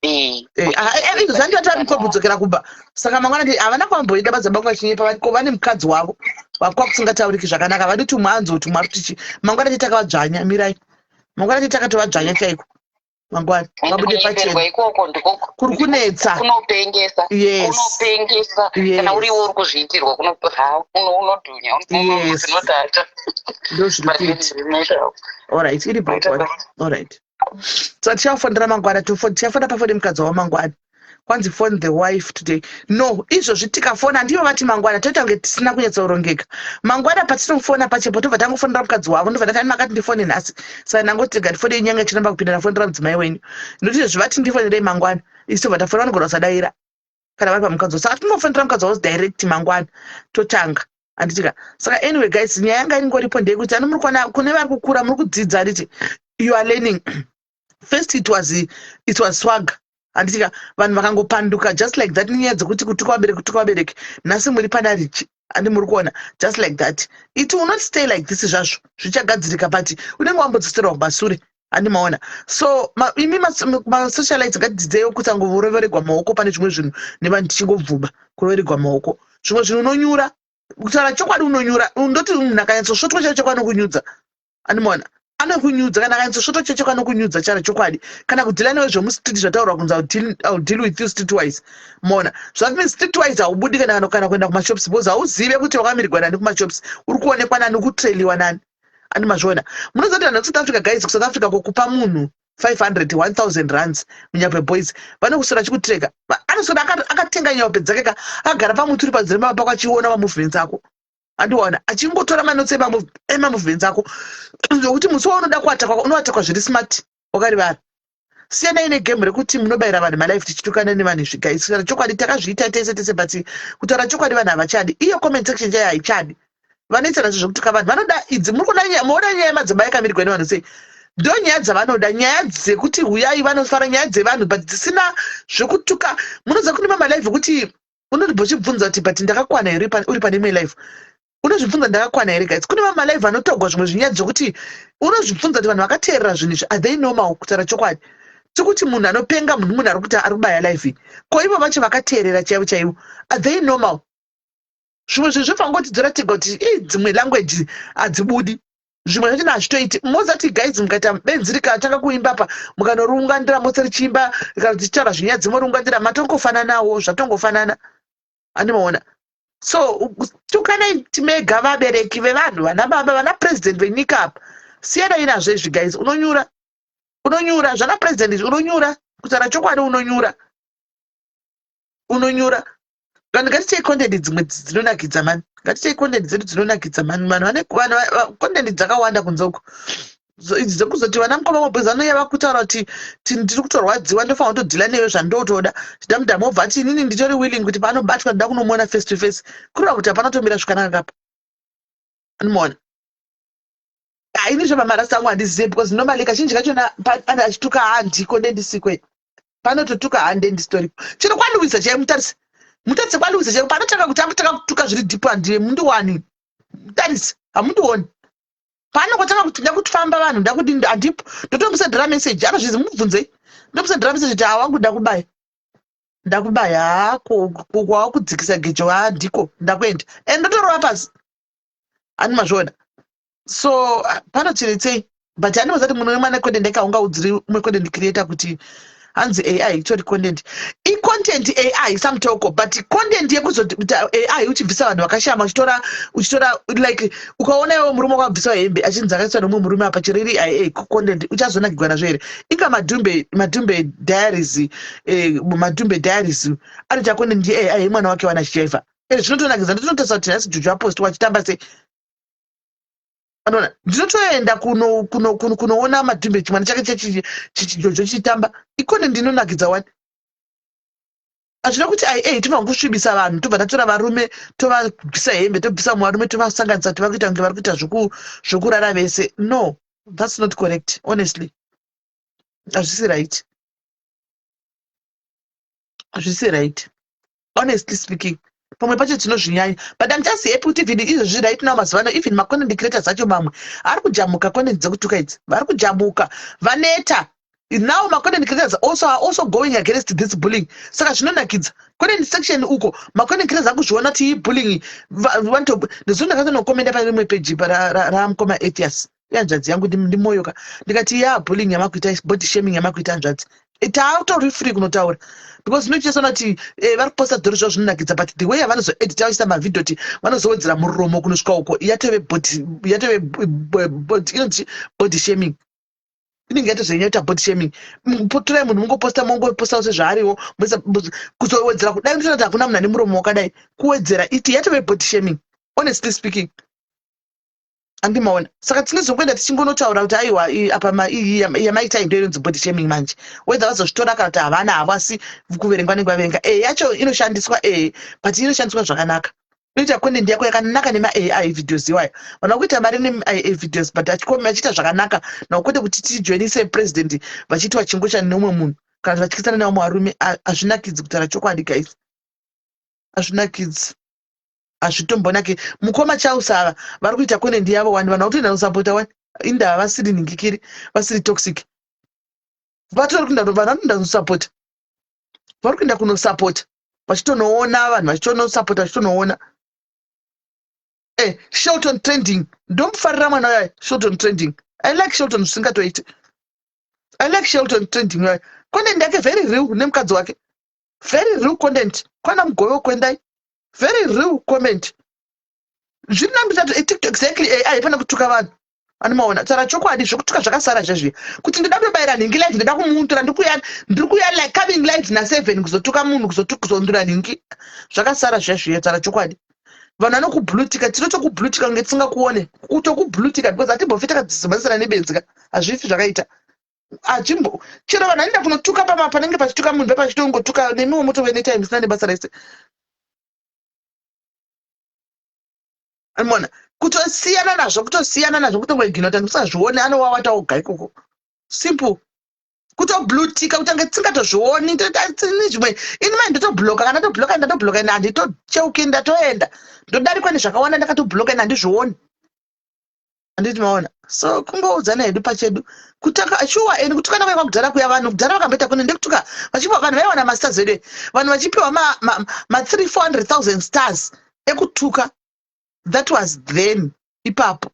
Eh, Eh, ah, eh, izvo zvandati mikobudzokera kumba saka mangwana havana kwamboenda madzibaba vangu vachinyepa vari ko vane mukadzi wavo vakwa kusingatauriki zvakanaka vadi kuti umwe anzi kuti umwe ari kuti chi mangwana ti takavadzvanya mirai mangwana ti takatovadzvanya chaiko mangwana vabude kunyeperwa pachena ikoko ndiko kuri kunetsa. Kunopengesa. Kunopengesa kana uriwo uri kuzviitirwa unodhunya unotata. Ndo zviri kuita. Alright, iri bhokoni. Alright, so tichafonera mangwana, tichafona pafoni mukadzi wavo mangwana. Kwanzi phone the wife today. No, izvozvi tikafona ndivo vati mangwana toita kunge tisina kunyatsorongeka. Mangwana patinofona pachepo tobva tangofonera mukadzi wavo, ndobva ndati makati ndifone nhasi, saka ndangoti rega ndifone inyanga ichiramba kupinda ndafonera mudzimai wenyu. Nokuti izvozvi vati ndifonerei mangwana, isu tobva tafona, vanogona kusadayira kana vari pamukadzi wavo. Saka tingofonera mukadzi wavo direct mangwana totanga, handitika? Saka anyway guys, nyaya yanga ingoripo ndeyekuti ani muri kuona kune vari kukura, muri kudzidza, handiti? You are learning. First it was swag, handitika? Vanhu vakangopanduka just like that nenyaya dzekuti kutuka vabereki, kutuka vabereki. Nhasi muri pana Richi, handi muri kuona? Just like that. It will not stay like this zvazvo, zvichagadzirika, but unenge wambodzoserwa kumasure, handi maona? So imi masocialites ngatidzidzeiwo kusangoroveregwa maoko pane zvimwe zvinhu nevanhu tichingobvuma kuroveregwa maoko. Zvimwe zvinhu unonyura, kutaura chokwadi unonyura. Ndoti munhu akanyatsosvotwa chaicho chako anokunyudza, andimaona? Anokunyudza kana akanyatsosvotwa chaicho anokunyudza chara chokwadi. Kana kudhila newe zvemustreet zvataurwa kunzi I'll deal with you streetwise, maona? That means streetwise haubudi kana kuenda kumashops because hauzive kuti wakamirigwa nani kumashops, uri kuonekwa nani, uri kutrailiwa nani, andi mazviona? Munoziva kuti vanhu vekuSouth Africa guys, kuSouth Africa kokupa munhu 500, 1000 rands, munyape boys vanokuswera chikutreka. Anoswera akatenga nyaope dzake ka, akagara pamuti uri panzira pako achiona mamovements ako, andiwana achingotora manotes emamovements ako, zvokuti musi waunoda kuatakwa unoatakwa zviri smart wakarivara. Siyanai negame rekuti munobayira vanhu malive tichitukana nevanhu izvi guys. Kutaura chokwadi takazviita tese tese, but kutaura chokwadi vanhu havachadi. Iyo comment section chaiyo haichadi. Vanoita nazvo zvekutuka vanhu vanoda idzi. Muri kuona, maona nyaya yemadzimai yakamirirwa nevanhu sei? Ndo nyaya dzavanoda, nyaya dzekuti huyai, vanofara nyaya dzevanhu but dzisina zvekutuka. Munoziva kune mamalive ekuti unobva kuti but ndakakwana here? Uri pane imwe live unozvibvunza ndakakwana here guys? Kune mamalive anotogwa zvimwe zvinyaya dzekuti unozvibvunza kuti vanhu vakateerera zvinhu izvi, are they normal? Kutaura chokwadi tikuti munhu anopenga munhu ari kuti ari kubaya live, ko ivo vacho vakateerera chaivo chaivo, are they normal? Zvimwe zvinhu zvobva dzoratiga kuti i dzimwe language hadzibudi, zvimwe zvachona hazvitoiti. Mozati guys, mukaita benzi rikatanga kuimba pa mukanorungandira mose richiimba kana tichitaura zvinyaya dzimorungandira, matongofananawo, zvatongofanana, andimaona? So tukanai mega vabereki vevanhu, vana baba, vana president venyika apa, siyanai nazvo izvi guys. Unonyura, unonyura zvana president izvi, unonyura. Kutaura chokwadi unonyura, unonyura. Vanhu ngatiitei content dzimwe dzinonakidza mani, ngatiitei content dzedu dzinonakidza mani. Vanhu vane vanhu content dzakawanda kunze uko. Idzi dzekuzoti vana mukoma mabhozi vanouya vakutaura kuti ndiri kutorwadziwa, ndofanira kutodhila newe zvandotoda chidamudhamu, obva ati inini nditori willing kuti paanobatwa ndoda kunomuona face to face, kureva kuti hapana kutomira zvakanaka kapa, anomuona? Ini zvepamarasta angu handizive because normally kazhinji kachona ane achituka handiko, ndendisikwe panototuka handendisitoripo. Chero kwaLuisa chaiyo, mutarise, mutarise kwaLuisa chaiyo panotanga kuti akutanga kutuka zviri deep, handiye mundiwani, mutarise, hamundioni. Paanongotanga kuti ndakutofamba vanhu ndakuti handipo, ndotomusendera message, anozvizi mubvunzei, ndomusendera message kuti hawangu ndakubaya, ndakubaya, haa kwawakudzikisa gejo, handiko ndakuenda, and ndotorova pasi, ani mazviona? So panotiretsei, but handinoziva kuti munhu wemwana content ekaungaudziri umwe content creator kuti Hanzi AI itori content. Icontent AI samutoko, but content yekuzoita AI uchibvisa vanhu vakashama, uchitora uchitora like ukaona iwe murume wakabviswa hembe achinzi akaiswa nemumwe murume apa, chero iri AI content, uchazonakigwa nazvo here? Inga Madhumbe, Madhumbe Diaries, Madhumbe Diaries anoita content yeAI yemwana wake wana chichaifa. Zvinotonakidza. Ndinotarisa kuti nhasi Juju apostwa achitamba sei. Anoona ndinotoenda kunoona Madhumbe, chimwana chake chijojo chichitamba. Icontent inonakidza wani. Hazvina kuti ai tofanira kusvibisa vanhu, tobva tatora varume tovabvisa hembe, tobvisa mumwe varume tovasanganisa, tova kuita kunge vari kuita zvokurara vese. No, that's not correct, honestly. Hazvisi right, hazvisi right, honestly speaking. Pamwe pacho tinozvinyanya, but I'm just happy kuti even izvozvi right now, mazuva ano, even macontent creators acho mamwe ari kujamuka. Content dzekutuka idzi vari kujamuka, vaneta. Now macontent creators also are also going against this bullying, saka zvinonakidza. Content section uko macontent creators akuzviona kuti ibullying. Ndizvo ndakatonokomenda pane rimwe peji ramukoma Athias, ihanzvadzi yangu, ndimoyoka, ndikati ya bullying yamakuita, body shaming yamakuita, hanzvadzi, taatori free kunotaura, because zvinochesana kuti vari kuposta dhori zvavo zvinonakidza, but the way yavanozoedita vachiita mavhidhio kuti vanozowedzera muromo kunosvika uko, yatove yatove inonzi body shaming, inenge yatozonyanya body shaming. Torai munhu mungoposta, mongopostawo sezvaariwo, kuzowedzera kudai, ndinoona kuti hakuna munhu ane muromo wakadai, kuwedzera iti yatove body shaming, honestly speaking. Andimaona. Saka tinozongoenda tichingonotaura kuti aiwa, apa iyi yamaita ndo inonzi body shaming manje, whether vazozvitora kana kuti havana havo, asi kuverengwa vanenge vaverenga. E yacho inoshandiswa e, but inoshandiswa zvakanaka, inoita content yako yakanaka nemaAI videos iwayo. Vanhu vakuita mari nemaAI videos, but achiita zvakanaka nawo, kwete kuti tijoinise president vachiitwa chingochani neumwe munhu kana kuti vatyisana nevamwe varume. Hazvinakidzi kutaura chokwadi, guys, hazvinakidzi, hazvitombonaki. Mukoma Charles ava vari kuita content yavo wani, vanhu vakutoenda kusapota wani. Indava vasiri ningikiri, vasiri toxic, vatori kuenda, vanhu vanoenda kusapota, vari kuenda kunosapota vachitonoona, vanhu vachitonosapota vachitonoona. Shelton Trending, ndomufarira mwana wayo Shelton Trending. I like Shelton zvisingatoiti. I like Shelton Trending wayo, content yake very real nemukadzi wake, very real content. Kwana Mugove kwendai, very real comment. Zviri nambitatu eTikTok exactly AI pane kutuka vanhu. Anomaona, taura chokwadi, zvekutuka zvakasara zvezvi kuti ndoda kutobayira nhingi live, ndoda kumuundura, ndikuya, ndiri kuya like coming live na7 kuzotuka munhu, kuzondura nhingi, zvakasara zvezviya. Taura chokwadi, vanhu vanokublutika, tinotokublutika kunge tisingakuone, kutokublutika, because hatimbofi takadzizimanisana nebenzi ka. Hazvifi zvakaita, hachimbo. Chero vanhu vanoenda kunotuka pama panenge pachituka munhu, pepachitongotuka nemiwo motove netime isina nebasa rese. Mona, kutosiyana nazvo, kutosiyana nazvo, kutongoignora kuti andisazvione, anowawata oga ikoko, simple. Kutoblutika kutange tisingatozvioni zvimwe. Ini mai ndotobloka, kana ndobloka, ndatobloka, ende handitocheuki, ndatoenda, ndodarikwa nezvakawanda, ndakatobloka, ende handizvioni, handiti maona? So kungoudzana hedu pachedu, kutaka shuwa eni kutukana kwaiva kudhara kuya. Vanhu kudhara vakamboita kune ndekutuka, vachipiwa, vanhu vaiwana mastars edu, vanhu vachipiwa ma3 400 000 stars ekutuka. That was then ipapo,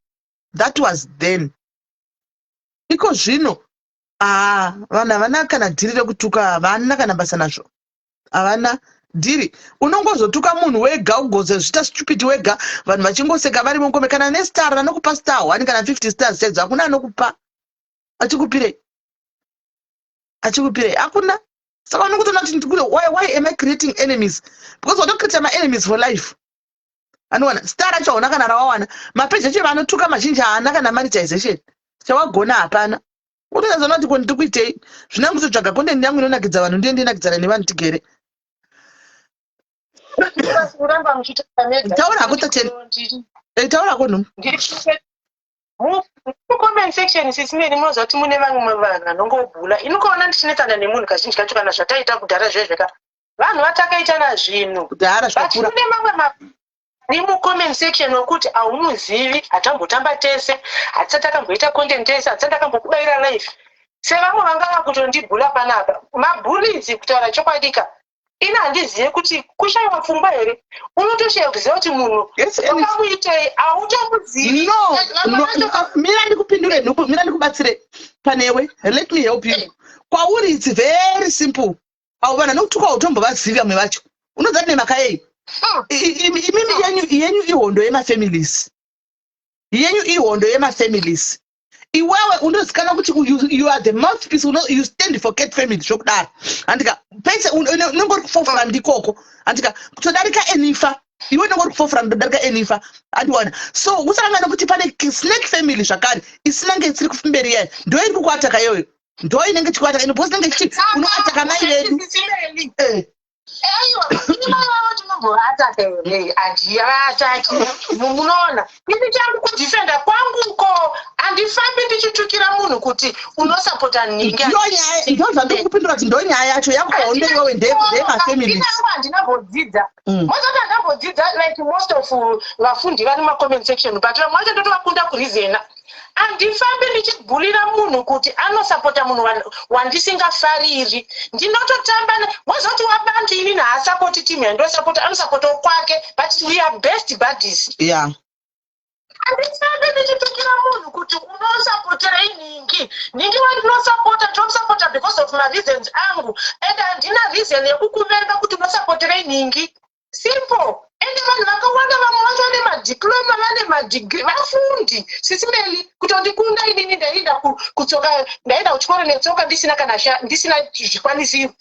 that was then. Iko zvino aa vanhu havana kana dhiri rekutuka, havana kana basa nazvo, havana dhiri. Unongozotuka munhu wega, ugozozvita stupid wega, vanhu vachingoseka vari mukome. Kana nestar vanokupa star one kana 50 stars chaidzo, hakuna anokupa. Achikupirei? Achikupirei? Hakuna. Saka unokutoona kuti why am I creating enemies? Because watocreata maenemies for life. Anowana star racho hauna kana rawawana. Mapeji acho vanotuka mazhinji haana kana monetization. Chawagona hapana. Utozaona kuti ko ndiri kuitei? Zvina kutotsvaga content yangu inonakidza vanhu, ndiye ndinakidzana nevanhu tigere. Kuramba muchitaura mega. Taura hako, Tateni. Taura hako nhumu. Mucomment section, sisimeni, munoziva kuti mune vamwe vanhu vanongobhula. Inongoona ndichinetsana nemunhu kazhinji kacho, kana zvataita kudhara zvezveka, vanhu vatakaitana zvinhu. Kudhara. But Zvikakura. Kune mamwe ari mucomment section wekuti haumuzivi, hatambotamba tese, hatisati takamboita content tese, hatisati takambokubayira live. Sevamwe vanga vakutondibhula panapa, mabullies, kutaura chokwadi ka, ini handizive kuti kushayiwa pfungwa here. Unotoshaya kuziva kuti munhu Yes, Alice. wakamuitei, hautomuzivi. No, no, mira ndikupindure nhubu, mira ndikubatsire panewe. Let me help you. Kwauri it's very simple. Avo vanhu vanokutuka utombovazivi vamwe vacho. Unoziva nemhaka yei? Imimi yenyu ihondo yemafamilies. Yenyu ihondo yemafamilies. Iwewe unozikanwa kuti you are the mouthpiece, you stand for Cat family zvokudaro. Handika pese unenge uri kuforefront ikoko. Handika kutodarika Enifa. Iwe unenge uri kuforefront kutodarika Enifa. Andiwana. So usarangana kuti pane snake family zvakare isinange isiri kumberi yayo. Ndo iri kukuataka iyoyo. Ndo inenge ichikuataka ino because inenge ichiti unoataka mai vedu. Aiwa, ini mai vavo tinombovataka here? Handivataki. Munoona, ini changu kudhifenda kwanguko, handifambi ndichitukira munhu kuti unosapota nhingi. Ndo nyaya, ndo zvandiri kupindura kuti ndo nyaya yacho yako hondo iwewe ndeyemafamilies. Ini hangu handina mbodzidza. Mozoti handina mbodzidza like most of vafundi vari mumacomment section, but vamwe vacho ndotovakunda kurizena. Handifambi ndichigulira munhu kuti anosapota munhu wandisingafariri. Ndinototamba mozoti wabantu inini haasapoti team yandosapota, anosapotawo kwake, but we are best buddies. Handifambi ndichitukira munhu kuti unosapotera inhingi. Nhingi wandinosapota, ndinomusapota because of my reasons angu. And handina reason yekukuvenga kuti unosapotera inhingi. Simple. Ende vanhu vakawanda vamwe vacho vane madiploma, vane madegree, vafundi. Sisi Meli, kutondikunda inini ndaienda kutsoka, ndaenda kuchikoro netsoka ndisina kana ndisina zvikwanisiro.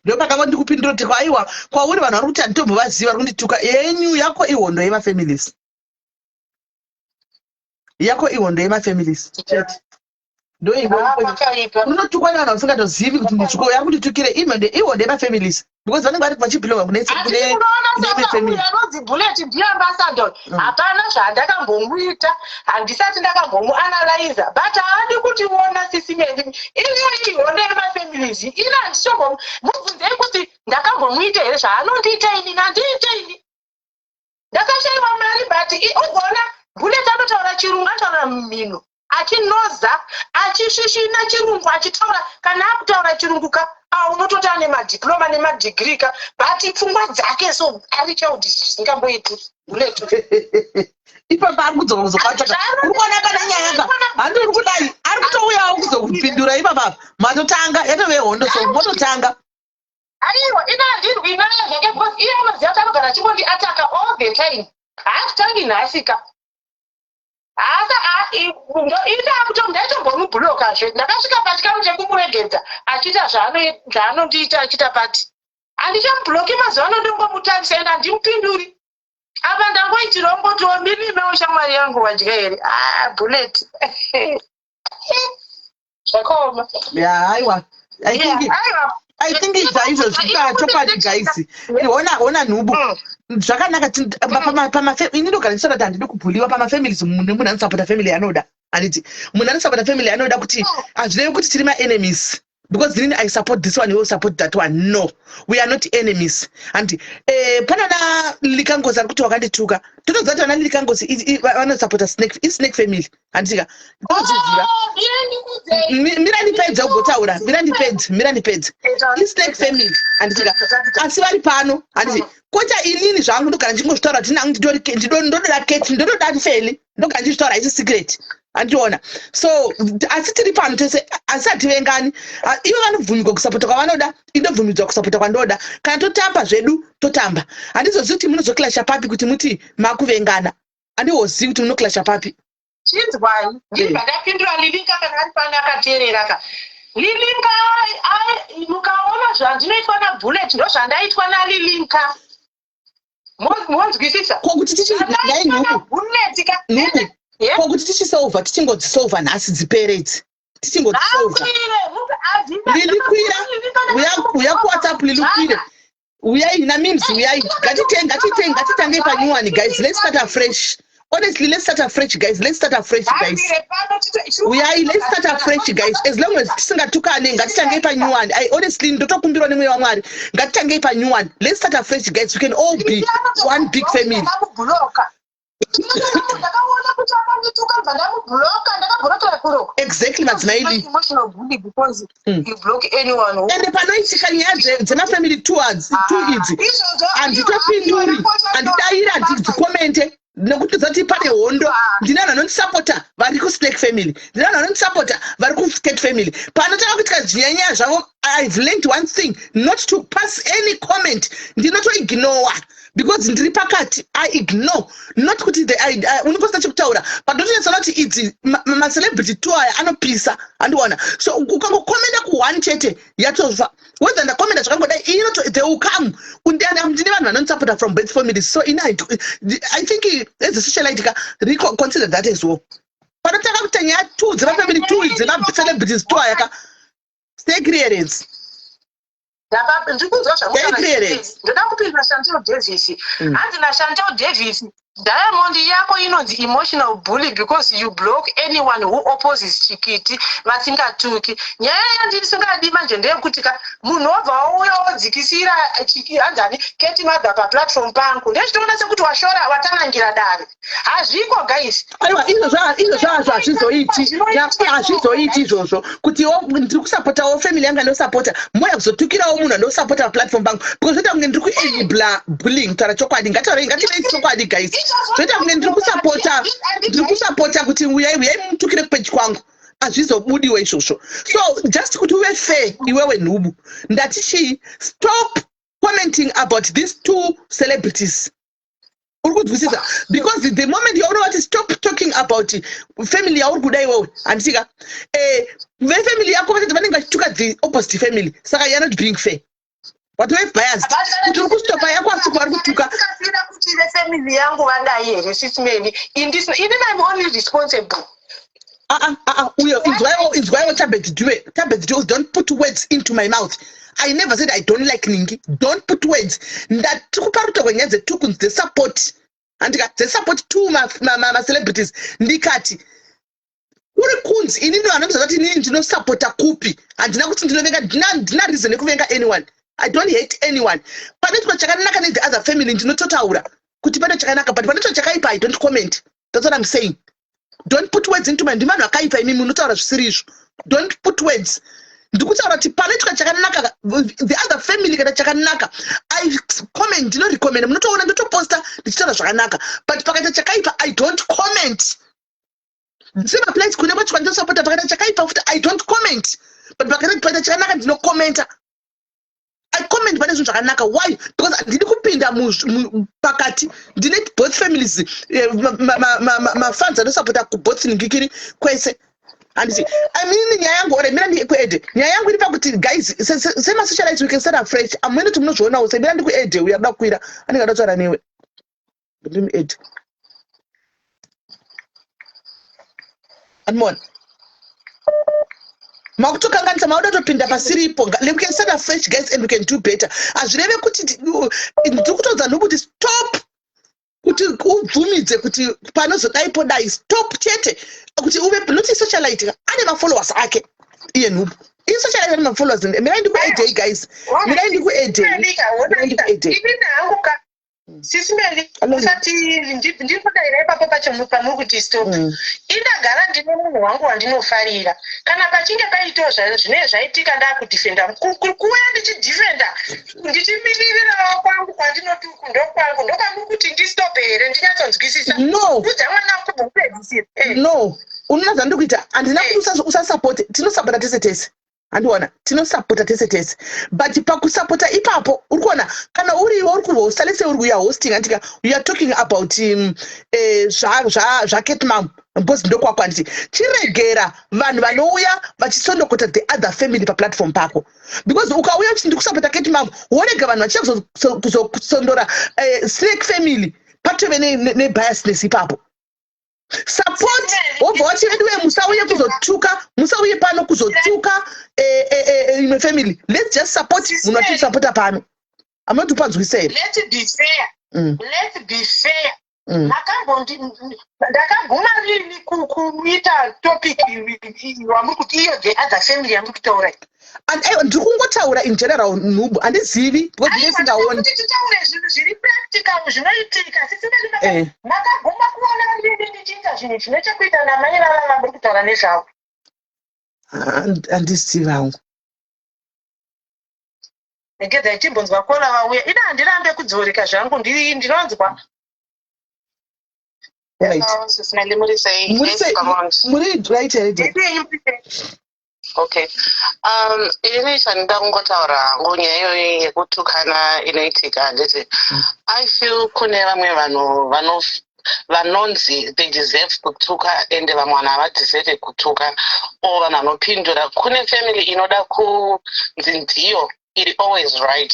Ndopakava ndikupindura kuti aiwa kwauri vanhu vari kuti handitombovaziva vari kundituka. Yenyu yako ihondo yemafamilies. Yako ihondo yemafamilies. Chete. Ndo Pakaipa. Unotukwa nevanhu vasingatozivi kuti ndituko yari kunditukire imwe ihondo yemafamilies. Because vanenge vari vachibelonga Handiti unoona kune saka family. uyu anonzi Bullet ndiye ambassador. Hapana zvandakambomuita, handisati ndakambomuanalyza, but haadi kutiona sisi Meli. Iyo ihondo yemafamilies. Ini handichombo mubvunzei kuti ndakambomuita here zvaanondiita ini, handiite ini. Ndakashaiwa mari, but ugoona Bullet anotaura chirungu, anotaura mhino, achinoza, achisvisvina chirungu, achitaura kana akutaura chirungu ka, unototi ane madiploma nemadegree ka, but pfungwa dzake so ari childish zvisingamboiti Bullet. Ipapa ari kudzoka kuzokwataka. Uri kuona kana nyaya ka? Handi uri kudai, ari kutouyawo kuzokupindura ipapa. Matotanga, yatove hondo so mototanga. Aiwa, ina handirwi naye zvake because iye anoziva kuti anogara achingondiataka all the time. Haatitangi nhasi ka. Ndaitombomublockazve. Ndakasvika pachikamu chekumuregedza achiita zvaanondiita achiita pati. Handichamubloki mazuva ano, ndongomutarisa ende handimupinduri. Apa ndangoitirawo ngotiwo ndirimewo shamwari yangu wadya here? Bullet. Zvakaoma. Yeah, aiwa. I think Yeah, aiwa. I think izvo zvika chokwadi guys. Hona hona nhubu. Zvakanaka ini ndogara ndichitaura kuti handidi kubhuliwa pamafamilies munhu anosapota family anoda. Handiti munhu anosapota family anoda kuti hazvirevi kuti tiri maenemies. Because inini I support this one, you support that one. No, we are not enemies. And pana na Likangosi ari kuti wakandituka. Totoziva kuti vana Likangosi vanosapota snake, isnake family. Handiti ka? Totoziva. Mira ndipedze ugotaura. Mira ndipedze, mira ndipedze. Isnake family. Handiti ka? Asi vari pano, handiti. Kocha inini zvangu ndogara ndichingozvitaura kuti nangu ndododa Kate, ndododa Feli. Ndogara ndichitaura haisi secret. Andiona. So asi tiri pano tese, asi hativengani. Ivo vanobvumirwa kusapota kwavanoda, indobvumidzwa kusapota kwandoda. Kana totamba zvedu, totamba. Handizozivi kuti munozoclasha papi kuti muti makuvengana. Handihozivi kuti munoclasha papi. Chinzwai, ndibva ndapindura Lilinka kana ari pano akateerera ka. Lilinka, mukaona zvandinoitwa naBullet ndozvandaitwa naLilinka. Monzwisisa? Ko kuti tichi dai nhubu. Bullet ka. Nhubu. Ko kuti tichisolva, tichingodzisolva nhasi dzipere idzi. Tichingodzisolva. Lili kwira, uya kuWhatsApp Lili kwire. Uyai na memes uyai. Ngatitenge, ngatitangei pa new one guys. Let's start afresh. Honestly, let's start afresh guys. Let's start afresh guys. Uyai, let's start afresh guys. As long as tisingatukane, ngatitangei pa new one. I honestly ndotokumbirwa nemweya waMwari. Ngatitangei pa new one. Let's start afresh guys. We can all be one big family. Ndakaona kuti akandituka bva ndamubloka, ndakabloka kuroko. Exactly, madzimai Lee. Emotional bully because you block anyone who Ende panoitika nyaya dzemafamily towards two idzi. Izvozvo, Handitopinduri, handidairi, handidzikomente. Nekuti zati pane hondo. Ndine vanhu vanondisapota vari kuSnake family, ndine vanhu vanondisapota vari kuScat family. Panotanga kuitika zvinyanyaya zvavo, I've learned one thing: not to pass any comment. Ndinotoignowa because ndiri pakati. I ignore, not kuti unoposta chekutaura, but ndotonyatsoona kuti idzi macelebrity two aya anopisa, handiona. So ukangokomenda kuone chete, yatofa. Whether ndakomenda zvakangodai, inoto they will come. Ndine vanhu vanondisapota from both families. So in I think as a socialite ka, reconsider that as well. Panotanga kuita nyaya two dzemafamily two, dzemacelebrities two aya ka, stay clearance. Ndiri kunzwa. Stay clearance. Ndoda kupindura Chantel Davis. Hanzi naChantel Davis, "Diamond yako inonzi emotional bully because you block anyone who opposes Chikiti vasingatuki." Nyaya yandisingadi manje ndeyekuti ka, munhu wobva wauya wodzikisira hanzani Keti Mother paplatform pangu, ndechitoona sekuti washora watanangira dare. Hazviko, guys. Aiwa, izvo zvazvo hazvizoiti, hazvizoiti izvozvo kuti ndiri kusapotawo family yanga ndosapota, moya kuzotukirawo munhu andosapota paplatform pangu, because zvoita kunge ndiri kuenabla bullying. Taura chokwadi, ngataurei, ngativei chokwadi, guys. Zvoita kunge ndiri kusapota kuti uyai, uyai mutukire kupeji kwangu. Hazvizobudiwo izvozvo. So just kuti uve fair, iwewe nhubu, ndati chii? Stop commenting about these two celebrities. Uri kunzwisisa? Because the moment yaunova stop talking about family yauri kuda iwewe, handisika vefamily yako vachati vanenge vachituka the opposite family, saka you are not being fair. Watove biased kuti uri kustopa yako, asi vari kutuka. Kasira kuti vefamily yangu vadai here, Sis Melly? Inini I'm only responsible. Ah, ah, ah, uyo inzwaiwo, inzwaiwo, Tabet Due, Tabet Due, don't put words into my mouth. I never said I don't like Ningi. Don't put words. Ndati kuparuta kwenyaya dzetukunzi dzesupport, handika, dzesupport two macelebrities, ndikati uri kunzi inini vanondiziva kuti inini ndinosapota kupi. Handina kuti ndinovenga, ndina reason yekuvenga anyone. I don't hate anyone. Panoitwa chakanaka nethe other family, ndinototaura kuti pane chakanaka, but panoitwa chakaipa, I don't comment. That's what I'm saying. Don't put words into my, ndivanhu vakaipa imi munotaura zvisiri izvo. Don't put words. Ndikutaura kuti panoitwa chakanaka, the other family kana chakanaka, I comment, ndinorecommenda, munotoona ndotoposta ndichitaura zvakanaka, but pakaita chakaipa, I don't comment. Same applies kune kwacho kwandosapota. Pakaita chakaipa futi, I don't comment, but pakaita chakanaka, ndinokomenta. I comment pane zvinhu zvakanaka. Why? Because handidi kupinda pakati. Ndine both families, mafans anosapota kuboth ningikiri kwese, handiti? I mean, nyaya yangu ore, mira ndikuede. Nyaya yangu iri pakuti, guys, semasocialites we can start afresh. Amweni kuti munozvionawo se. Mira ndikuede, uyo akuda kukwira anenge ada kutaura newe. Ndimuede, andimona makutokanganisa, mauda topinda pasiripo. We can start afresh, guys, and we can do better. Hazvireve kuti ndiri kutoudza nhu kuti stop, kuti ubvumidze kuti panozodai podai, stop chete, kuti uve not socialite. Ane mafollowers ake iye nhubu, isocialite, ane mafollowers. Mirai ndikuedei, guys, mirai ndikuedei, mirai ndikuedei. Inini hangu ka, Sis Melly, usati ndiri kudaira ipapo pacho pamuri kuti stop. Indagara ndine munhu wangu wandinofarira. Kana pachinge paitawo zvinenge zvaitika, ndakudhifenda, kuuya ndichidhifenda, ndichimiririrawo kwangu kwandinoti uku ndokwangu, ndokwamuri kuti ndistope here? Ndinyatsonzwisisa. No. Udza mwana kubva kupedzisira. No, unoona zvandiri kuita? Handina kuti usasapoti. Tinosapota tese tese, handiona? Tinosapota tese tese, but pakusapota ipapo, uri kuona kana uriwe uri kuhosta, let's say uri, you are hosting, andika, you are talking about zvaKat Mam because ndokwako, handiti? Chiregera vanhu vanouya vachisondokota the other family paplatform pako, because ukauya uchiti ndikusapota Cat Mam, worega vanhu vachiya kuzosondora Snake family, patove nebiasness ipapo. Support, wobva wati veduwe, musauye kuzotuka, musauye pano kuzotuka imwe family. Let's just support munhu watisapota pano. Amunoti upanzwisa here? Let's be fair. Let's be fair. Ndakaguma rini kuita topic wamuri kuti iyo the other family yamuri kutaura? Aiwa, ndiri kungotaura in general, nhubu, handizivi because ndine singaoni. Kuti titaure zvinhu zviri practical, zvinoitika. Sis Melly, makaguma kuona rini ndichiita zvinhu zvine chekuita namai vava vamuri kutaura nezvavo? Handizivi hangu. Regedzai timbonzwa kola vauya. Ina handirambe kudzoreka zvangu, ndinonzwa. Right. Hello, Sis Melly, muri sei? Muri sei? Yes, Pamond. Muri right here dear. Okay. Ini chandida kungotaura hangu nyaya iyoyi yekutukana inoitika handiti. I feel kune vamwe vanhu vanonzi they deserve kutuka, ende vamwe vanhu havadeserve kutuka, or vanhu vanopindura. Kune family inoda kunzi ndiyo iri always right,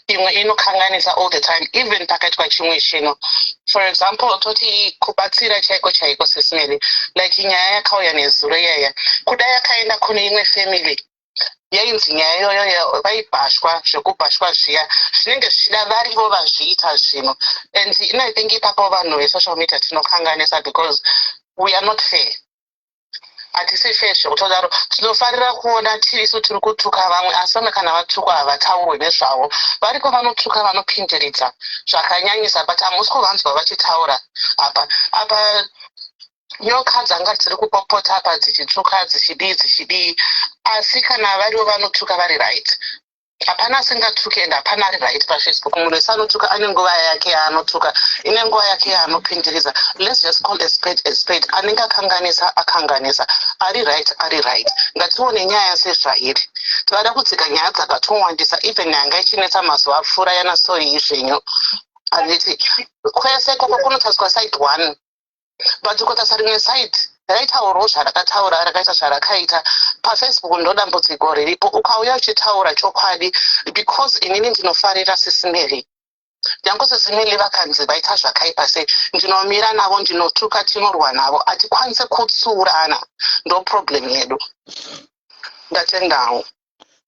imwe inokanganisa all the time, even pakaitwa chimwe chinhu. For example, toti kubatsira chaiko chaiko, Sis Melly, like nyaya yakauya nezuro iyaya, kuda yakaenda kune imwe family yainzi nyaya iyoyo vaibhashwa zvekubhashwa zviya, zvinenge zvichida varivo vazviita zvinhu. And I think ipapo vanhu vesocial media tinokanganisa, because we are not fair. Hatisi fair zvekutodaro. Tinofarira kuona tirisu tiri kutuka vamwe, asi vamwe kana vatukwa havataurwi nezvavo. Variko vanotuka, vanopindiridza zvakanyanyisa, but hamusi kuvanzwa vachitaura. Apa nyoka dzanga dziri kupopota apa, dzichituka, dzichidii, dzichidii, asi kana varivo vanotuka vari right. Hapana asingatuki and hapana ari right paFacebook. Munhu wese anotuka ane nguva yake yaanotuka, ine nguva yake yaanopindiriza. Let's just call a spade a spade. Anenge akanganisa akanganisa, ari right ari right. Ngatione nyaya sezvairi. Tivada kudzika nyaya dzakatowandisa, even yanga ichinetsa mazuva apfuura yanasoi zvenyu, handiti? Kwese koko kunotariswa side one, but ukatarisa rimwe side raitaurawo zvarakataura, rakaita zvarakaita paFacebook. Ndo dambudziko riripo. Ukauya uchitaura chokwadi, because inini ndinofarira Sis Melly nyange Sis Melly vakanzi vaita zvakaipa sei, ndinomira navo, ndinotuka, tinorwa navo. Hatikwanisi kutsurana, ndo problem yedu. Ndatendawo.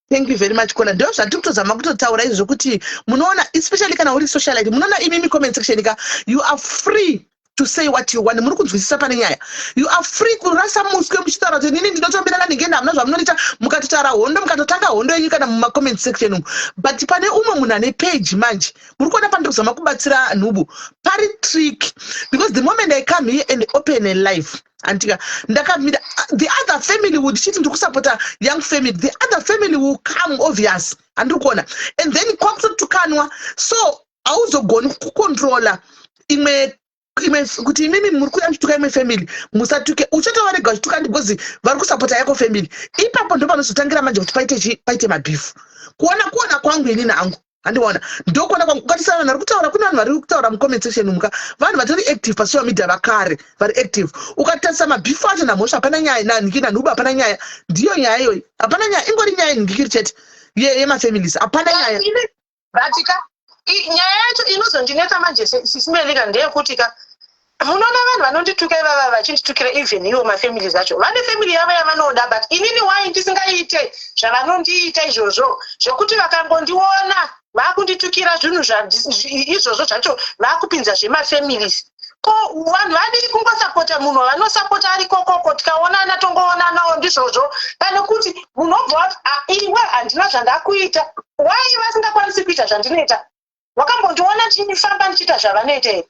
Thank you very much, Kona. Ndo zvatiri kutozama kutotaura izvo, zvokuti munoona, especially kana uri socialite, munoona imimi comment section ka, you are free to say what you want. Muri kunzwisisa pane nyaya? You are free kurasa muswe muchitaura kuti inini ndinotombirana ningenda, hamuna zvamunoita. Mukatotaura hondo, mukatotanga hondo yenyu kana mumacomment section umu, but pane umwe munhu ane page manje, muri kuona pandiri kuzama kubatsira nhubu pari trick, because the moment I come here and open a live, andika ndakamira, the other family would chiti ndiri kusapota young family. The other family will come, obvious, handiri kuona, and then kwakutotukanwa. So hauzogoni kucontrola imwe kuti imimi muri kuya muchituka imwe family, musatuke. Uchatovarega vachituka because vari kusapota yako family. Ipapo ndo panozotangira manje kuti paite mabeef. Kuona kwangu inini hangu, handiona, ndokuona kwangu. Ukatisana vanhu vari kutaura, kune vanhu vari kutaura mucomment section muka, vanhu vatori active pasocial media vakare vari active. Ukatarisa mabeef acho, namhosva hapana nyaya, nanhiki nanhubu hapana nyaya. Ndiyo nyaya iyoyi, hapana nyaya, ingori nyaya yenhingikiri chete yemafamilies, hapana nyaya. But ka nyaya yacho inozondinetsa manje, Sis Melly ka, ndeyekuti ka, munoona vanhu vanondituka ivava vachinditukira, even iwo mafamilies acho vane family yavo yavanoda, but inini wai ndisingaite zvavanondiita izvozvo, zvokuti vakangondiona vakunditukira zvinhu izvozvo zvacho, vakupinza zvemafamilies? Ko vanhu vadii kungosapota munhu wavanosapota ari kokoko? Tikaonana tongoonanawo, ndizvozvo, pane kuti munhu obva wati, "Ah, iwe handina zvandakuita." Wai vasingakwanisi kuita zvandinoita? Wakambondiona ndichifamba ndichiita zvavanoita here?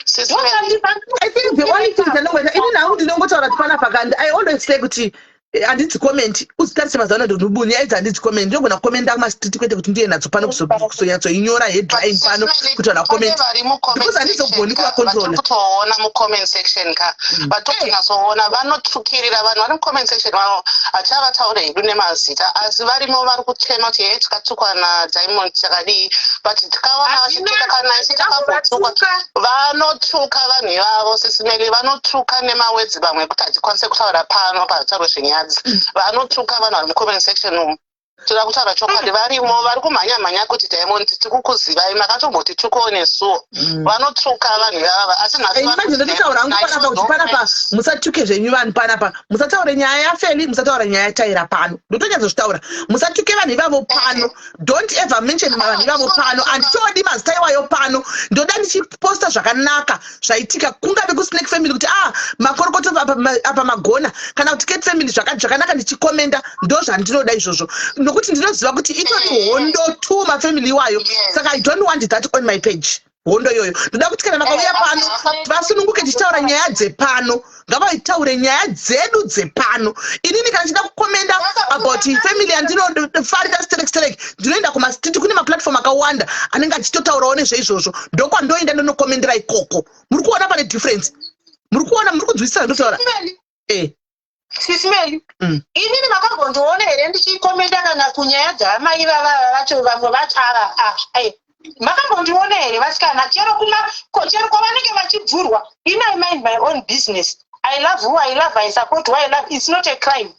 I think the only thing chandinongoita ini hangu, ndinongotaura kuti panapa kandi I always say kuti handidzi comment. Uzitarise mazuva ano, ndonhubu nyaya idzi handidzi comment. Ndinogona kukomenda kumastreet, kwete kuti ndiye nadzo pano kuzonyatsoinyora headline pano kuti vanhu vacomment, because handizogoni kuvacontrola. Kutoona mucomment section ka, vatokunyatsoona vanotukirira vanhu vari mucomment section vavo. Hachavataure hedu nemazita, asi varimo vari kuchema kuti he, tikatukwa naDiamond chakadii, but tikaona vachituka, kana isi takambotukwa, vanotuka vanhu ivavo, Sis Melly, vanotuka nemawedzi vamwe kuti hatikwanise kutaura pano pazvitaurwe zvenyadzi. Vanotuka vanhu vari mucomment section umu. Toda kutaura chokwadi, varimo vari kumhanya mhanya kuti Diamond titikukuzivai, makatomboti tukowo nesuwo. Vanotuka vanhu ivava, asi nhasi Imagine, ndototaura hangu panapa kuti panapa musatuke zvenyu vanhu panapa, musataure nyaya yaFeli, musataura nyaya yataira pano. Ndotonyatsozvitaura, musatuke vanhu ivavo pano. Don't ever mention vanhu ivavo pano, handitodi mazita iwayo pano. Ndoda ndichiposta zvakanaka zvaitika, kungave kusnake family kuti ah, makorokoto apa, magona, kana kuti cat family zvakati zvakanaka, ndichikomenda. Ndo zvandinoda izvozvo, nokuti ndinoziva kuti itori hondo two mafamily iwayo. Saka I don't want that on my page. Hondo iyoyo, ndoda kuti kana vakauya pano vasununguke tichitaura nyaya dzepano. Ngavaitaure nyaya dzedu dzepano. Inini kana ndichida kukomenda about family yandinofarira sterek sterek, ndinoenda kumastreet, kune maplatform akawanda anenge achitotaurawo nezveizvozvo. Ndokwandoenda, ndonokomendera ikoko. Muri kuona pane difference? Muri kuona, muri kunzwisisa ndotaura? Sisi Meli, inini makambondiona here ndichikomenda kana kunyaya dzaamai vavava vacho, vamwe vacho ava? Makambondiona here, vasikana? Chero kuma chero kwavanenge vachibvurwa, in I mind my own business. I love who I love, I support who I love. It's not a crime,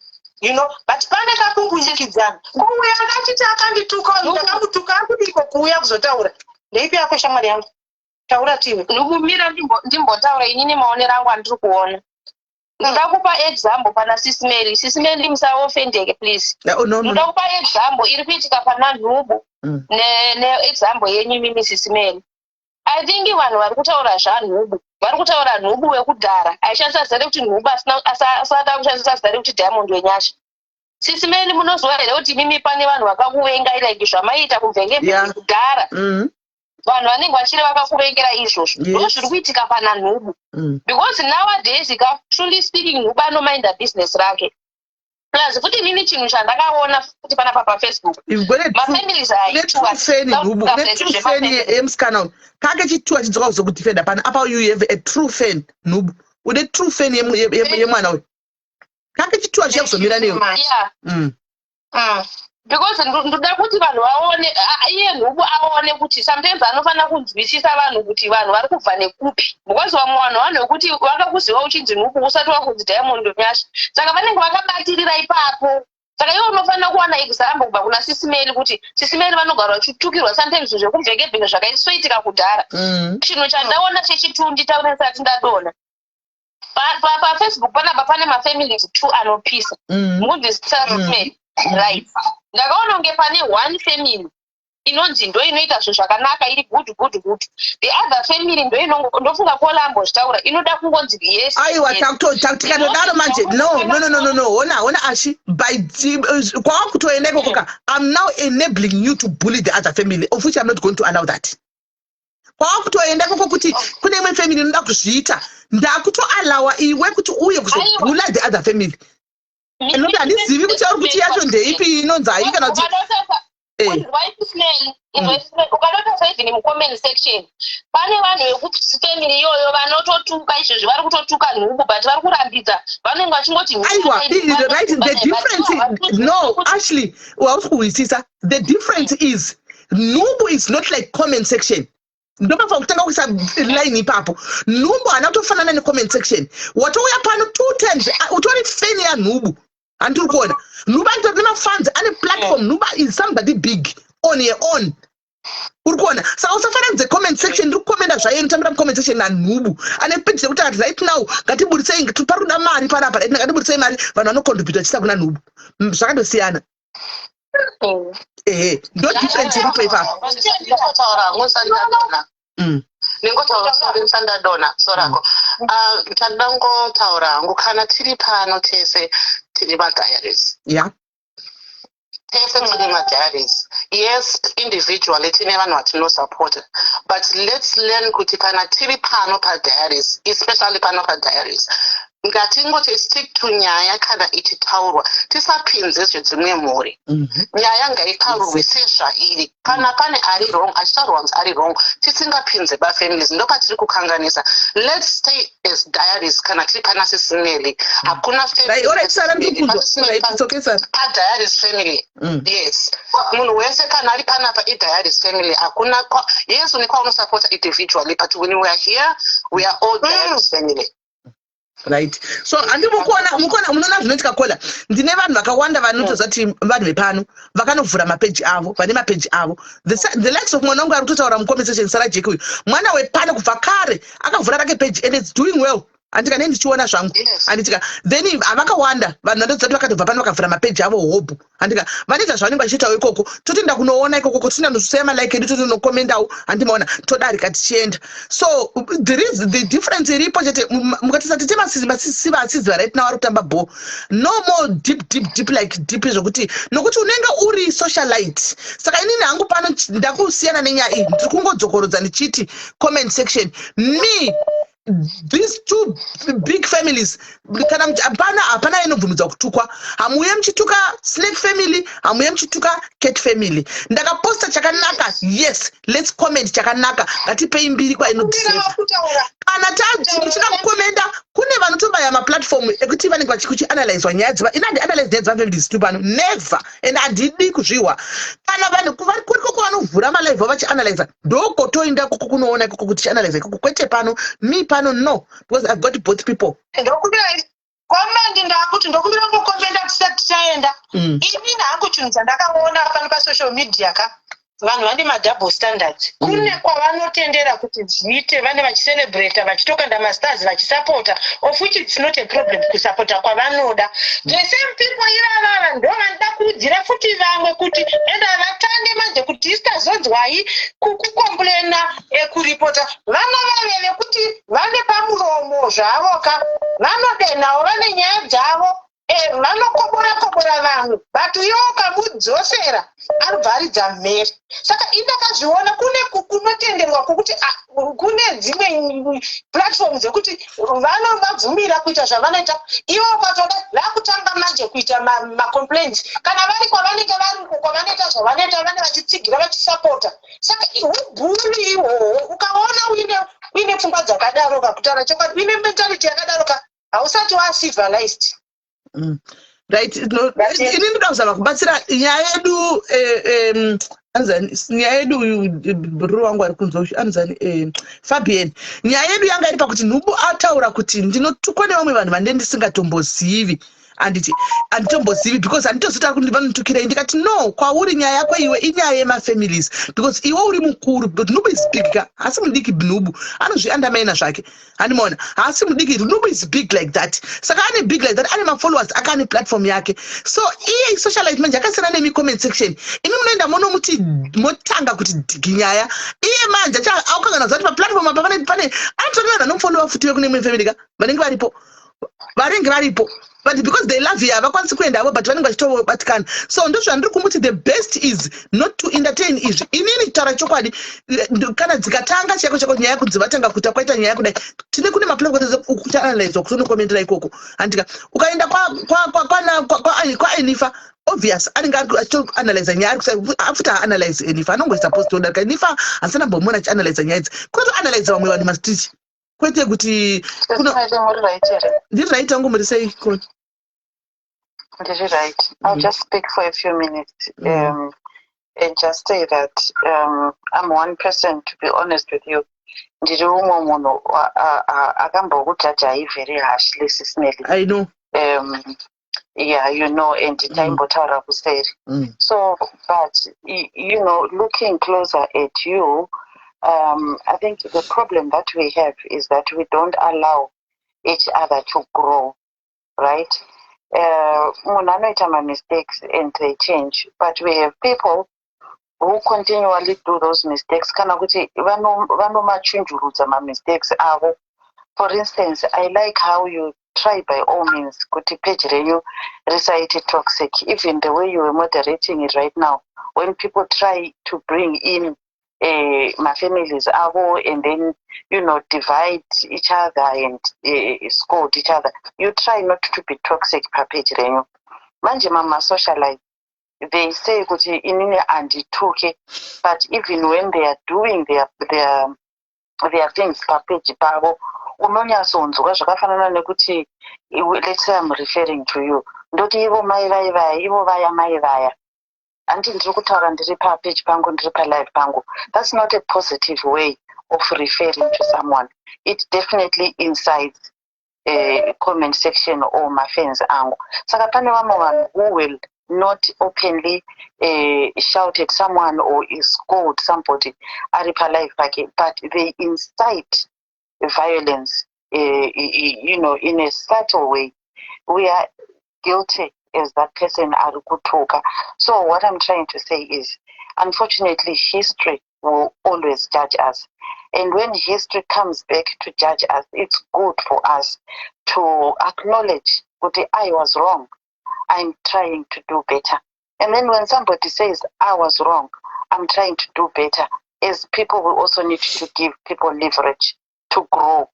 but pane kakungunyikidzana. Kuuya akachiti akandituka uyu, ndakamutuka, akudiko kuuya kuzotaura? Ndeipi yako, shamwari yangu? Taura tiwe. Ndikumira ndimbotaura inini maonero angu andiri kuona. Ndoda kupa example pana Sisi Mary. Sisi Mary, musaofendeke please. Oh, no, no. Ndoda kupa example iri kuitika pana Nhubu neexample yenyu imimi, Sisi Mary. I think vanhu vari kutaura zvaNhubu, vari kutaura Nhubu wekudhara aishandisa zita rekuti Nhubu, asati akushandisa zita rekuti Diamond Wenyasha. Sisi Mary, munoziva here kuti imimi pane vanhu vakakuvengai, like zvamaiita kumvenge kudhara? Vanhu vanenge vachiri vakakuvengera izvozvo. Ndo zviri kuitika pana Nhubu, because nowadays ka, truly speaking, Nhubu anominda business rake. Plus futi inini chinhu chandakaona futi panapa paFacebook, You've got a mafamilies true fan, Nhubu. Une true fan yemusikana uyu. Kake chituwa chidzoka kuzokudefenda pano apa. You have a true fan, Nhubu. Une true fan yemwana uyu. Kake chituwa chiya kuzomira newe. Yeah. Because ndoda kuti vanhu vaone, iye Nhubu aone kuti sometimes anofanira kunzwisisa vanhu, kuti vanhu vari kubva nekupi, because vamwe vanhu vekuti vakakuziva uchinzi Nhubu usati wakunzi Diamond Nyasha, saka vanenge vakabatirira ipapo. Saka iwe unofanira kuwana example kubva kuna Sisi Mary, kuti Sisi Mary vanogara vachitukirwa sometimes zvekumvekebveke zvakaisoitika kudhara. Chinhu chandaona chechitwo, nditaure ndisati ndadonha, paFacebook panapa pane mafamilies two anopisa. Mukunzwisisa, Sisi Mary? Right, ndakaona kunge pane one family inonzi ndo inoita zvinhu zvakanaka, iri good, good, good. The other family ndo ndofunga kola ambozvitaura, inoda kungonzi yes. Aiwa. Yes. Tikatodaro manje, no, no, no, no, no, no. Hona, hona, ashi by kwawakutoenda ikoko ka, I'm now enabling you to bully the other family, of which I'm not going to allow that. Kwawakutoenda ikoko kuti kune imwe family inoda kuzviita, ndakutoalawa iwe kuti uye kuzobully the other family. Nokuti handizivi kuti uri kuti yacho ndeipi, inonzi hai kana kuti Ukanotarisa even mucomment section, pane vanhu vekufamily iyoyo vanototuka izvezvi, vari kutotuka Nhubu, but vari kurambidza, vanenge vachingoti Aiwa, right, the difference, no, Ashley, hausi kuhwisisa. The difference is Nhubu is not like comment section. Ndopafa kutanga kuisa line ipapo. Nhubu haana kutofanana necomment section. Watouya pano two times, utori fan yaNhubu, handiri kuona Nhubu anitori nemafans, ane platform. Nhubu is somebody big on her own, uri kuona? Saka usafananidze comment section. Ndiri kukomenda zvayo, inotambira mucomment section naNhubu ane page yekuti akati, "Right now ngatiburisei, pari kuda mari panapa, right now ngatiburisei mari," vanhu vanocontributa vachiisa kuna Nhubu. Zvakatosiyana. Ehe, ndo difference iripo ipapo. Ndingotaura hangu sandadona. Ndingotaura, sorry, sandadona sorako. Tanoda ngotaura hangu, kana tiri pano tese tiri madiaries. Tese tiri madiaries. Yes, individually tine vanhu vatinosupporta, but let's learn kuti kana tiri pano padiaries, especially pano padiaries, ngatingoti stick to nyaya kana ichitaurwa, tisapinze zvedzimwe mhuri. Nyaya ngaiparurwe sezvairi. Kana pane ari wrong, achitaurwa kunzi ari wrong, tisingapinze bafamilies. Ndopatiri kukanganisa. Let's stay as diaries. Kana tiri pana Sisi Mary, hakuna Right, all right, Sarah, ndiri kunzwa. Right, it's okay, Sarah. Padiaries family. Yes, munhu wese kana ari panapa idiaries family. Hakuna yes, une kwaunosupporta individually, but when we are here, we are all diaries family. Right, so handi mukuona, mukuona, munoona zvinoitika kola. Ndine vanhu vakawanda vanotoziva kuti vanhu vepano vakanovhura mapeji avo, vane mapeji avo, the likes of mwana wangu ari kutotaura mucomment section, Sarah Jack. Uyu mwana wepano kubva kare, akavhura rake page and it's doing well. Handika nei ndichiona zvangu, handitika? Then havakawanda vanhu vandoziva kuti vakatobva pano vakavhura mapeji avo hobho, handika? Vanoita zvavanenge vachiitawo ikoko, totoenda kunoona ikoko, totoenda nosoya malike edu, totonokomendawo, handimaona? Todarika tichienda. So there is the difference iripo chete. Mukatarisa tete masisi vasizi right now vari kutamba ball, no more deep, deep, deep, like deep zvokuti, nokuti unenge uri socialite. Saka inini hangu pano ndakusiyana nenyaya iyi. Ndiri kungodzokorodza ndichiti comment section, me, these two big families, kana hapana, hapana inobvumidza kutukwa. Hamuuye muchituka Snake family, hamuuye muchituka Cat family. Ndakaposta chakanaka, yes, let's comment chakanaka, ngatipei mbiri kwainodeserve. Kana muchida kukomenda, kune vanotobaya maplatform ekuti vanenge vachikuchianalyzwa nyaya dziva. Ina handianalyze nyaya dzevafamilies tu pano, never, and handidi kuzvihwa. Kana vanhu kurikoko vanovhura malive vachianalyza, ndokotoenda koko kunoona ikoko kuti chianalyza ikoko, kwete pano. Me pano, no, because I've got both people. Ndokumbira comment, ndakuti ndokumbira kukomenda tisati taenda. Inini hangu chinhu chandakaona pano pasocial media ka, vanhu vane madouble standards. Kune kwavanotendera kuti zviite, vane vachicelebrata, vachitokanda mastars, vachisapota, of which it's not a problem kusapota kwavanoda. The same people ivavava ndo vanoda kuudzira futi vamwe kuti enda vatange manje kuti isitazonzwai kukomplaina, kuripota vana vave vekuti vane pamuromo zvavo ka, vanodenawo, vane nyaya dzavo, vanokobora kobora vanhu, but iwo ukamudzosera anobva aridza mhere. Saka indakazviona kune kunotenderwa kwokuti kune dzimwe platform dzekuti vanovabvumira kuita zvavanoita. Ivo ukatoda vakutanga manje kuita macomplaints kana vari kwavanenge vari uko kwavanoita zvavanoita, vane vachitsigira, vachisapota. Saka ubully ihwohwo, ukaona uine pfungwa dzakadaro ka, kutaura chokwadi, uine mentality yakadaro ka, hausati wacivilized. Right, no, ini ndoda kuzama kubatsira nyaya yedu, anzani nyaya yedu uyu bhururu wangu ari kunzwa uyu, anzani Fabian. Nyaya yedu yanga iri pakuti nhubu ataura kuti ndinotukwa nevamwe vanhu vande ndisingatombozivi. Handiti handitombozivi because handitozivi kuti vanotukirei. Ndikati no, kwauri nyaya yako iwe inyaya yemafamilies because iwe uri mukuru. But Nhubu is big ka, haasi mudiki. Nhubu anozviandamaina zvake, handimaona? Haasi mudiki. Nhubu is big like that. Saka ane big like that, ane mafollowers ake, ane platform yake. So iye socialite manje akasiyana nemi comment section. Imi munoenda monomuti motanga kuti dhigi nyaya. Iye manje aukangana kuti paplatform apa pane anotori vanhu vanomufollowa futi vekune imwe family ka, vanenge varipo, vanenge varipo, but because they love you havakwanisi kuenda avo, but vanenge vachitobatikana. So ndozvandiri kumuti, the best is not to entertain izvi. Inini kutaura chokwadi, kana dzikatanga chaiko chaiko nyaya kunzi vatanga kuita kwaita nyaya kudai, tine kune maplatform kuchaanalyzwa, kutonokomentera ikoko, handika? Ukaenda kwaEnifa, obvious anenge achitoanalyza nyaya, futi haanalyze Enifa, anongoisa post odarika. Enifa handisana mbomuona achianalyza nyaya idzi. Kunotoanalyza vamwe vanhu mastreet, kwete kuti ndiri right angu. Muri sei koni? Ndiri right. I'll just speak for a few minutes and just say that I'm one person, to be honest with you, ndiri umwe munhu akambokujajai very harshly, Sis Melly. I know. Yeah, and taimbotaura kuseri. So, but looking closer at you, I think the problem that we have is that we don't allow each other to grow, right? Munhu anoita ma-mistakes and they change, but we have people who continually do those mistakes, kana kuti vanomachunjurudza ma-mistakes avo. For instance, I like how you try by all means kuti page renyu risaite toxic. Even the way you were moderating it right now, when people try to bring in mafamilies avo and then divide each other and scold each other, you try not to be toxic papage renyu. Manje mamasocialite, they say kuti inini handituke, but even when they are doing their things papage pavo, unonyatsonzwa zvakafanana nekuti, let's say I'm referring to you, ndoti ivo mai vai vaya, ivo vaya mai vaya. Handi ndiri kutaura ndiri papage pangu, ndiri palive pangu. That's not a positive way of referring to someone. It definitely incites comment section or mafans angu. Saka pane vamwe vanhu who will not openly shout at someone or scold somebody ari palive pake, but they incite violence. in a subtle way, we are guilty as that person ari kutuka. So what I'm trying to say is, unfortunately, history will always judge us. And when history comes back to judge us, it's good for us to acknowledge that I was wrong. I'm trying to do better. And then when somebody says, "I was wrong, I'm trying to do better," as people, we also need to give people leverage to grow.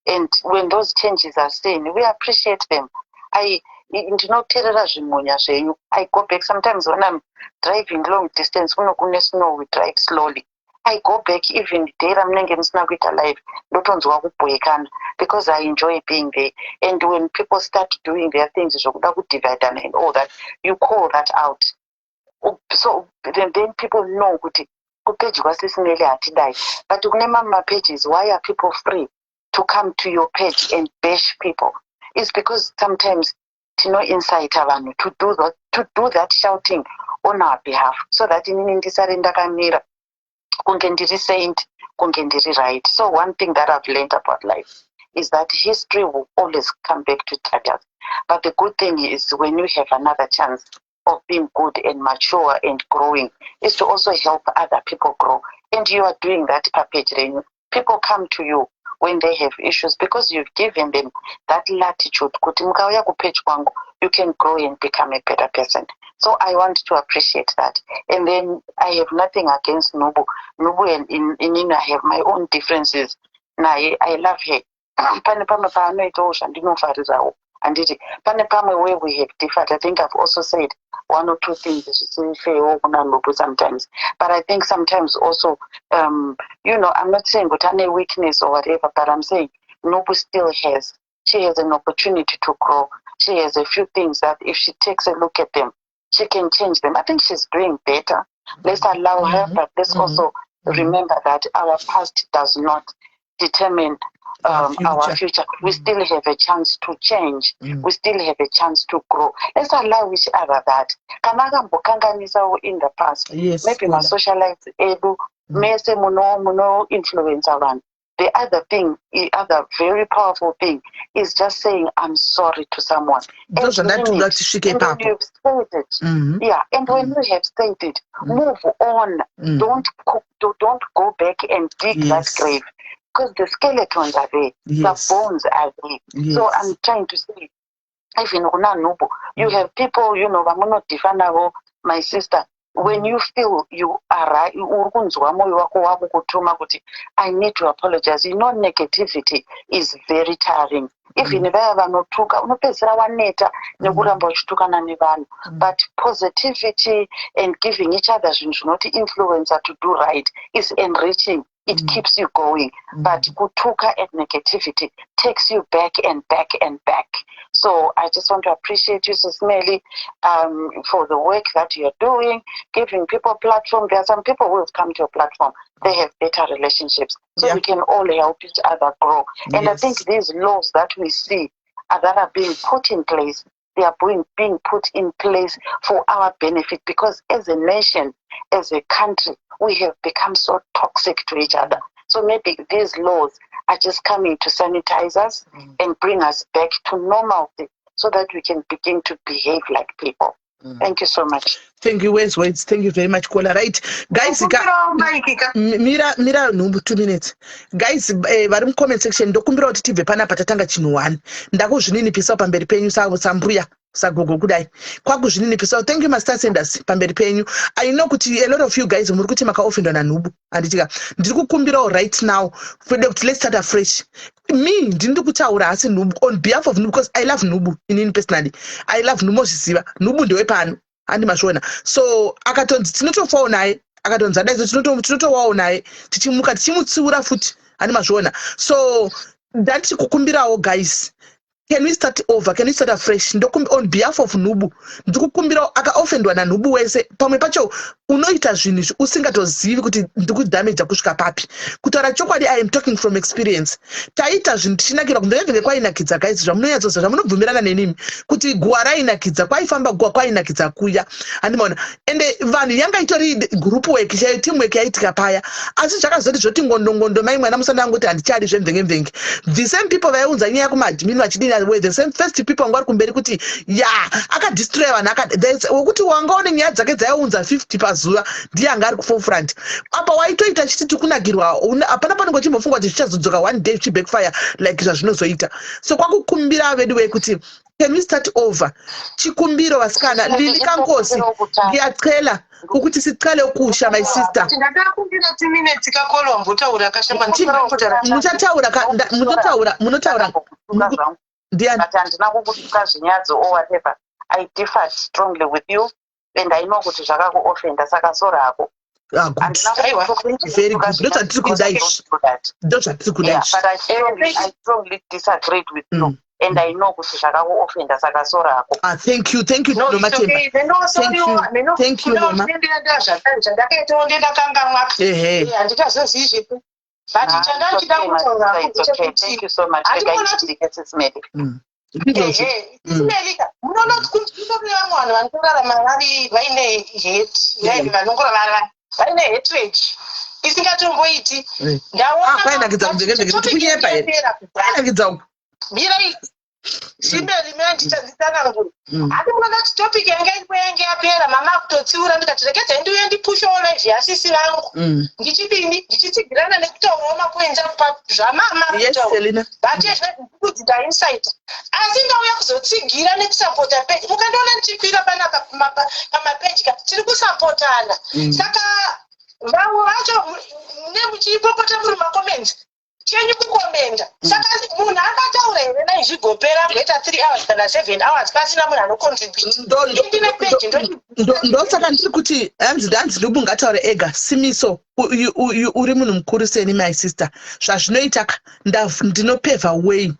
And when those changes are seen, we appreciate them. I ndinoteerera zvimunya zvenyu. I go back sometimes when I'm driving long distance. Kuno kune snow, we drive slowly. I go back even day ramunenge musina kuita live, ndotonzwa kubhoekana because I enjoy being there. And when people start doing their things zvokuda kudividana and all that, you call that out, so then people know kuti kupage kwaSisi Melly hatidai. But kune mamwe mapages, why are people free to come to your page and bash people? Is because sometimes tinoincita vanhu to do that shouting on our behalf, so that inini ndisare ndakamira kunge ndiri saint, kunge ndiri right. So one thing that I've learned about life is that history will always come back to judge us. But the good thing is, when you have another chance of being good and mature and growing, is to also help other people grow. And you are doing that papage renyu. People come to you when they have issues because you've given them that latitude kuti mukauya kupage kwangu, you can grow and become a better person. So I want to appreciate that. And then I have nothing against Nobu. Nobu and inini, I have my own differences naye. I love her. Pane pamwe paanoitawo zvandinofarirawo, handiti? Pane pamwe where we have differed. I think I've also said one or two things zvisiri kuna Nobu sometimes. But I think sometimes also, I'm not saying kuti ane weakness or whatever, but I'm saying Nobu still has she has an opportunity to grow. She has a few things that if she takes a look at them, she can change them. I think she's doing better. Let's allow her, but let's also remember that our past does not determine our future. We still have a chance to change. We still have a chance to grow. Let's allow each other that. Kana akambokanganisawo in the past, maybe masocialites edu mese muno influencer vanhu. The other thing, the other very powerful thing is just saying "I'm sorry" to someone. Ndozvandatoda tisvike ipapo. Yeah, and when you have said it, move on. Don't go back and dig that grave, because the skeletons are there, the bones are there. So I'm trying to say, even kuna Nubu, you have people vamunodiffer navo, my sister. When you feel you are right, uri kunzwa mwoyo wako wakukutuma kuti I need to apologize. Negativity is very tiring. Even vaya vanotuka, unopedzisira waneta nekuramba uchitukana nevanhu. But positivity and giving each other zvinhu zvinoti influencer to do right is enriching. It keeps you going. But kutuka and negativity takes you back and back and back. So I just want to appreciate you, Sis Melly, for the work that you're doing, giving people platform. There are some people who have come to your platform, they have better relationships, so we can all help each other grow. And I think these laws that we see that are being put in place, they are being put in place for our benefit, because as a nation, as a country, we have become so toxic to each other. So maybe these laws are just coming to sanitize us and bring us back to normalcy so that we can begin to behave like people. Thank you so much. Thank you. Wise words. Thank you very much, caller. Right, guys, mira, mira nhumbu, 2 minutes, guys. Vari mucomment section, ndokumbira kuti tibve panapa tatanga chinhu one. Ndakuzvininipisa pamberi penyu sambuya, sagogo kudai, kwakuzvininipisa. Thank you, Master Senders, pamberi penyu. I know kuti a lot of you guys muri kuti makaofendwa nanhubu, handitika? Ndiri kukumbirawo right now kuti let's start afresh. Me, ndini kutaura, asi Nhubu, on behalf of Nhubu, because I love Nhubu. Inini personally, I love Nhubu. Mozviziva, Nhubu ndewepano, handi mazviona? So akatonzi tinotofawo naye, akatonzi adaiso tinotowawo naye, tichimuka tichimutsiura futi, handi mazviona? So ndanditi kukumbirawo, guys. Can we start over? Can we start afresh? On behalf of Nhubu, ndikukumbira akaofendwa naNhubu wese. Pamwe pacho unoita zvinhu izvi usingatozivi kuti ndikudhameja kusvika papi. Kutaura chokwadi, I am talking from experience. Taita zvinhu tichinakirwa kunzvenge kwainakidza, guys. Zvamunonyatsoziva, zvamunobvumirana nenimi kuti guwa rainakidza, kwaifamba guwa, kwainakidza kuya, handimaona? Ende vanhu yanga itori group work chaiyo, team work yaitika paya. Asi zvakazoti zvoti ngondongondo, mai mwana musana angoti handichadi zvemvenge-mvenge. The same people vaiunza nyaya kumaadmin vachidini were the same first people vanga vari kumberi kuti ya akadestroya vanhu. Wekuti wanga une nyaya dzake dzaiunza 50 pazuva, ndiye anga ari kuforefront apa. Waitoita chiti tikunakirwa, hapana panenge uchimbofunga kuti zvichazodzoka one day zvichibackfire like zvazvinozoita. So kwakukumbira vedu wekuti can we start over? Chikumbiro, vasikana. Lili Kankosi, ngiyacela ukuthi sicale ukusha, my sister. Ndakakumbira 2 minutes kakolombo taura. Muchataura, munotaura, munotaura. Ndiani? Handina kukutuka zvinyadzo or whatever. I differed strongly with you and I know kuti zvakakuofenda, saka sorry hako. Ah, good, very good. Ndozvatiri kuda izvi, ndozvatiri kuda izvi. But I strongly disagreed with you and I know kuti zvakakuofenda, saka sorry hako. Ah, thank you, thank you, Nomatemba. Thank you, thank you, Noma. Zvandakaitawo ndendakangamwa. Ehe. Handikazozivi zvipi, but chandachida kutaura. Thank you so much. Simelika, munoona kuti kutori vamwe vanhu vanotorarama vari vaine hate, vanongorava vaine hatred isingatomboiti. Ndaona kwainakidza kunzvengenzvenge kuti kunyepa here? Kwainakidza uku. Mirai, Simeli, mira nditsanangure. Hati munoona kuti topic yanga iripo yange yapera, mama akutotsiura. Ndikati regedzai ndiuye ndipushewo live yasisi vangu. Ndichidini, ndichitsigirana nekutaurawo mapoints angu zvamama. Yes, Selina. But kudzida insight, asi ndauya kuzotsigira nekusapota page. Mukandiona ndichikwira panapa pamapeji ka, tiri kusapotana. Saka vamwe vacho nemuchipopota muri macomments, chenyu kukomenda. Saka munhu akataura here naizvigopera kuita 3 hours kana 7 hours pasina munhu anocontribute? Ndine peji. Ndosaka ndiri kuti hanzi Nhubu ngataure ega. Simiso, uri munhu mukuru seni, my sister. Zvazvinoita ka, ndinopeva way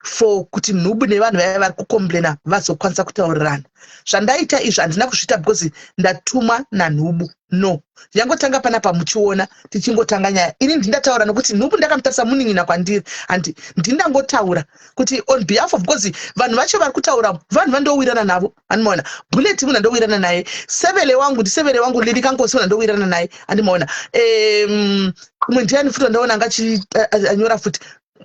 for kuti Nhubu nevanhu vaya vari kucomplaina vazokwanisa kutaurirana. Zvandaita izvi handina kuzviita because ndatumwa naNhubu, no. Yangotanga panapa, muchiona tichingotanga nyaya ini ndindataura nokuti Nhubu ndakamutarisa munin'ina kwandiri. Handi ndindangotaura kuti on behalf of, because vanhu vacho vari kutaura vanhu vandowirana navo, handimaona? Bullet munhu andowirana naye, Sevele wangu ndisevele wangu, Lili Kankosi munhu andowirana naye, handimaona? Umwe ndiani futi andaona anga anyora futi,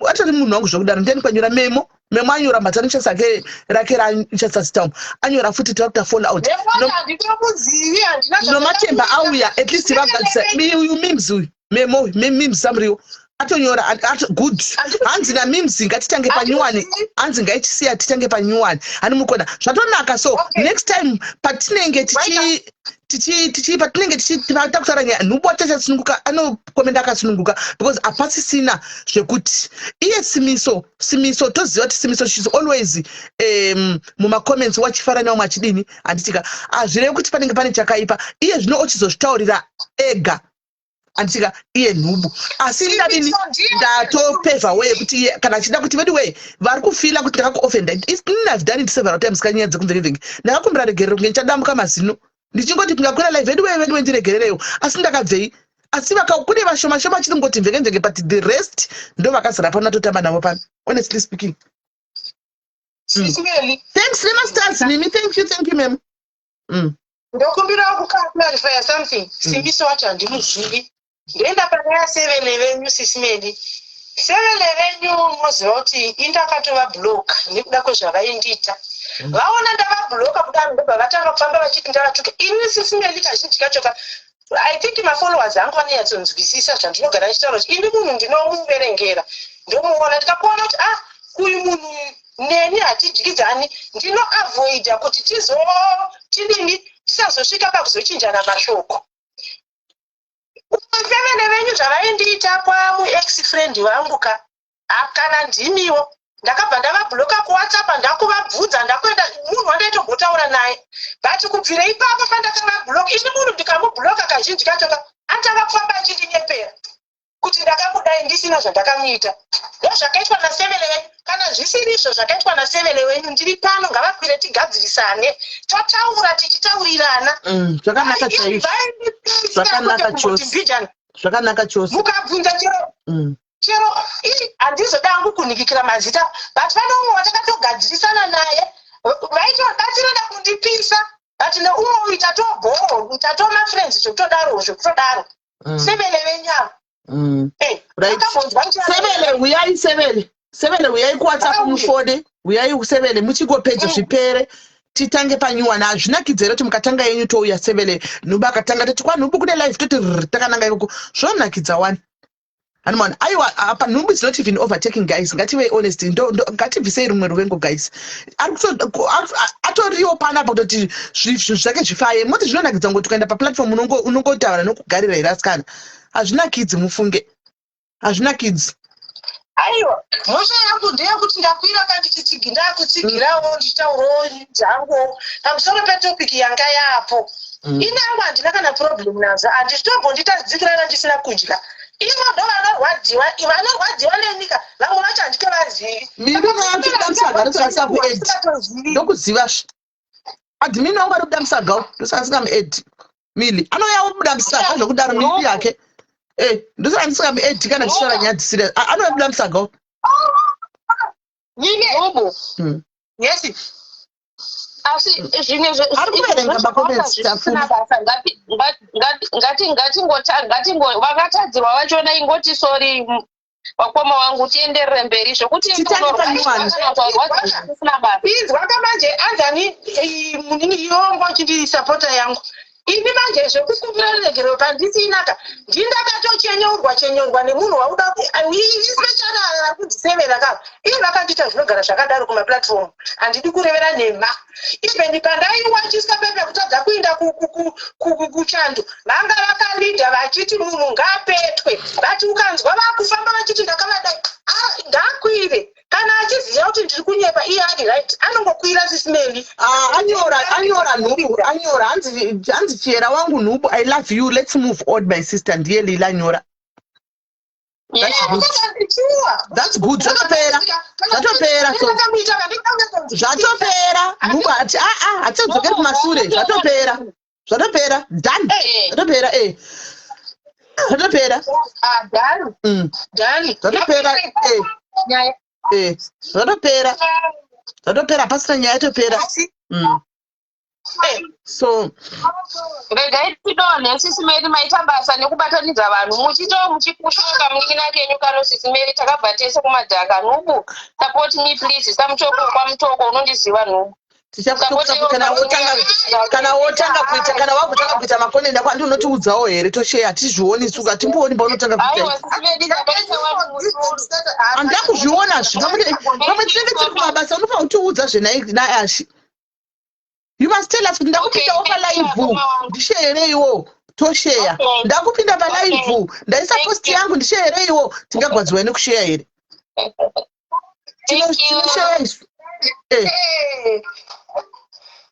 atori munhu wangu zvekudaro. Ndiani kwanyora? Memo, Memo anyora mhatsa ake rake rachatsasitown, anyora futi tiri kuita fall out. Handitomuzivi, handina. Nomatemba auya, at least vagadzisa uyu Mims uyu. Memo, Mims samuriwo atonyora good. Hanzi naMims ngatitange panyuwani, hanzi ngaichisiya titange panyuwani. Hani mukona zvatonaka. So next time patinenge tichi tichi tichi patinenge tichi takutaura nyaya, Nhubu achachasununguka, anokomenda akasununguka because hapasisina zvekuti iye Simiso. Simiso toziva kuti Simiso, she's always mumacomments wachifara nevamwe achidini, handitika? Hazvirevi kuti panenge pane chakaipa. Iye zvino ochizozvitaurira ega, handitika? Iye Nhubu, asi ndadini, ndatopevha way yekuti iye kana achida kuti vedu wei vari kufeela kuti ndakakuofenda. I've done it several times kanyaya dzekumvengevenge. Ndakakumbira regerero kunge ndichadambuka mazino, ndichingoti ndingakwira live, vedu wei, vedu wei, ndiregererewo, asi ndakabvei? Asi kune vashoma shoma chiri ngoti mvengevenge, but the rest ndo vakazara pano, atotamba navo pano, honestly speaking. Sismeli. Thanks nemastars mimi. Thank you, thank you, ma'am. Ndokumbirawo kuclarifya something. Simiso wacho handimuzivi. Ndoenda pane yasevele venyu, Sisimeli. Sevele venyu, moziva kuti indakatovabloka nekuda kwezvavaindiita. Vaona ndavabloka kudaro, ndobva vatanga kufamba vachiti ndavatuka ini. Sisimeli, kazhinji kacho ka, I think mafollowers angu vanonyatsonzwisisa zvandinogara ndichitaura kuti ini munhu ndinomuverengera, ndomuona, ndikakuona kuti ah, uyu munhu neni hatidyidzani, ndinoavoida kuti tizo tidini, tisazosvika pakuzochinjana mashoko. Sevene venyu zvavaindiita kwamuex friend vangu ka, kana ndimiwo ndakabva ndavabloka kuWhatsApp, ndakuvabvunza, ndakuenda munhu wandaitombotaura naye. But kubvira ipapo pandakavabloka, ini munhu ndikamubloka kazhinji kacho ka, atanga kufamba achindinyepera. Kuti ndakamudai ndisina zvandakamuita. Ndozvakaitwa naSevele wenyu. Kana zvisiri izvo zvakaitwa naSevele wenyu, ndiri pano, ngavakwire tigadzirisane. Totaura tichitaurirana. Zvakanaka chaizvo. Zvakanaka chose. Zvakanaka chose. Mukabvunza chero chero ii handizoda hangu kunhikikira mazita but pane umwe watakatogadzirisana naye vaitobatsirana kundipisa but neumwe uyu tatobhoo tatoma friends zvekutodaro zvekutodaro Sevele venyu ava. Eh, Right. vakambonzwa kuti Sevele huyai Sevele. Sevele huyai kuWhatsApp mufone. Huyai Sevele muchingopedza zvipere. Titange panyuwana hazvinakidze here kuti mukatanga yenyu touya Sevele Nhubu akatanga toti kwaNhubu kune live toti rrr takananga ikoko zvonakidza wani. Hanuman, aiwa apa nhumbu is not even overtaking guys ngative honest ndo, ndo, ngatibvisei rumwe ruvengo guys ari kuto- ku- ari- a- atoriwo panapa kutoti zvinhu zvake zvifaye moti zvinonakidza ngoti ukaenda paplatform unongotaura nokugarira here asikana hazvinakidzi mufunge hazvinakidzi. Aiwa, mhosva yangu ndeyekuti ndakwira ka ndichitsigi ndakutsigirawo ndichitaurawo dzangu pamusoro petopic yanga yapo. Ini hangu handina kana problem nazvo, handitombonditadzikirana ndisina kudya. Ivo ndo vanorwadziwa, vanorwadziwa nenyika, vamwe vacho handitovazivi. Miri yacho kuda musaga ndosaka kued ndokuziva zve admin wangu ari kuda musaga ndosaka singamued mili anouya obuda musaga zvekudaro mili yake eh ndosaka ndisingamued kana tichitaura nyaya dzisiri anouya buda musaga Nhubu. Yes. Asi zvimwe Ari kuverenga macomments, zvisina basa ngatingota ngatingo vakatadzirwa vachona ingoti sorry vakoma wangu tienderere mberi zvekuti Titange panyuwani. Zvisina basa. Inzwa ka manje anzani munini yongo chindisapota yangu ini manje zvekukumbira ruregerero pandisinaka ndindakatochenyeurwa chenyeurwa nemunhu wauda especially vari kundisevera ka iye vakandiita zvinogara zvakadaro kumaplatform handidi kurevera nhema even pandaiwachiswa pepe kutadza kuinda kuchando vanga vakalidha vachiti munhu ngaapetwe but ukanzwa vakufamba vachiti ndakavadai ah, ngakwire kana achiziva kuti ndiri kunyepa iye ari right anongokwira sisimeli. Ah, anyora anyora Nhubu anyora hanzi chera wangu Nhubu, I love you, let's move on my sister. Ndiye Lila anyora. That's good. That's good. Zvatopera. Zvatopera. So zvatopera. Nhubu ati ah ah hatidzokeri kumasure. Zvatopera. Zvatopera. Done. Zvatopera eh. Zvatopera. Ah, done. Done. Zvatopera eh. Nyaya Eh. Zvatopera. Zvatopera pasina nyaya yatopera. So regai tidonhe sisimeri maita basa nekubatanidza vanhu muchito muchipushuka munin'ina kenyu kano sisimeri takabva tese kumadhaka Nhubu support me please samutoko kwamutoko unondiziva Nhubu. Tichakutokusa kana wotanga kuita kana wakutanga kuita makonenda kwandi unotiudzawo here tosheya hatizvioni suka hatimbooni paunotanga kuita. Aiwa sisimeri ndabaita wani musoro. Handida kuzviona zvi pamwe tinenge tiri kumabasa unofanira kutiudza zvenaAshi. You must tell us kuti ndakupindawo palive ndisheyereiwo tosheya. Ndakupinda palive ndaisa post yangu ndisheyereiwo tingagwadziwa nekusheya here? Thank you. Tinosheya isu. Eh.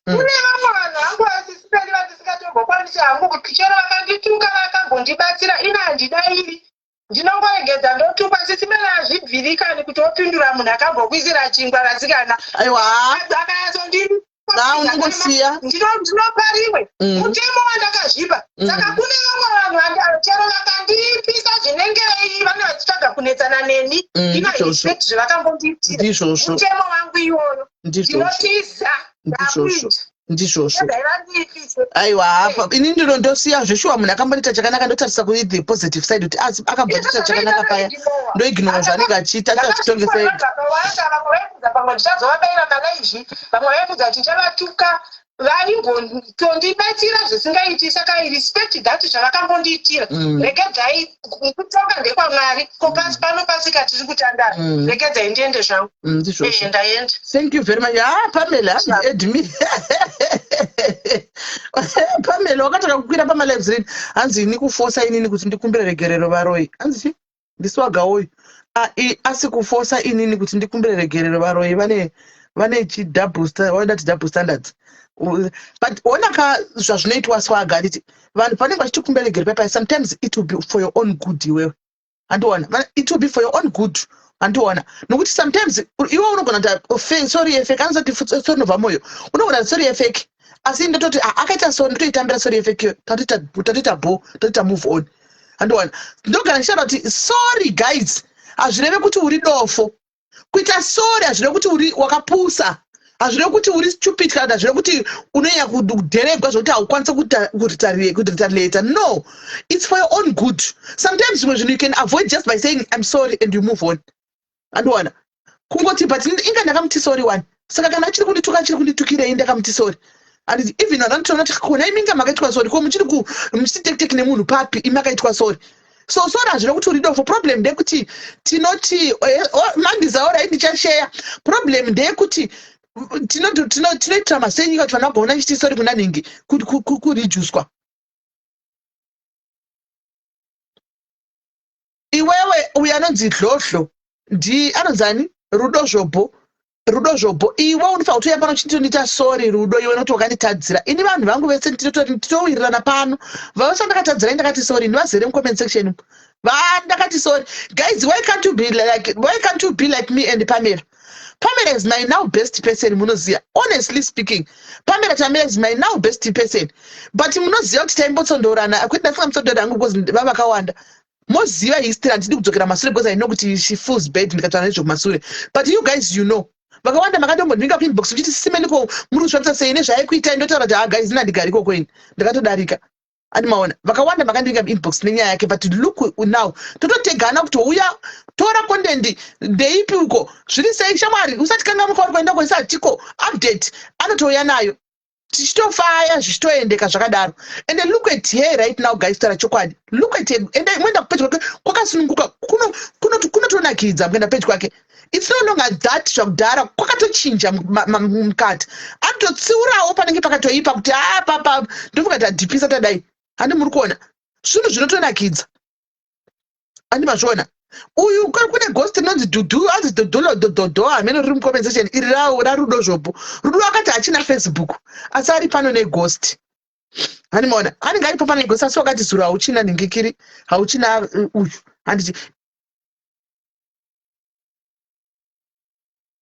Kune vamwe vanhu hangu vasisiperi vandisingatombokwanisi hangu kuti chero vakandituka vakambondibatsira ina handidairi ndinongoregedza ndotukwa sisimene hazvibviri kani kuti wopindura munhu akambokuisira chingwa vasikana. Aiwa. Akanyatsondi Na unongosiya. Ndinopariwe mutemo wandakazvipa saka kune vamwe vanhu chero vakandipisa zvinengei vane vachitsvaga kunetsana neni ina Ndizvozvo. respect zvavakambondiitira. Ndizvozvo. Mutemo wangu iwoyo Ndizvozvo. ndinotiza. Ndizvozvo. Ndizvozvo. Ndai vandiipise. Aiwa apa ini ndino ndosiya zveshuwa munhu akambondiita chakanaka ndotarisa kuri the positive side kuti asi akambondiita chakanaka paya ndoignora zvaanenge achiita achitongesa ega. Vakawanda vamwe vaibvunza pamwe ndichazovabayira manaizvi vamwe vaibvunza kuti ndichavatuka vaimbotondibatsira zvisingaiti saka I respect that zvavakambondiitira. Regedzai kutonga ndekwamwari ko pasi pano pasika tiri kutandara regedzai ndiende zvangu. Ndizvozvo. Eh, ndaenda. Thank you very much. Ah, Pamela hanzi admin Pamela wakatanga kukwira pamalives rini hanzi ini kufosa inini kuti ndikumbire regerero varoi hanzi chi ndiswagawoyu asi kufosa inini kuti ndikumbire regerero varoi vane chi double vaida double standards but onaka zvazvinoitwa swaga handiti vanhu panenge vachitikumbira regero paipai sometimes it will be for your own good iwewe. Andiona, it will be for your own good. Andiona, nokuti sometimes iwe unogona kuti, oh, sorry yefake, anozati sorry nobva moyo, unogona kuti sorry yefake, asi ndototi, ah, akaita sorry, ndotoitambira sorry yefake iyo, tatoita bo, tatoita move on. Andiona, ndogara ndichitaura kuti sorry guys hazvireve kuti uri dofo. Kuita sorry hazvireve kuti uri wakapusa, hazvireve kuti uri stupid, kana hazvireve kuti unonyanya kudheregwa zvokuti haukwanisi kuretaliate. No, it's for your own good. Sometimes zvimwe zvinhu you can avoid just by saying, "I'm sorry," and you move on. Andiwana, kungoti, but inga ndakamuti sorry one, saka kana achiri kundituka, achiri kunditukirei? Ndakamuti sorry. And even vananotoona kuti kona iminga makaitwa sorry, ko muchiri muchiti nemunhu papi imi akaitwa sorry? So sorry hazvina kuti uri dofo. Problem ndeyekuti tinoti, eh, oh, mandizaura, ndichasheya. Problem ndeyekuti tinoitira masenyika kuti vanhu vagoona chiti sorry kuna nhingi kurijuswa. Iwewe uyo anonzi Dhlodhlo, ndi anonzi ani, Rudo Zvobho, Rudo Zvobho, iwe unofanira kutouya pano uchindondiita sorry, Rudo, iwe noti wakanditadzira. Ini vanhu vangu vese tinowirirana pano. Vavese ndakatadzira, ndakati sorry, ndivazere mucomment section vandakati sorry. Guys, why can't you be like me and Pamela? Pamela is my now best person. Munoziva, honestly speaking, Pamela Tamela is my now best person, but munoziva kuti taimbotsondorana. Kwete, ndasingamutsondori hangu because vavakawanda moziva history. Handidi kudzokera masure because I know kuti she feels bad ndikataura nezvekumasure. But you guys, you know, vakawanda makatombondinga kuinbox uchiti, "Simeniko, muri kuzvifambisa sei nezvaikuitai?" Ndotaura kuti, "Ha guys, ina ndigari ikoko, ini ndakatodarika." Andimaona, vakawanda makandinga inbox nenyaya yake, but look now, tototegana kuti uya tora content ndeipi uko, zviri sei shamwari, usati kangamuka uri kuenda kuisa tiko update, anotouya nayo, tichitofaya, zvichitoendeka zvakadaro. And look at her right now, guys, taura chokwadi, look at her. Ende moenda kupedyo kwake, kwakasununguka, kunotonakidza kuenda pedyo kwake. It's no longer that zvakudhara, kwakatochinja mukati. Anototsiurawo panenge pakatoipa kuti a papa ndofunga kuti adhipisa tadai. Handi muri kuona zvinhu zvinotonakidza? Handi mazviona? Uyu kune ghost rinonzi Dhudhu, anzi Dhodholo Dhodhodho, hamene riri mucomment section iri raRudo Zvobho. Rudo akati hachina Facebook, asi ari pano neghost. Handimaona, anenge aripo pano neghost, asi wakati zuro hauchina nhingikiri, hauchina uyu handiti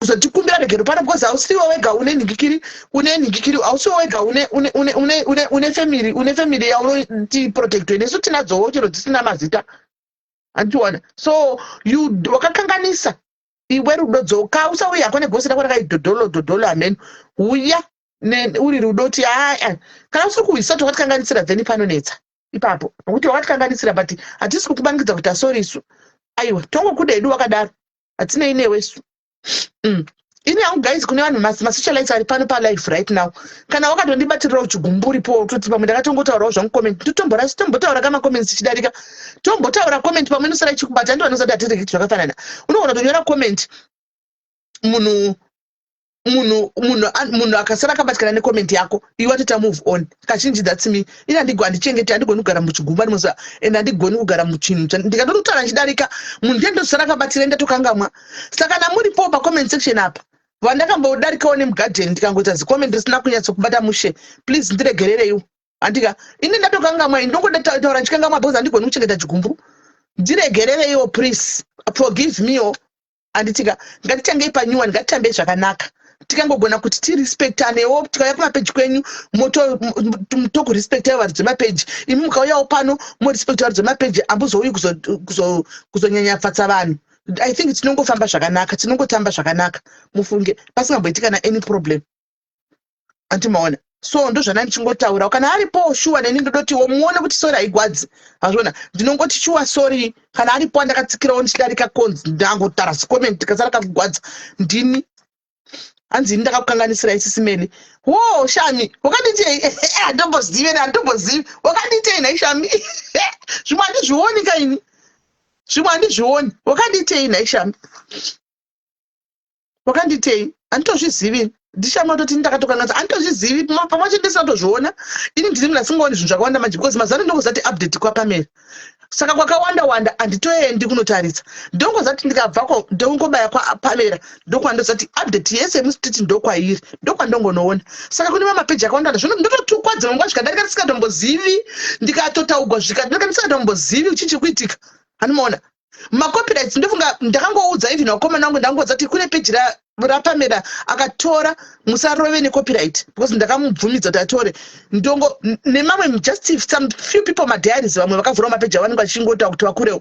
kuzotikumbira regero pano, because hausiwo wega une nhingikiri, une nhingikiri, hausiwo wega une family, une family yaunoti protectwe. Nesu tinadzowo chero dzisina mazita, handiona. So you wakakanganisa iwe Rudo, dzoka, usauya hako neghost rako rakaidhodholo dhodholo hameno. Uya uri Rudo ti aya, kana usiri kuhwisisa kuti wakatikanganisira, then panonetsa ipapo, nokuti wakatikanganisira, but hatisi kukumanikidza kuti asori isu. Aiwa, tongokuda hedu wakadaro, hatinei newesu. Ini hangu guys, kune vanhu masocialites ari pano palife right now, kana wakatondibatirirawo chigumburipo, toti pamwe ndakatongotaurawo zvangu comment, tombotaura kamacomments tichidarika, tombotaura comment pamwe inosara ichikubata. Ndo vanosati hatireki zvakafanana. Unogona kutonyora comment, munhu akasara akabatikana necomment yako, iwe watoita move on. Kazhinji that's me. Ini handichengeti, handigoni kugara muchigumba ndimoziva, and handigoni kugara muchinhu ndikatotaura ndichidarika, munhu ndiye ndosara akabatira, ndatokangamwa. Saka kana muripo pacomment section apa, vandakambodarikawo nemugadheni, ndikangoita zicomment risina kunyatsokubata mushe, please ndiregerereiwo. Handika ini ndatokangamwa, ndongotaura ndichikangamwa because handigoni kuchengeta chigumbu. Ndiregerereiwo, please forgive mewo. Handitika ngatitangei panyuwani, ngatitambei zvakanaka, tikangogona kuti tirespectanewo. Tikauya kumapeji kwenyu, tokurespectai varidzi vemapeji. Imi mukauyawo pano, morespecta varidzi vemapeji, hambozouyi kuzonyanya pfatsa vanhu. I think tinongofamba zvakanaka, tinongotamba zvakanaka, mufunge pasingamboitika na any problem. Andimaona, so ndozvana ndichingotaura. Kana aripo shuwa, neni ndodotiwo muone kuti sorry haigwadzi. Hazvona, ndinongoti shuwa sorry kana aripo andakatsikirawo ndichidarika konzi ndangotara zicomment tikasara kakugwadza. Ndini hanzi ini ndakakukanganisira isisimene wo shami, wakanditei? Handombozivi, handombozivi wakanditei nhai shami. Zvimwe handizvioni kaini, zvimwe handizvioni. Wakanditei nhai shami? Wakanditei? Handitozvizivi. Ndishama kutoti ndakatokanganisa, handitozvizivi. Pamwe chete ndisina kutozviona. Ini ndiri munhu asingaoni zvinhu zvakawanda manje, because mazano ndongozati update kwaPamela, saka kwakawanda wanda handitoendi kunotarisa. Ndongozati ndikabvako ndongobaya kwaPamela, ndokwandozati update yese yemusititi ndokwairi, ndokwandongonoona. Saka kune mamapeji akawanda wanda, zvino ndototukwa dzimwe nguva zvikadarika ndisingatombozivi, ndikatotaugwa zvikadarika ndisingatombozivi chii chiri kuitika. Handimaona. Macopyrights, ndofunga ndakangoudza even vakomana vangu, ndangoudza kuti kune peji raPamela akatora, musarove necopyright, because ndakamubvumidza kuti atore. Ndongo nemamwe, just some few people, madiaries, vamwe vakavhurawo mapeji avanenge vachingoita kuti vakurewo.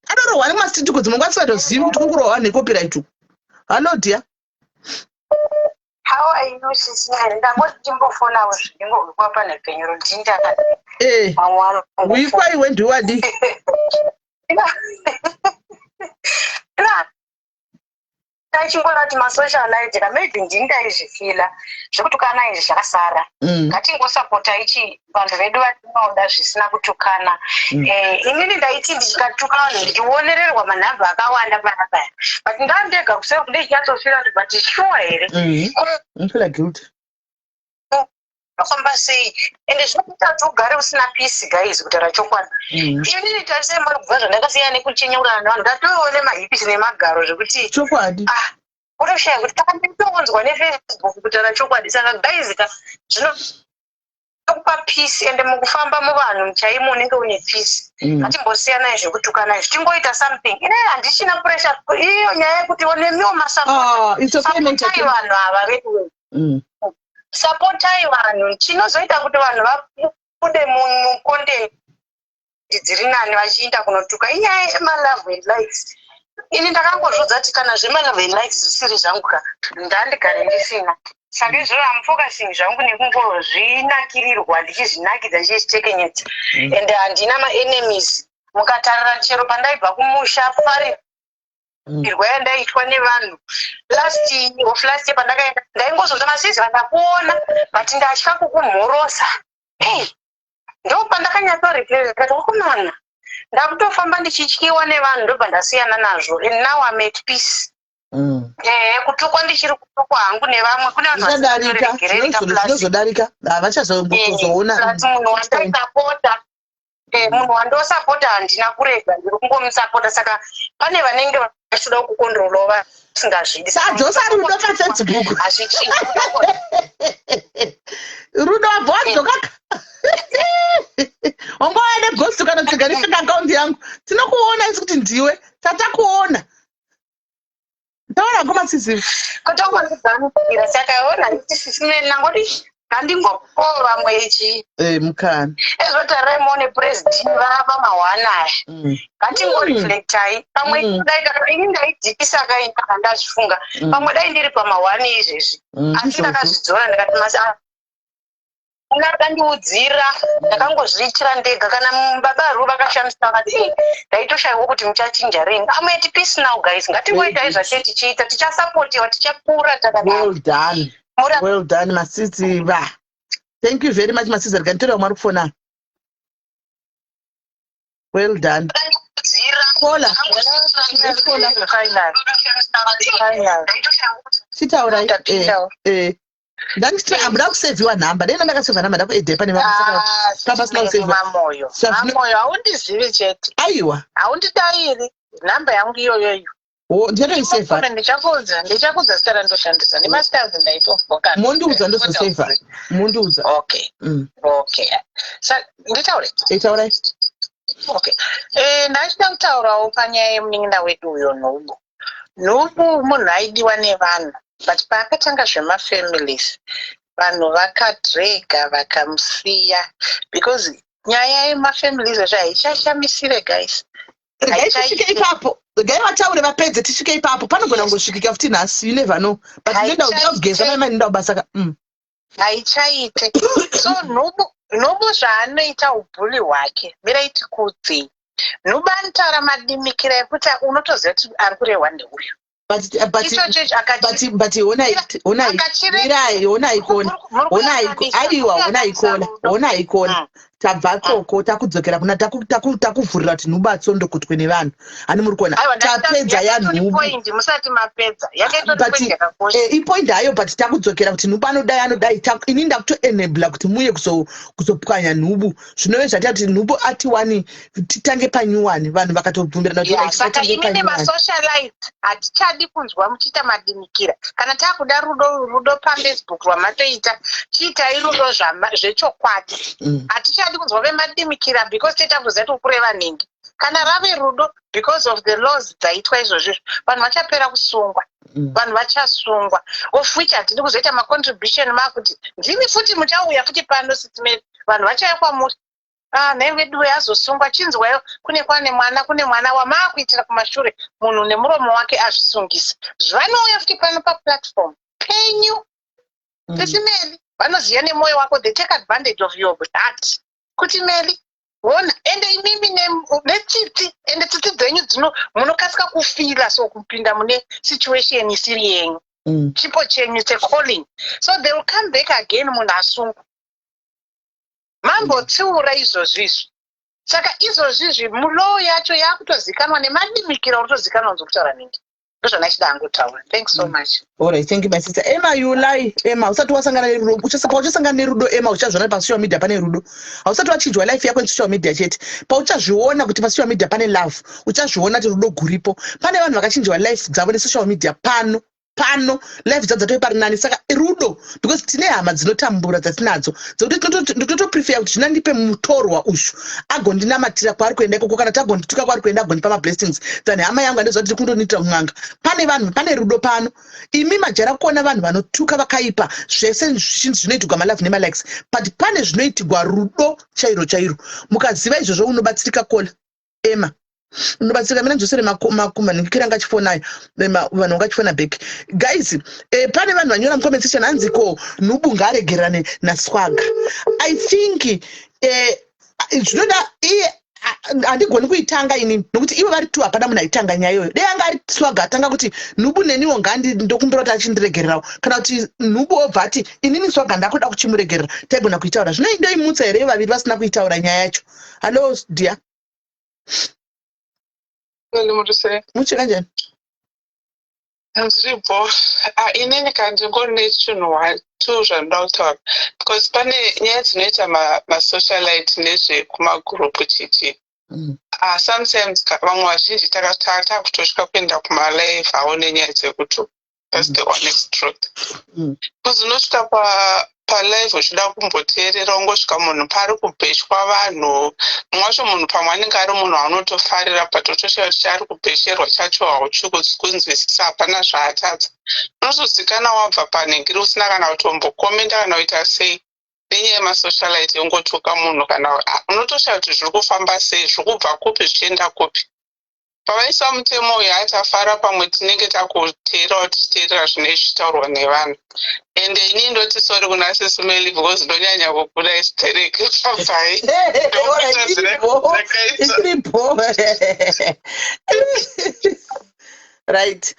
Anorohwa nemastreet, kuti mungu asingatozivi kuti kukurohwa necopyright uku. Hallo dear. How are you, Sisi? Ndangoti timbofonawo zvindingohwikwa panhepfenyuro ndinda. Wikwa iwe, ndiwadi. Tachingona kuti masocialite ka, maybe ndini ndaizvifila zvekutukana izvi zvakasara. Ngatingosapota ichi vanhu vedu vatinoda zvisina kutukana. Inini ndaiti ndichikatuka vanhu ndichionererwa manhamba akawanda panapaya, but ndandega kuseri kundichinyatsofila kuti, but sure here? Ndifila guilty. Unofamba sei? Ende zvinokuita kuti ugare usina peace, guys, kutaura chokwadi. Inini tarisai mari, kubva zvandakasiyana nekuchenyaurana nevanhu, ndatoiwo nemahips nemagaro zvekuti Chokwadi. Ah, utoshaya kuti saka nditoonzwa neFacebook, kutaura chokwadi. Saka guys ka, zvinokupa peace, ende mukufamba muvanhu chaimo unenge une peace. Ngatimbosiyanai zvekutukana izvi, tingoita something. Ine handichina pressure iyo nyaya yekuti nemiwo Ah, it's okay, mate. masapotai vanhu ava vedu. Sapotai vanhu, chinozoita kuti vanhu vabude mucontent dziri nani vachiinda kunotuka inyaya yemalove and likes. Ini ndakangozvodza kuti kana zvemalove and likes zvisiri zvangu ka, ndandigare ndisina. Saka izvozvo am focusing zvangu nekungozvinakirirwa, ndichizvinakidza, ndichizvitekenyedza. And handina maenemies. Mukatarira chero pandaibva kumusha, farirwa yandaitwa nevanhu last of last year pandakaenda, ndaingozonza masizi vandakuona, but ndatya kukumhorosa. Hey, ndo pandakanyatsoreflect, ndikati wakomana, ndakutofamba ndichityiwa nevanhu. Ndobva ndasiyana nazvo, and now I'm at peace. Kutukwa ndichiri kutukwa hangu nevamwe, kune vanhu Zvichadarika. vasingaregereri ka, plus Zvinozodarika, havachazoona. Plus munhu wandaisapota, munhu wandosapota handina kurega, ndiri kungomusapota. Saka pane vanenge vachitoda kukontrolawo vasingazvidi. Sadzosa rudo paFacebook. Hazvichinji. Rudo wabva wadzoka, wangouya neghost kana tsika nefake account yangu. Tinokuona isi kuti ndiwe, tatakuona. Taura ngoma, sisi. Kutongozvigamuchira. Saka ona tisisime nangoti ngandingopowo vamwe ichi. Mukana. Ezvotarai muone president vava mahwana aya. Ngatingoreflectai pamwe. Dai kana ini ndaidzikisa kaini, kana ndazvifunga, pamwe dai ndiri pamahwani izvezvi. Asi Izvozvo. ndakazvidzora, ndikati masi akandiudzira, ndakangozviitira ndega. Kana baba ru vakashamisa vakati, "Ii, ndaitoshayiwa kuti muchachinja rini." I'm at peace now, guys. Ngatingoitai zvate tichiita, tichasapotiwa, tichakura takadaro. Well done. Well done, masisi va. Thank you very much, masisi. Rega nditore vamwe vari kufona. Well done. Kola. Kola. Final. Final. Chitaurai. Ndanditi hambuda kusevhiwa nhamba, dai ndakasevha nhamba ndakuedhe pane vamwe, saka pasina kusevhiwa. Mamoyo. Mamoyo, haundizivi chete. Aiwa. Haundidairi nhamba yangu iyoyoyo. Ndinoisevha. Ndichakudza zita randoshandisa nemastars ndaitofoka. Mondiudza, ndozosevha, mondiudza. Okay. Okay, sa nditaure? Taurai. Okay, ndachida kutaurawo panyaya yemunin'ina wedu uyo Nhubu. Nhubu munhu aidiwa nevanhu, but paakatanga zvemafamilies vanhu vakadrega, vakamusiya, because nyaya yemafamilies acho haichashamisire, guys. Regai tisvike ipapo, regai vataure vapedze, tisvike ipapo. Panogona kungosvikika futi nhasi, you never know, but ndinoenda kugeza, mai, ndinoenda kubasa ka. Haichaite. So Nhubu zvaanoita, ubully hwake, mirai tikudzei. Nhubu anotaura madimikira ekuti unotoziva kuti ari kurehwa ndeuyu. But honai, honai, mirai, honai kona, honai, aiwa, honai kona, honai kona. Tabva koko, takudzokera kuna takuvhurira kuti Nhubu atsondokotwe nevanhu. Hani muri kuona tapedza yaNhubu? Musati mapedza. But ipoint hayo, but takudzokera kuti Nhubu anodai, anodai. Ini ndakutoenabla kuti muye kuzopwanya Nhubu, zvinove zvaita kuti Nhubu atiwani titange panyuwani. Vanhu vakatobvumirana kuti saka imi nemasocialite hatichadi kunzwa muchiita madimikira. Kana taakuda rudo, rudo paFacebook rwamatoita, chiitai rudo zvechokwadi. Hatichadi kunzwa vemadimikira, because toita kuziva kuti ukureva nhingi. Kana rave rudo, because of the laws dzaitwa izvozvizvo, vanhu vachapera kusungwa. Vanhu vachasungwa, of which hatidi kuzoita macontribution makuti ndimi futi muchauya futi pano, Sis Mary. Vanhu vachauya kwamuri, "Ah, nhai veduwe, azosungwa." Chinzwayo, kune kwane mwana, kune mwana wamaakuitira kumashure. Munhu nemuromo wake azvisungisa. Vanouya futi pano paplatform penyu. Sisi Meli, vanoziva nemwoyo wako. They take advantage of your heart kuti, "Meli, ona." Ende imimi netsitsi, ende tsitsi dzenyu dzino munokasika kufeela, so kupinda mune situation isiri yenyu. Chipo chenyu, it's a calling, so they will come back again. Munhu asungwa, mambotsiura izvozvizvi. Saka izvozvizvi mulaw yacho yakutozikanwa nemadimikira, uri kutozikanwa kunzi kutaura nhingi. Ndozvandachida hangotaura. Thanks so much. Alright, thank you, my sister Emma. You lie, Emma. Usati wasangana nerudo, pauchasangana nerudo, Emma, uchazviona pasocial media pane rudo. Hausati wachinjwa life yako nesocial media chete. Pauchazviona kuti pasocial media pane love, uchazviona kuti rudo guripo. Pane vanhu vakachinjwa life dzavo nesocial media pano pano, life dzavo dzatove pari nani. Saka rudo, because tine hama dzinotambura dzatinadzo, dzekuti ndotoprefer kuti zvina ndipe mutorwa ushu agondinamatira kwaari kuenda ikoko, kana kuti agondituka kwaari kuenda, agondipa mablessings, than hama yangu andiziva tiri kundoniitira kun'anga. Pane vanhu, pane rudo pano. Imi majara kuona vanhu vanotuka vakaipa zvese zvichinzi zvinoitirwa malove nemalikes, but pane zvinoitirwa rudo chairo chairo. Mukaziva izvozvo, unobatsirika. Kola Emma, unobatsirika. Mina ndzosere makumanhingikira anga achifonayo, vanhu vangachifona back. Guys, pane vanhu vanyora mucomment section, hanzi ko nhubu ngaaregererane naSwaga. I think zvinoda iye. Handigoni kuitanga inini nokuti ivo vari two, hapana munhu aitanga nyaya iyoyo. Dei anga ari Swaga atanga kuti nhubu neniwo ngandi ndokumbira kuti achindiregererawo, kana kuti nhubu obva ati inini Swaga ndakuda kuchimuregerera, taigona kuitaura. Zvino ndoimutsa here vaviri vasina kuitaura nyaya yacho? Hallo dear. Muchi kanjani? Ndiripo. Ah, inini kandingori nechinhu one two zvandoda kutaura, because pane nyaya dzinoita masocialite nezvekumagurupu chichi. Ah, sometimes vamwe vazhinji takutotya kuenda kumalive awo nenyaya dzekutu, that's the honest truth, because unosvika palive uchida kumboteerera, ungosvika munhu pari kubheshwa vanhu. Mumwe wacho munhu pamwe anenge ari munhu waunotofarira, but utoshaya kuti chaari kubhesherwa chacho hauchi kunzwisisa, hapana zvaatadza. Unotozikana wabva panhingiri usina kana kutombokomenda kana kuita sei, nenyaya yemasocialite yongotuka munhu kana unotoshaya kuti zviri kufamba sei, zviri kubva kupi, zvichienda kupi. Pavaisa mutemo uyu, hatafara. Pamwe tinenge takuteerawo, tichiteerera zvinenge zvichitaurwa nevanhu. Ende inini ndoti sorry kuna Sisi Meli, because ndonyanya kubuda istereki papai. Iripo, right.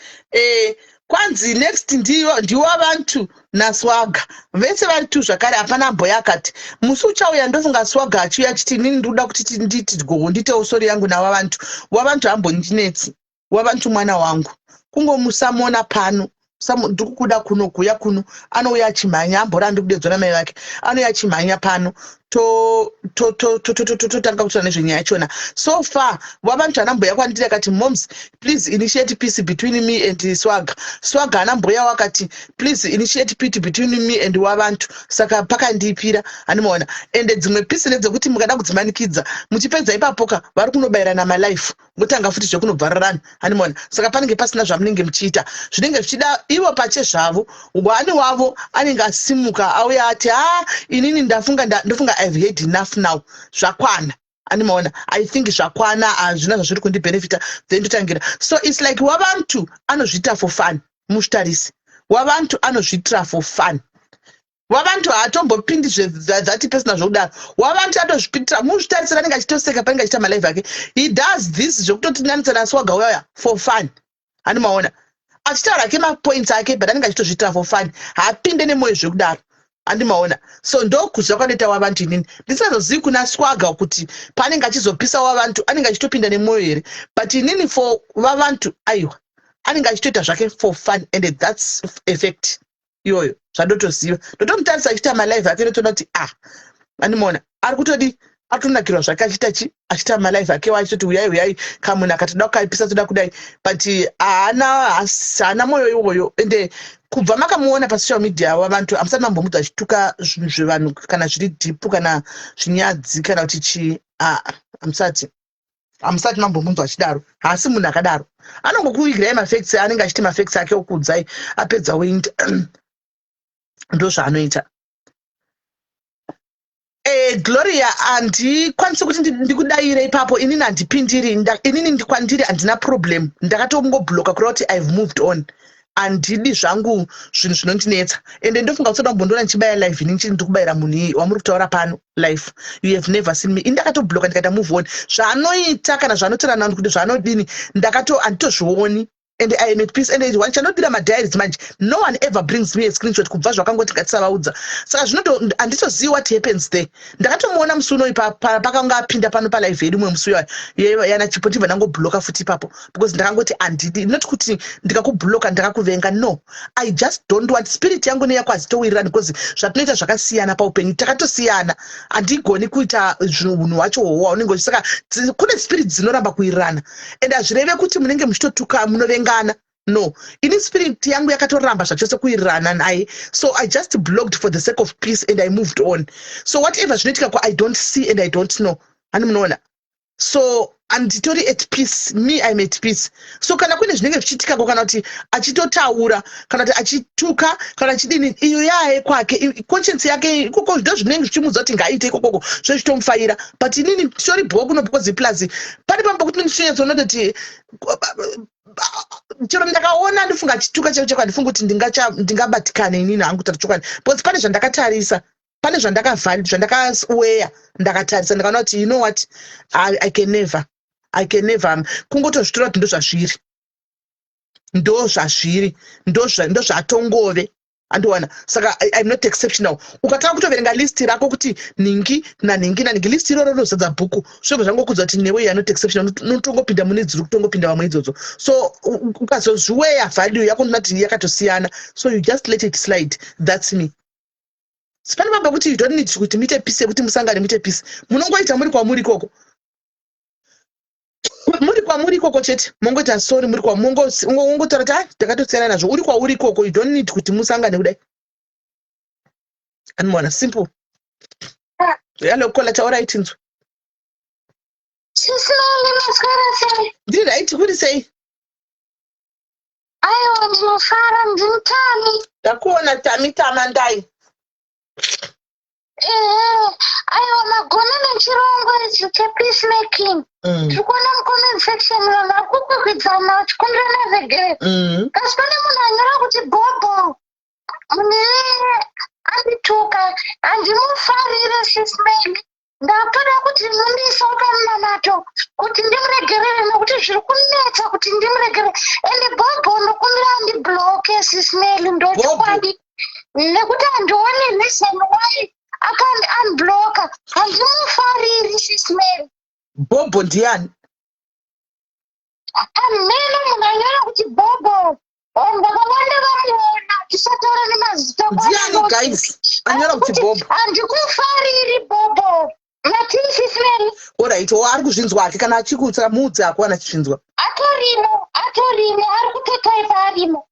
Kwanzi next ndiwo ndiwavantu naSwaga vese vari tu zvakare, hapana mboya akati musi uchauya. Ndofunga Swaga achiuya achiti inini ndikuda kuti nditi gogo nditewo sorry yangu nawavantu. Wavantu hambondinetsi. Wavantu mwana wangu, kungomusamona pano, ndikukuda kuno, kuuya kuno, anouya achimhanya. Ambora ndikudedzwa namai vake, anouya achimhanya pano, totanga kutaura nezvenyaya yachona. So far wavantu anamboya kwandiri akati, "Moms, please initiate peace between me and Swaga." Swaga anamboya wakati, "Please initiate peace between me and wavantu." Saka pakandipira, handimaona. Ende dzimwe peace ndedzekuti mukada kudzimanikidza, muchipedza ipapoka vari kunobayirana malife, motanga futi zvekunobvararana, handimaona. Saka panenge pasina zvamunenge muchiita, zvinenge zvichida ivo pache zvavo. Wani wavo anenge asimuka auya ati, "Ha, inini ndafunga, ndofunga I have had enough now, zvakwana." Andimaona, I think zvakwana, hazvina zvazviri kundibhenefita, then totangira. So it's like wavantu anozviita for fun. Muzvitarisi, wavantu anozviitira for fun. Wavantu haatombopindi zvati pesina zvokudaro. Wavantu atozvipindira, muzvitarisira, anenge achitoseka panenge achiita malive ake. He does this zvekutotinanisa naSwaga uyaya for fun, handimaona, achitaura ake mapoints ake, but anenge achitozviitira for fun, haapinde nemwoyo zvekudaro, handimaona. So ndokuziva kwanoita wavantu. Inini ndisingazozivi kuna Swaga kuti paanenge achizopisa wavantu anenge achitopinda nemwoyo here, but inini for vavantu, aiwa, anenge achitoita zvake for fun, and that's effect iyoyo zvandotoziva. Ndotomutarisa achiita malive ake, ndotoona kuti, ah, andimaona, ari kutodi, atonakirwa zvake achiita chi achiita malive ake, achitoti uyai, uyai, kamunhu akatoda kukaipisa, toda kudai, but haana mwoyo iwoyo. Ende kubva makamuona pasocial media wavantu, hamusati mambomudza achituka zvinhu zvevanhu kana zviri deep kana zvinyadzi kana kuti chii. Aa, hamusati. Hamusati mambomunzwa achidaro. Haasi munhu akadaro. Anongokuvigirai mafacts anenge achiti mafacts ake okuudzai apedza oinda. Ndozvaanoita. Eh, Gloria handikwanisi kuti ndikudaire ipapo inini handipindiri inini ndikwandiri handina problem ndakatongobloka kureva kuti ihave moved on handidi zvangu zvinhu zvinondinetsa ende ndofunga kusada kumbondiona ndichibaya live ini ndichiri ndikubayira munhu iyi wamuri kutaura pano life you have never seen me ini ndakatobloka ndikaita move on zvaanoita kana zvaanotaura nani kuti zvaanodini ndakato handitozvioni and I am at peace and one chandodira madiaries manje no one ever brings me a screenshot kubva zvakangoti ngatisavaudza saka zvinoto handitozivi what happens there ndakatomuona musi unoyi pakanga apinda pano palive yedu mumwe musi uyo yana chipo ndibva ndangobloka futi ipapo because ndakangoti handidi not kuti ndikakubloka ndakakuvenga no i just don't want spirit yangu neyako hazitowirirani because zvatinoita zvakasiyana paupenyu takatosiyana handigoni kuita zvinhu hwacho hwohwa unenge saka kune spirit dzinoramba kuwirirana and hazvireve kuti munenge muchitotuka munovengana no ini spirit yangu yakatoramba zvachose kuwirirana naye so i just blocked for the sake of peace and i moved on so whatever zvinoitika ko i don't see and i don't know hani munoona so anditori at peace me im at peace so kana kune zvinenge zvichiitikako kana kuti achitotaura kana kuti achituka kana achidini iyo yaye kwake conscience yake ikoko ndo zvinenge zvichimuudza kuti ngaaite ikokoko zvezvitomufaira but inini titori bho kuno because plus pane pamwe pekuti ndinonyatsoona kuti chero ndakaona ndifunga achituka cheko cheko handifungi kuti ndingabatikane inini hangu kutaura chokwadi because pane zvandakatarisa pane zvandakavhali zvandakaweya ndakatarisa ndakaona kuti you know what I can never i can never kungotozvitora kuti ndozvazviri ndozvazviri ndozvatongove andiwana saka im not exceptional ukatanga kutoverenga list rako kuti nhingi nanhingi nanhingi list iroro rinozadza bhuku zvinobva zvangokudza kuti newe you are not exceptional unotongopinda mune dziri kutongopinda vamwe idzodzo so ukazozviweya value yako ndinati yakatosiyana so you just let it slide that's me pane pamba kuti you don't need kuti muite peace yekuti musangane muite peace munongoita muri kwamuri ikoko muri kwamuri ikoko chete mongoita sorry muri kwamongotaura kuti ah ndakatosiyana nazvo uri kwauri ikoko you don't need kuti musangane kudai anoona simple hello kola taurai tinzwe ndiri right kuri sei Aiwa ndinofara ndini Tami. Ndakuona Tami Tamandai. Ehe, aiwa magona nechirongwa ichi chepeacemaking. Tiri kuona mucomment section vanhu vari kukwikwidzana vachikumbirana regerero. Kasi pane munhu anyora kuti bhobho munhu iyeye andituka handimufarire sis Melly. Ndakutoda kuti mundiisewo pamunamato kuti ndimuregerere nekuti zviri kunetsa kuti ndimuregerere ende bhobho ndokumbira andibloke sis Melly ndochokwadi nekuti handioni reason why akandi unblocka handimufariri sis Melly. Bhobho ndiyani? Ameno munhu anyora kuti bhobho Vanhu vakawanda vamuona tisataura nemazita Ndiani guys anyora kuti Bob? Handikufariri Bobo. Matisismeri. Alright, o ari kuzvinzwa hake kana achikutsa muudze hako kana achizvinzwa. Atorimo, atorimo, ari kutotaipa arimo.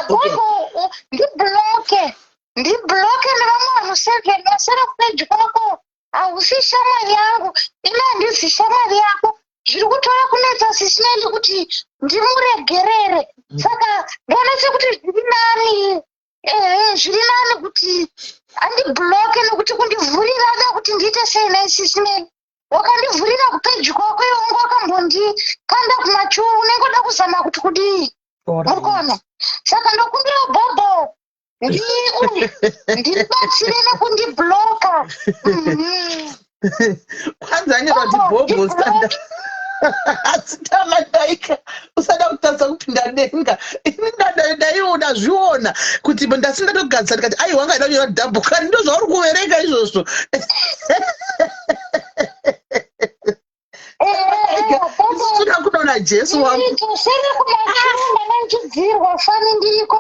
Bobo ndibloke. Ndibloke nevamwe vanhu seven vasara kupedyo kwako. Hausi shamwari yangu, ini handisi shamwari yako. Zviri kutora kunetsa sisi Melly kuti ndimuregerere. Saka ndoona sekuti zviri nani, ehe zviri nani kuti andibloke nekuti kundivhurira ada kuti ndiite sei nhai sisi Melly. Wakandivhurira kupeji kwako iwe wanga wakambondikanda kumachuru unenge uda kuzama kuti kudii? Muri kuona? Saka ndokumbira bhobho ndibatsire nekundibloka kwanzi anyora kuti bhobho usada asi tamandaika usada kutadza kupinda denga ini ndaiona zviona kuti ndasi ndatogadzisa ndikati aiwa anga ida kunyora dhabhu kani ndo zvauri kuverenga izvozvo Toda kunoona Jesu wangu. Tosere kumachuru ndanga fani ndiriko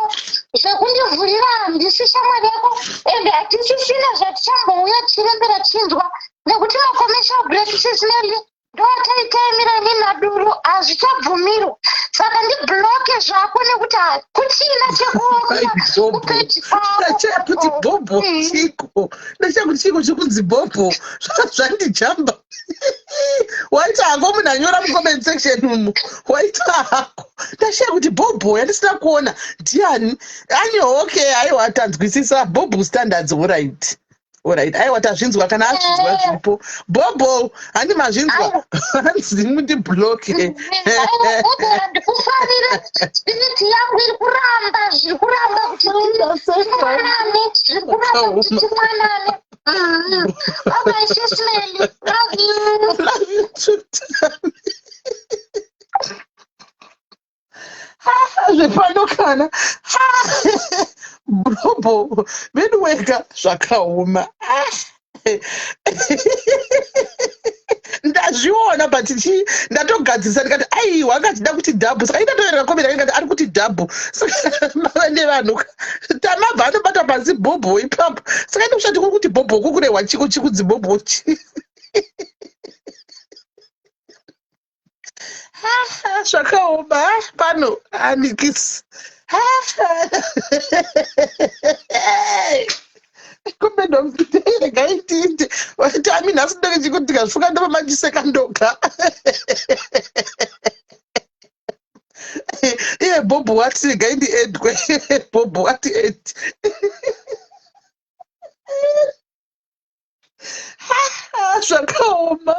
zvekundivhurira handisi shamwari yako ende hatisisina zvatichambouya tichirembera tichinzwa nekuti macommercial break sisineli ndoataitaimira ini naduru hazvichabvumirwa saka ndibloke zvako nekuti hakuchina chekuona kupeji kwako kuti bhobho Bhobho chiko. Ndashaya kuti chiko chikunzi bhobho. Zvandijamba. Waita hako munhu anyora mucomment section umu. Waita hako. Ndashaya kuti bhobho yandisina kuona ndiani. Ani okay aiwa tanzwisisa bhobho standards alright. Alright, aiwa tazvinzwa kana azvinzwa eh. zviripo. Bobo, handi mazvinzwa. Hanzi mundibloke. Bobo handikufarire. Spirit yangu iri kuramba, zviri kuramba kuti timwanane, zviri kuramba kuti timwanane. Mm-hmm. Bye bye, sis Melly. Love you. Love you too. Zvepano kana bhobho vedu wega zvakaoma. Ndazviona but chi ndatogadzirisa ndikati aiwa anga achida kuti dhabhu saka indatoverera komera ndikati ari kuti dhabhu saka mava nevanhu tamabva anobata pasi bhobho ipapo saka ndikushati kuri kuti bhobho kukurehwa chiko chikudzi bhobho chi zvakaoma pano anikisi kumbe ndomregai tiite tami nhasi ndenge chikuti ndikazvifunga ndova mandiseka ndoga iye bhobho wati regai ndiedwe bhobho wati ed zvakaoma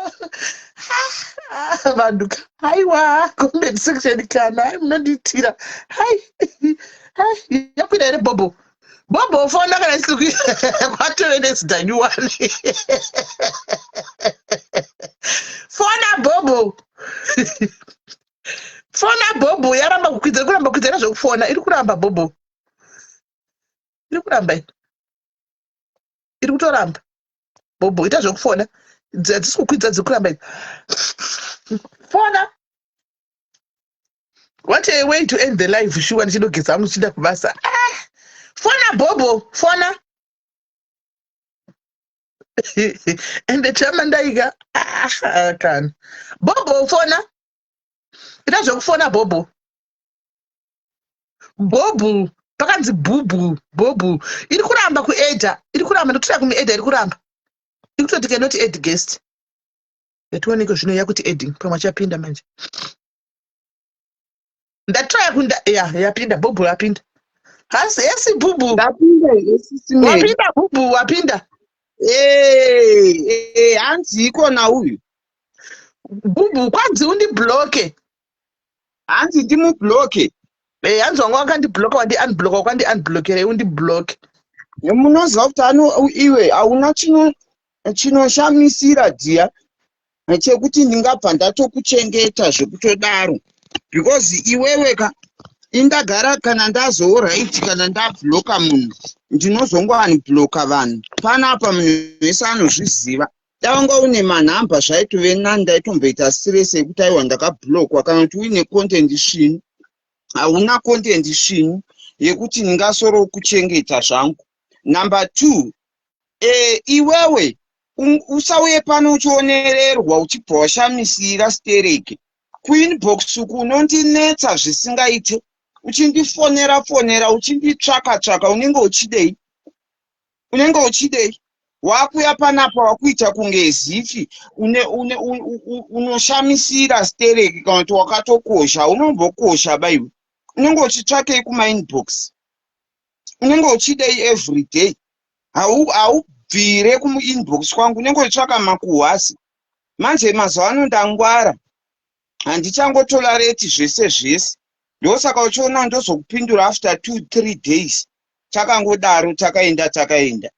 vanhu haiwa comment section kana hai munondiitira hai hai yakwira here bhobho bhobho fona kana isiri kwatove nezita nyuwani fona bhobho fona bhobho yaramba kukwidza iri kuramba kukwidza ina zvekufona iri kuramba bhobho iri kuramba iri iri kutoramba bhobho ita zvekufona hadzisi kukwidza dziri kuramba idzi fona what a way to end the life shuwa ndichidogeza hangu ndichienda kubasa ah, fona bhobho fona ende chama ndaika ah, kana bhobho fona ita zvekufona bhobho bhobhu pakanzi bhubhu bhobhu iri kuramba kuedha iri kuramba ndotoda kumuedha iri kuramba iri kutoti cannot add guest yatiwaniko zvino yakuti adding pamwe achapinda manje ndatraya kunda ya yapinda bhobhu yapinda hasi esi bhubhu wapinda bhubhu wapinda eh, hanzi ikona uyu bhubhu kwanzi undibloke hanzi ndimubloke eh hanzi wanga wakandibloka wandi unbloka wakandi unblokera iwe undibloke munoziva kuti ano iwe hauna chino chinoshamisira dhiya chekuti ndingabva ndatokuchengeta zvekutodaro because iwewe ka indagara kana ndazooright kana ndabloka munhu ndinozongo unbloka vanhu panapa munhu wese anozviziva Dai wanga une manhamba zvaitove nani ndaitomboita stress yekuti aiwa ndakablockwa kana kuti uine content svinu. Hauna content svinu yekuti ndingasoro kuchengeta zvangu. Number two, eh, iwewe usauye pano uchionererwa uchibva washamisira stereke. Kuinbox uku unondinetsa zvisingaite uchindifonera fonera uchinditsvaka tsvaka unenge uchidei? Unenge uchidei? Wakuya panapa wakuita kunge zifi une, une, unoshamisira stereki kana kuti wakatokosha unombokosha baiwe unenge uchitsvakei kumainbox unenge uchidei everyday haubvire kumuinbox kwangu unenge uchitsvaka makuhwasi manje mazuva ano ndangwara handichangotolareti zvese zvese ndosaka uchiona ndozokupindura after 2 3 days takangodaro takaenda takaenda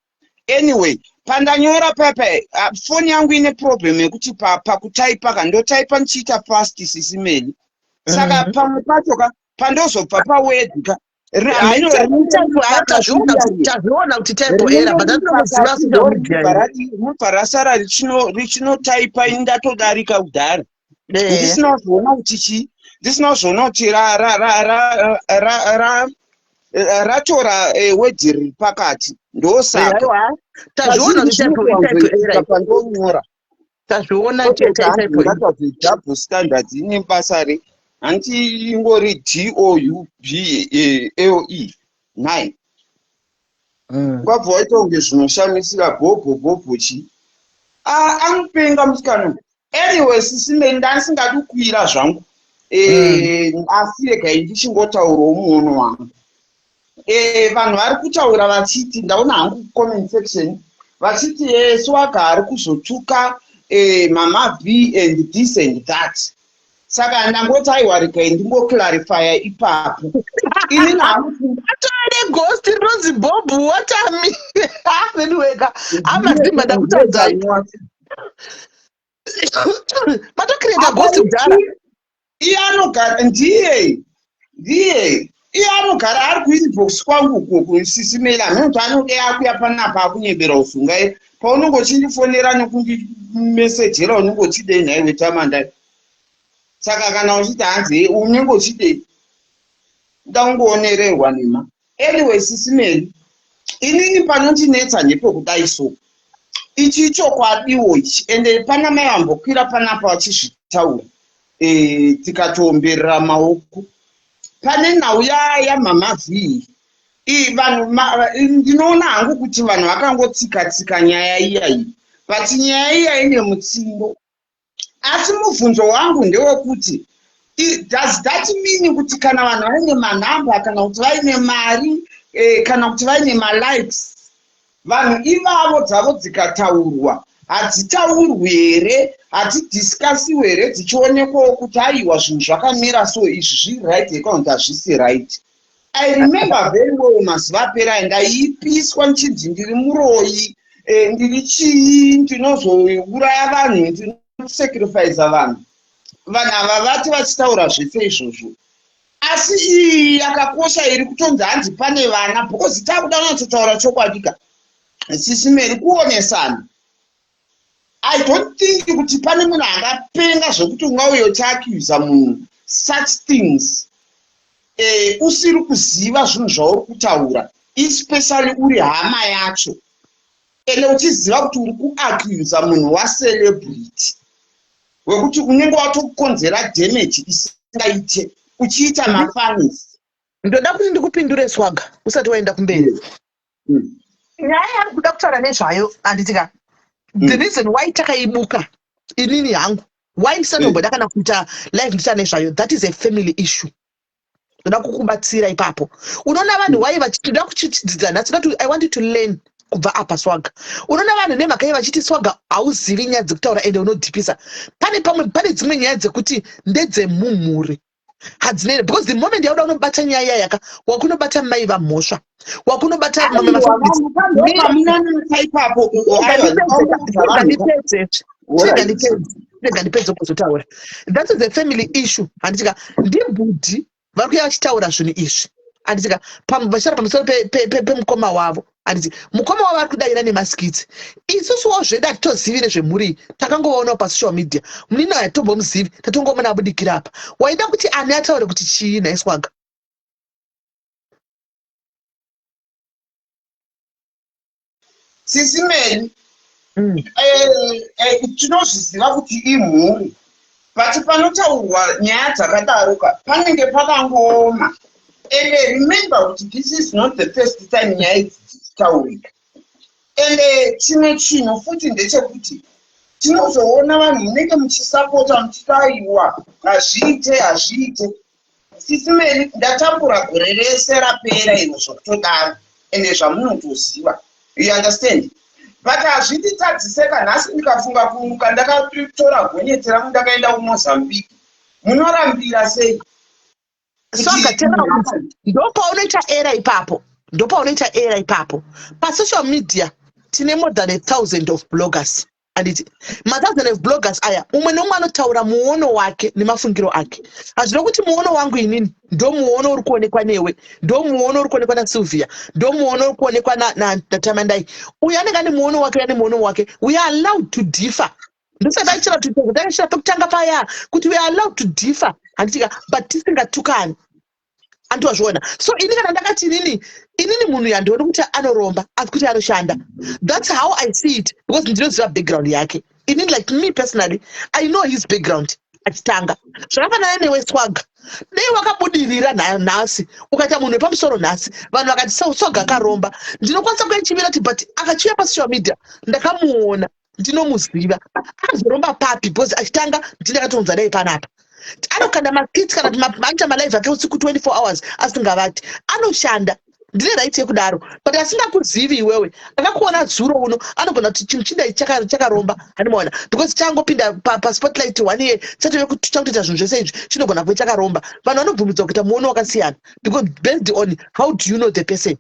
anyway pandanyora papa ah, foni yangu ine problem yekuti pakutaipa ka ndotaipa ndichiita fast sisi meli saka mhm. pamwe pacho ka pandozobva paword ka tazviona kuti typo error but atinoziva social media rinobva rasara richinotaipa ini ndatodarika kudhara ndisina kuzviona kuti chii ndisina kuzviona kuti ratora eh, wedhi riri pakati ndosaka tazviona pandonyora tazviona double standard ine basa re hanti ingori d o u b eh, l e nine. Ungabva waita kunge zvinoshamisira bhobho bhobho chii. Ah, anopenga musikana uyu. Anyway, sisi Mary ndandisingadi kukwira zvangu. Eh, asi regai ndichingotaurawo muono wangu. Eh, vanhu vari kutaura vachiti ndaona hangu comment section vachiti eh, Swaga ari kuzotuka eh, Mama V and this and that. Saka ndangoti aiwa regai ndingoclarifya ipapo. Ini hangu atore ghost rinonzi Bob watami veduweka amazimba ndakutadzai matocreata ghost kudhara. Iye anogara ndiye ndiye iye anogara ari kuinbox kwangu uko kusisi Mary hameno kuti anode akuya panapa akunyebera usunga paunenge uchindifonera nekundimesejera unenge uchidei nhaiwe Tamandai. Saka kana uchiti hanzi unenge uchidei ndangoonererwa nema. Anyway sisi Mary inini panondinetsa ndepekudai so ichi ichokwadiwo ichi ende pana mai vambokwira panapa vachizvitaura e, tikatoomberera maoko pane nhau yamama V vanhu ndinoona hangu kuti vanhu vakangotsika tsika nyaya iya iyi but nyaya iya ine mutsindo. Asi mubvunzo wangu ndewekuti does that mean kuti kana vanhu vaine manhamba kana kuti vaine mari eh, kana kuti vaine malikes vanhu ivavo dzavo dzikataurwa hadzitaurwi here hadzidhiskasiwe here dzichionekwawo kuti aiwa zvinhu zvakamira so izvi zviri right here kana kuti hazvisi right. I remember very well mazuva apera aya ndaipiswa ndichinzi ndiri muroyi eh, ndiri chii ndinozouraya vanhu ndinosacrifice vanhu. Vanhu ava vati vachitaura zvese izvozvo asi iyi yakakosha iri kutonzi hanzi pane vana because takuda kunyatsotaura chokwadi ka sisi Mary kuonesana. I don't think kuti pane munhu angapenga zvekuti ungauye uchiaccusa munhu such things eh, usiri kuziva zvinhu zvauri kutaura especially uri hama yacho ende uchiziva kuti uri kuaccusa munhu wacelebrity wekuti unenge watokonzera damage isingaite uchiita mafanis. Ndoda kuti ndikupindure Swaga usati waenda kumberi. Nyaya yaari kuda kutaura nezvayo handiti ka the reason why takaibuka inini hangu why ndisatomboda kana kuita live ndichita nezvayo that is a family issue. Ndoda kukubatsira ipapo. Unoona vanhu why vachida kuchidzidza nhasi kuti I want you to learn kubva apa Swaga. Unoona vanhu nemhaka yei vachiti Swaga hauzivi nyaya dzekutaura ende unodhipisa. Pane pamwe pane dzimwe nyaya dzekuti ndedzemumhuri. Hadzinene because the moment yauda unobata nyaya iya yaka wakunobata mai vamhosva wakunobata mamwe mafamunanetsa ipapo rega ndipedze kuzotaura. That is a family issue handitika ndibhudhi vari kuya vachitaura zvinhu izvi handitika vachitaura pamusoro pemukoma wavo handiti mukoma wavo ari kudaira nemaskits. Isusuwo zvedu hatitozivi nezvemhuri iyi takangovaonawo pasocial media munini hatitombomuzivi tatongomuona abudikira apa. Waida kuti ani ataure kuti chii nhai Swaga? Sisi Mary, tinozviziva kuti imhuri but panotaurwa nyaya dzakadaro ka panenge pakangooma. Ende remember kuti this is not the first time nyaya idzi dzichitaurika. Ende chimwe chinhu futi ndechekuti tinozoona vanhu munenge muchisapota muchiti aiwa hazviite hazviite. Sisi Mary ndatambura gore rese rapera iro zvokutodaro ende zvamunotoziva. You understand? But hazvinditadzise nhasi ndikafunga kumuka ndakatora gonyeti rangu ndakaenda kuMozambique. Munorambira sei? Swaga tera ndopaunoita era ipapo. Ndopaunoita era ipapo. Pasocial media tine more than 1,000 of bloggers. Anditi ma1,000 of bloggers aya umwe neumwe anotaura muono wake nemafungiro ake. Hazvino kuti muono wangu inini ndo muono uri kuonekwa newe, ndo muono uri kuonekwa naSylvia, ndo muono uri kuonekwa naTamandai. Uyu anenge ane muono wake, ane muono wake. We are allowed to differ. Ndosaka ndachira kuti ndakachira pekutanga paya kuti we are allowed to differ. Handitika but tisingatukani. Andiwazviona. So ini kana ndakati inini munhu yandioni kuti anoromba asi kuti anoshanda. That's how I see it because ndinoziva background yake. Inini like me personally, I know his background. Achitanga zvakafanana newe Swaga. Dei wakabudirira nhasi, ukaita munhu wepamusoro nhasi, vanhu vakati Swaga akaromba, ndinokwanisa kuya kuti, but akachiuya pasocial media ndakamuona, ndinomuziva, akazoromba papi? Because achitanga ndindakatounza dai panapa anokanda maskits kana kuti anoita malive ake usiku 24 hours asingavati, anoshanda. Ndine right yekudaro, but asingakuzivi iwewe, akakuona zuro uno, anogona kuti chinhu chindai chakaromba, handimaona, because changopinda paspotlight one year, chatove chakutoita zvinhu zvese izvi, chinogona kuve chakaromba. Vanhu vanobvumidzwa kuita muono wakasiyana because based on how do you know the person.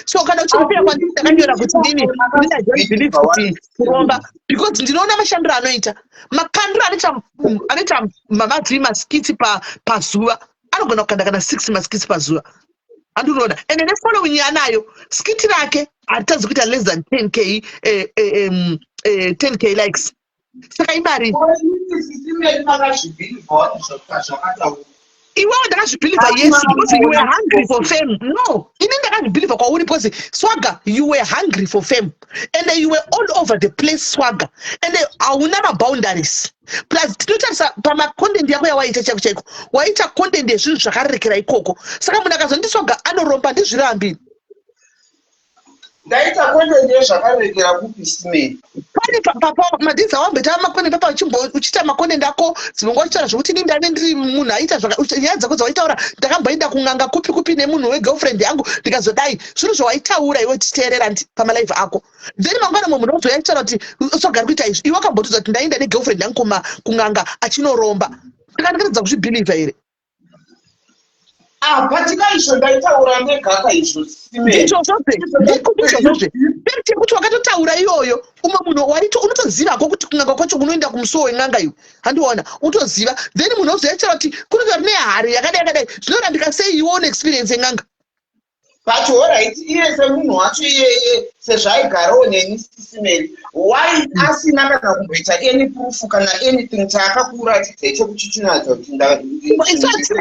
So kana uchiripira kwandiri, ndakanyora kuti ndini I don't believe kuti kuromba, because ndinoona mashandiro anoita, makandiro anoita mamadzii maskits pazuva. Anogona kukanda kana six maskits pazuva, andinoona, ende nefollowing yaanayo, skit rake haritadzi kuita less than 10K, 10K likes. Saka imari. Iwewe ndakazvibhilivha, yes, because you were hungry for fame. No, ini ndakazvibhilivha kwauri because, Swaga, you were hungry for fame and you were all over the place, Swaga, and hauna maboundaries. Plus tinotarisa pamacontent yako yawaita chaiko chaiko, waita content yezvinhu zvakarerekera ikoko. Saka munhu akazondiswaga anoromba, ndizvirambi. Ndaita content yezvakarerekera kupi, Simeni? Pane madhizi awamboita macontent papa, uchiita macontent ako dzimwe nguva uchitaura zvokuti ini ndane ndiri munhu aita nyaya dzako dzawaitaura, ndakamboenda kun'anga kupi kupi nemunhu wegirlfriend yangu, ndikazodai, zvinhu zvawaitaura iwe tichiteerera pamalive ako. Then mangwana mumwe munhu ozoya achitaura kuti usogari kuita izvi, iwe wakambotudza kuti ndaenda negirlfriend yangu kun'anga achinoromba. Saka ndikatadza kuzvibhilivha here? Ah, but kaizvo ndaitaura ndegaka izvo. Ndizvozvozve, ndizvozvozve. Fact yekuti wakatotaura iyoyo, umwe munhu waito unotozivako kuti kun'anga kwacho kunoenda kumusuwo wen'anga iwe, handiona, unotoziva. Then munhu ozoyaitaura kuti kunotori nehari yakadai yakadai, zvinorambika sei iwe une experience yen'anga? But alright, iye semunhu wacho iyeye, sezvaaigarawo neni, Sisimeri, why asina kana kumboita any proof kana anything chaakakuratidzai chekuti chinoratidza kuti Isusu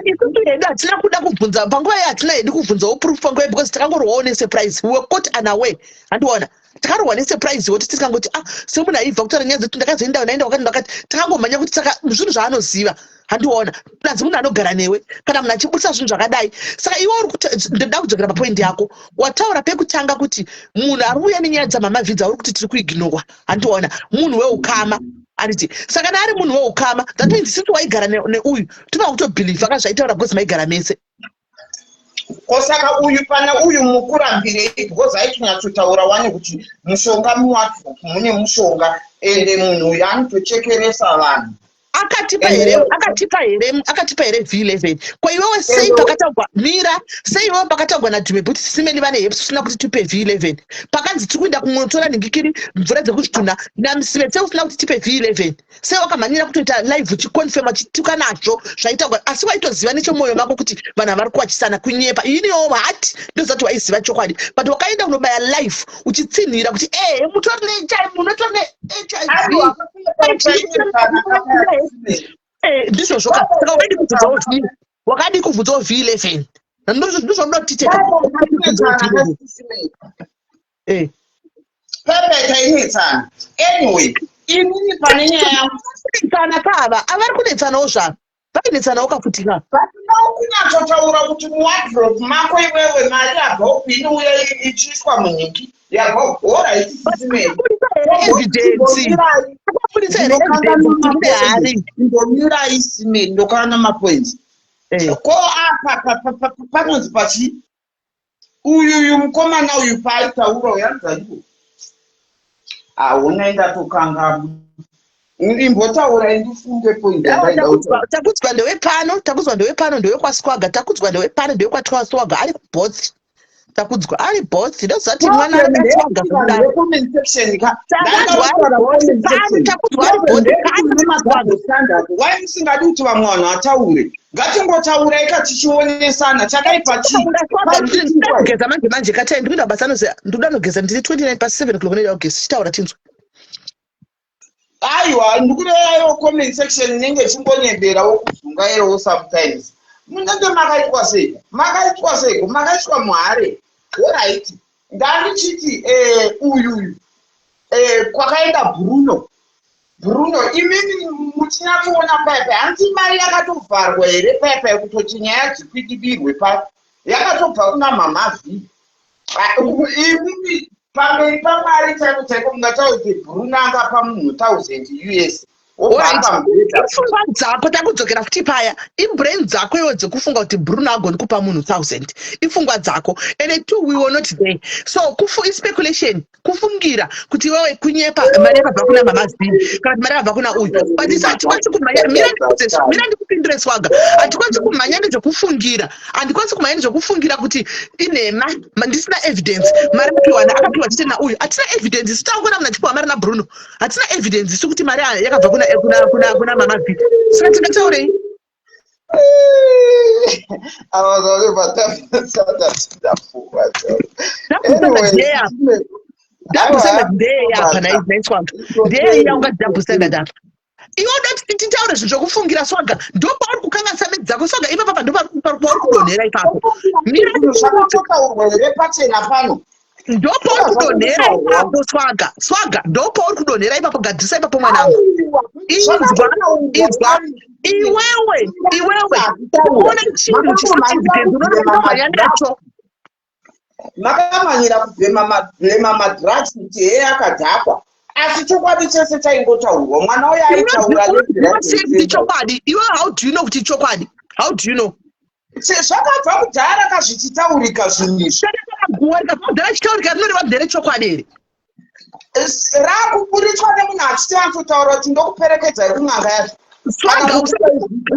hedu hatina kuda kubvunza panguva iyo, hatina hedu kubvunzawo proof panguva iyo, because takangorwawo nesurprise. We were caught unaware, handiona, takarwa nesurprise woti tikangoti, ah, semunhu aibva kutaura nyaya dzekuti ndakazoenda, ndaenda wakati ndakati, takangomhanya kuti saka zvinhu zvaanoziva, handiona, plus munhu anogara newe, kana munhu achibudisa zvinhu zvakadai. Saka iwe uri ndoda kudzokera papoint yako wataura pekutanga kuti munhu ari kuuya nenyaya dzamamavhidza uri kuti tiri kuignorwa, handiona, munhu weukama, handiti? Saka kana ari munhu weukama, that means since waigara neuyu, tinoda kutobhilivha kazvaitaura because maigara mese. Ko saka uyu, pana uyu mukurambirei? Because aitonyatsotaura wani kuti mushonga muwardrobe mune mushonga, ende munhu uyu anotochekeresa vanhu. Akatipa here? Akatipa here? Akatipa here V11? Ko iwewe sei pakataugwa, mira, sei iwewe pakataugwa nadhume kuti Sisimeni vane herpes, usina kuti tipe V11? Pakanzi tiri kuenda kunotora nhingikiri mvura dzekuzvitunha namusivetse, usina kuti tipe V11? Sei wakamhanyira kutoita live uchiconfirma, uchituka nazvo zvaitaugwa, asi waitoziva nechemwoyo mako kuti vanhu havari kuwachisana kunyepa? Iniwo hati ndoziva kuti waiziva chokwadi, but wakaenda kunobaya live uchitsinhira kuti ehe, mutori nehiv, munotori neHIV. Ndizvozvo ka? Saka wakadi kubvunzawo v wakadi kubvunzawo V11? Ndizvo titeka. Pepe, tainetsana. Anyway, inini pane nyaya yangu. Kunetsana kava avari kunetsanawo zvavo, vainetsanawo kafuti ka. Vatinao kunyatsotaura kuti muwardrobe mako iwewe mari yabva upi, inouya ichiiswa munyiki yabva. Alright, Sisimeni. Evidence, akabudisa here evidence kuti kune hari? Ndomirai, Simeni, ndokana mapoints. Ko apa panonzi pachi uyuyu mukomana uyu paaitaura uyu anzaiwo hauna, indatokanga imbotaurai ndifunge point yandaida kutaura. Takudzwa ndewepano, Takudzwa ndewepano, ndewekwaswaga. Takudzwa ndewepano, ndewekwatwaswaga, ari kuboth. Takudzwa ari both, ndozati mwana ari kaswaga zvekudaro. Comment section ka. Takudzwa ari both pano, Takudzwa ari both pano. Standard, why musingadi kuti vamwe vanhu vataure? Ngatingotaurai ka, tichionesana chakaipa chii? Kugeza manje manje katai, ndikuenda basa anoziva, ndikuda nogeza, ndiri 29 past 7 o'clock, noida kugeza. Chitaura tinzwe. Aiwa, ndikurevaiwo comment section inenge ichingonyeberawo kuzungairawo sometimes. Munenge makaitwa sei? Makaitwa seiko? Makaiswa muhare. Alright, ndandichiti uyuyu kwakaenda Bruno. Bruno, imimi muchinyatsoona paya paya, hanzi mari yakatovharwa here paya paya kutoti nyaya dzikwidibirwe pa yakatobva kuna mama V. Ah, imimi pamberi paMwari chaiko chaiko mungataura kuti Bruno angapa munhu 1000 US Ipfungwa dzako takudzokera futi paya ibrain dzako iwe dzekufunga kuti Bruno agoni kupa munhu 1000 ipfungwa dzako and two we were not there so kufu ispeculation kufungira kuti iwewe kunyepa mari yakabva kuna mama zii kana kuti mari yakabva kuna uyu but isu hatikwanisi kumhanya mira ndikudze mira ndikupindure swaga hatikwanisi kumhanya nezvekufungira handikwanisi kumhanya nezvekufungira kuti inhema ndisina evidence mari akapiwa akapiwa chete nauyu hatina evidence isu takuona munhu achipiwa mari nabruno hatina evidence isu kuti mari yakabva kuna kuna kuna kuna mama v saka tingataurei Double standard ndeyapa naiswaga ndeya ungati double standard apa iwe uda kuti titaure zvinhu zvekufungira swaga ndopauri kukanganisa medzi dzako swaga ipapa ndopauri kudonhera ipapo mira zvakatotaurwa here pachena pano ndopauri kudonhera ipapo swaga swaga ndopauri kudonhera ipapo gadzirisa ipapo mwanangu inzwa inzwa iwewe iwewe uona chinhu chisina evidence unoda nacho Makamanyira kubhema blema madrugs kuti hee akadhakwa asi chokwadi chese chaingotaurwa mwana uyo aitaura chokwadi iwe how do you know kuti chokwadi how do you know Zvakabva kudhara ka zvichitaurika zvinhu izvi. Guwa rikabva kudhara chitaurika rinoreva ndere chokwadi here? Rakuburitswa nemunhu achiti anototaura kuti ndokuperekedzai kun'anga yacho.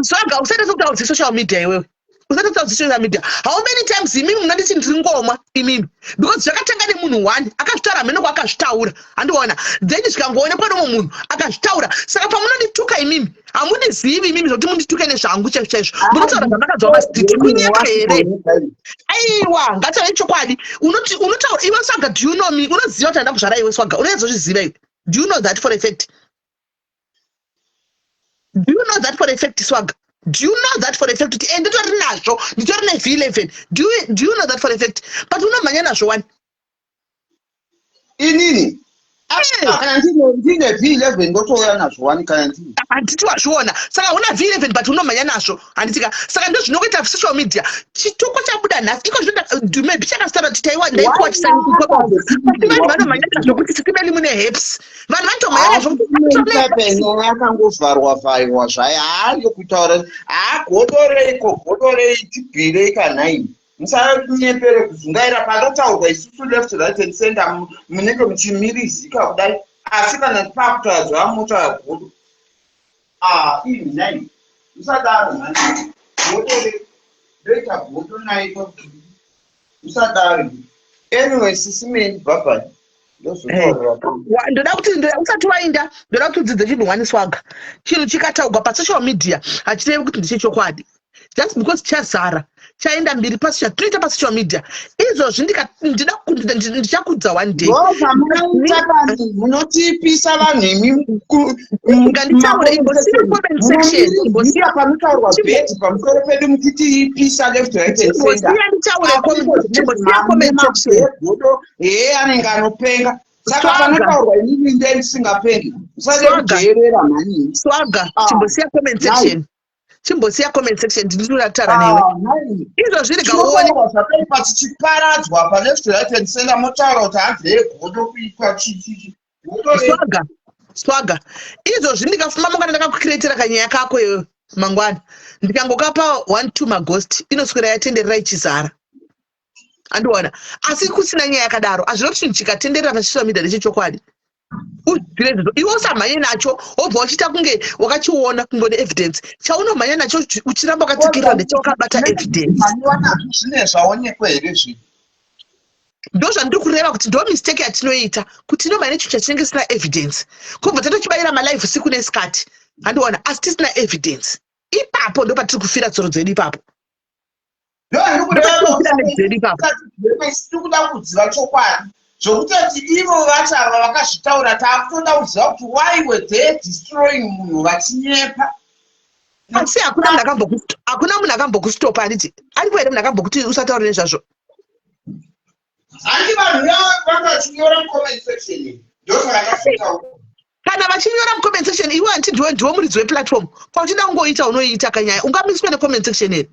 Swaga usaite sekutaura dzesocial media iwewe. Usaite kutaura dzesocial media. How many times imimi munonditi ndiri ngomwa imimi? Because zvakatanga nemunhu one akazvitaura hameno kwaakazvitaura. Handiona. Then zvikangoonekwa nomwe munhu akazvitaura. Saka pamunondituka imimi hamundizivi imimi zvekuti mundituke nezvangu chaizvo chaizvo munotaura zvamakanzwa mastreet kunyepa here aiwa ngataure chokwadi unotaura iwe swaga do you know me unoziva kuti handakuzvara iwe swaga unonyatso iwe do you know that for a fact do you know that for a fact swaga do you know that for a fact kuti eh, nditori nazvo nditori nev11 do you, do you know that for a fact but unomhanya nazvo wani Inini ah, kana ndine v11 ndotouya nazvo wani kana ndine handiti wazviona saka una v11 but unomhanya nazvo handitika saka ndozvinokuita social media chituko chabuda nhasi iko zvino maybe chakasara kuti taiwa ndaikuwa chisanikuti vanhu vanomhanya nazvo kuti sitimeli mune heps vanhu vanotomhanya nazvo nyaya yakangovharwa vharwa zvayo haayo kutaura haagodoreiko godorei tibvirei kanhaini Musanyepere kuzungaira panotaurwa isusu left right and center munenge muchimirizika kudai asi kana pakutaura zvamotaura godo ah imi nhai musadaro mhani godo ndoita godo naye musadaro anyway sisi meni bye bye ndoda kuti usati wainda ndoda kuti udzidze chinhu one swaga chinhu chikataugwa pasocial media hachirevi kuti ndechechokwadi just because chazara chaenda mbiri chatinoita pasocial media izvozvi ndichakudza one day munotipisa vanhu imi nganditaure imbosiya comment section imbosiya panotaurwa bhedhi pamusoro pedu muchitiipisa left right and center nditaure chimbosiya comment section hee anenge anopenga saka panotaurwa inini nde ndisingapengi usade kujeerera mhani swaga ah. chimbosiya comment section chimbosiya comment section ndinoda kutaura ah, newe izvo zviri gaone zvakaipa tichiparadzwa pa left right and center motaura kuti hanzi hee godo kuitwa chichichi swaga swaga izvozvi ndikafuma mangwana ndakakukiretera kanyaya kako iyoyo mangwana ndikangokapa one two maghost inoswera yatenderera ichizara andiona asi kusina nyaya yakadaro hazvina kuti chinhu chikatenderera pasocial media ndechechokwadi uzvire izvozvo iwe usamhanye nacho wobva uchiita kunge wakachiona kunge une evidence chaunomhanya nacho uchiramba wakatsikirira ndechawakabata evidence zvine zvaonekwa here zvinhu ndozvandiri kureva kuti ndo mistake yatinoita kuti tinomhanya nechinhu chatinenge sina evidence kobva tatochibayira malive siku nesikati handiona asi tisina evidence ipapo ndopatiri kufira tsoro dzedu ipapo tiri kuda kuziva chokwadi zvokutoti ivo vacho ava vakazvitaura taakutoda kuziva kuti why were they destroying munhu vachinyepa asi hakuna munhu akambokustopa handiti aripo here munhu akambokuti usataure nezvazvo handi vanhu vanga vachinyora mucomment section ndosaka ndazvitaura kana vachinyora mucomment section iwe hanti ndiwe ndiwe muridzi weplatform pauchida kungoita unoiita kanyaya ungamiswe necomment section here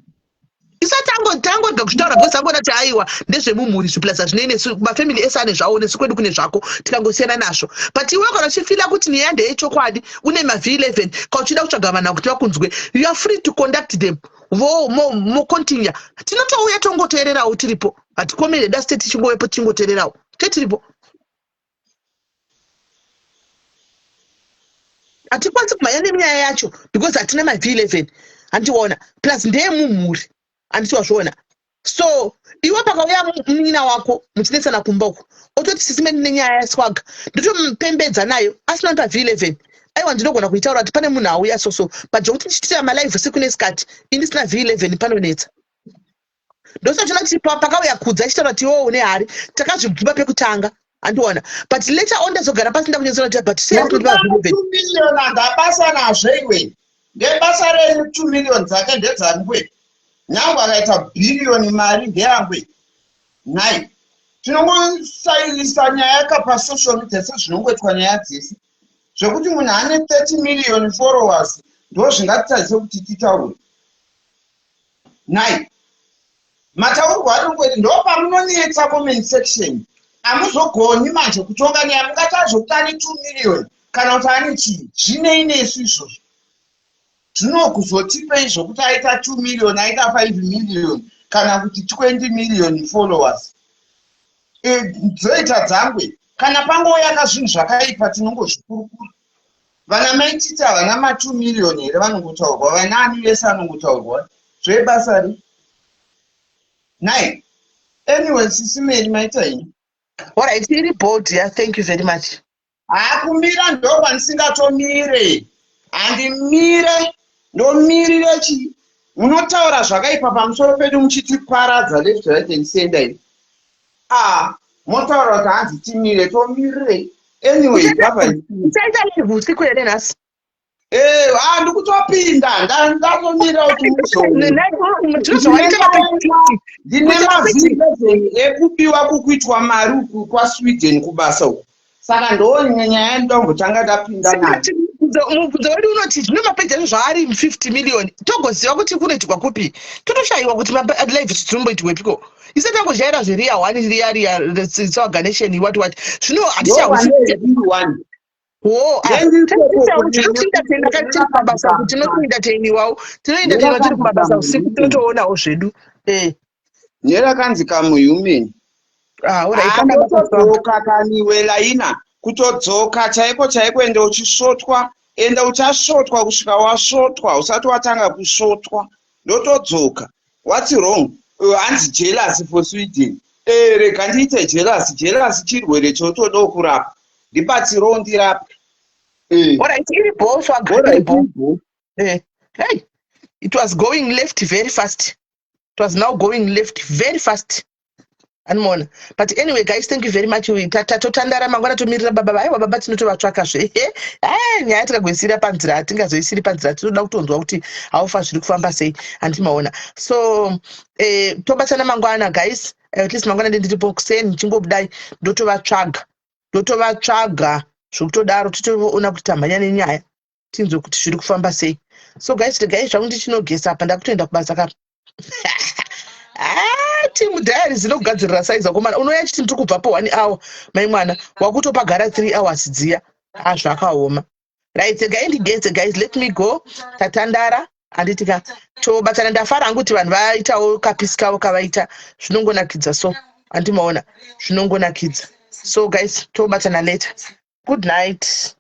isati tangorega kuzvitaura because angoona kuti aiwa ndezvemumhuri izvi plus hazvinei nesu mafamily ese ane zvawo nesu kwedu kune zvako tikangosiyana nazvo but iwe kana uchifila kuti nyaya ndeyechokwadi une mav 11 kana uchida kutsvaga vanhu kuti vakunzwe you are free to conduct them vo mocontinue tinotouya tongoteererawo tiripo hatikomere dasi tichingovepo tichingoteererawo tetiripo hatikwanisi kumhanya nenyaya yacho because hatina mav 11 handiona plus ndeyemumhuri handiti wazviona so iwe pakauya munin'ina wako muchinetsana kumba uko ototi sisi meni nenyaya yaswaga ndotomupembedza nayo asina pa v11 aiwa ndinogona kuitaura kuti pane munhu auya soso but zvekuti ndichitira malive siku nesikati indisina v11 panonetsa ndosachona kuti pakauya kudza achitaura kuti iwewo une hari takazvibvumba pekutanga andiona but later on ndazogara pasi ndakunyatsona kuti but sei million handabasa nazvo iwe ndebasa renyu two million dzake ndedzangwe nyangwe akaita bhiriyoni mari ndeyangwe nhai tinongosairisa nyaya ka pasocial media sezvinongoitwa nyaya dzese zvekuti munhu ane 30 million followers ndozvingatitadzise kuti titaure Nhai mataurwo ari kuita ndopamunonetsa comment section amuzogoni manje kutonga nyaya mungataura zvekuti ane 2 million kana kuti ane chii zvinei nesu izvozvo zvinokuzotipei zvokuti aita 2 million aita 5 million kana kuti 20 million followers e, dzoita dzangwe kana pangouya ka zvinhu zvakaipa tinongozvikurukura Vana mai Titi havana ma 2 million here vanongotaurwa vana ani vese anongotaurwa zvebasa ri nhai anyway sisi Mary maita henyu Alright, iri bold yeah thank you very much. Haa kumira ndokwandisingatomire handimire ndomirire chii munotaura zvakaipa pamusoro pedu muchitiparadza left right and center iri ah motaura kuti hanzi timire tomirirei anyway baba uchaita live usiku here nhasi Eh, ah, ndikutopinda ndatomira kuti muzondine mazivezeni ekubiwa kukuitwa mari uku kwasweden kubasa uku saka ndoo nyaya yandombotanga ndapinda nayo mubvunzo wedu unoti zvino mapeji acho zvaari 50 million togoziva kuti kunoitikwa kupi totoshayiwa kuti live tinomboitirwepiko ise tangozhaira zveriya one riya riya tsaganation what what zvino hatichawo tinotoendatendatiri kumabasa uku tinotoendateiniwawo tinoendateiniwa tiri kumabasa usiku tinotoonawo zvedu eh. nerakanzi kamuhuman ah, kutodzoka kaniwe laina kutodzoka chaiko chaiko ende uchisvotwa ende uchasvotwa kusvika wasvotwa usati watanga kusvotwa ndotodzoka what's wrong hanzi jealous for sweden eh, rega ndiite jealous jealous chirwere chotodawo kurapa ndibatsirewo ndirapwe eh. Alright, iri bho swaga iri bho eh. Hey, it was going left very fast it was now going left very fast anomaona but anyway guys thank you very much tatotandara mangwana tomirira baba aiwa baba tinotovatsvaka zve eh, nyaya tikagoisira panzira hatingazoisiri panzira tinoda kutonzwa kuti haufa zviri kufamba sei handimaona so eh, tobatana mangwana guys eh, at least mangwana ndendiripo kuseni ndichingobudai ndotovatsvaga ndotovatsvaga zvekutodaro titoona kuti tamhanya nenyaya tinzwe kuti zviri kufamba sei so guys regai zvangu ndichinogesa apa ndakutoenda kubasa kapa ah, team diaries inokugadzirira size akomana unouya chiti ndiri kubva po one hour mai mwana wakutopagara three hours dziya ah zvakaoma right regai ndigeze guys let me go tatandara handiti ka tobatana ndafara hangu kuti vanhu vaitawo kapisi kavo kavaita zvinongonakidza so handimaona zvinongonakidza so guys tobatana later good night.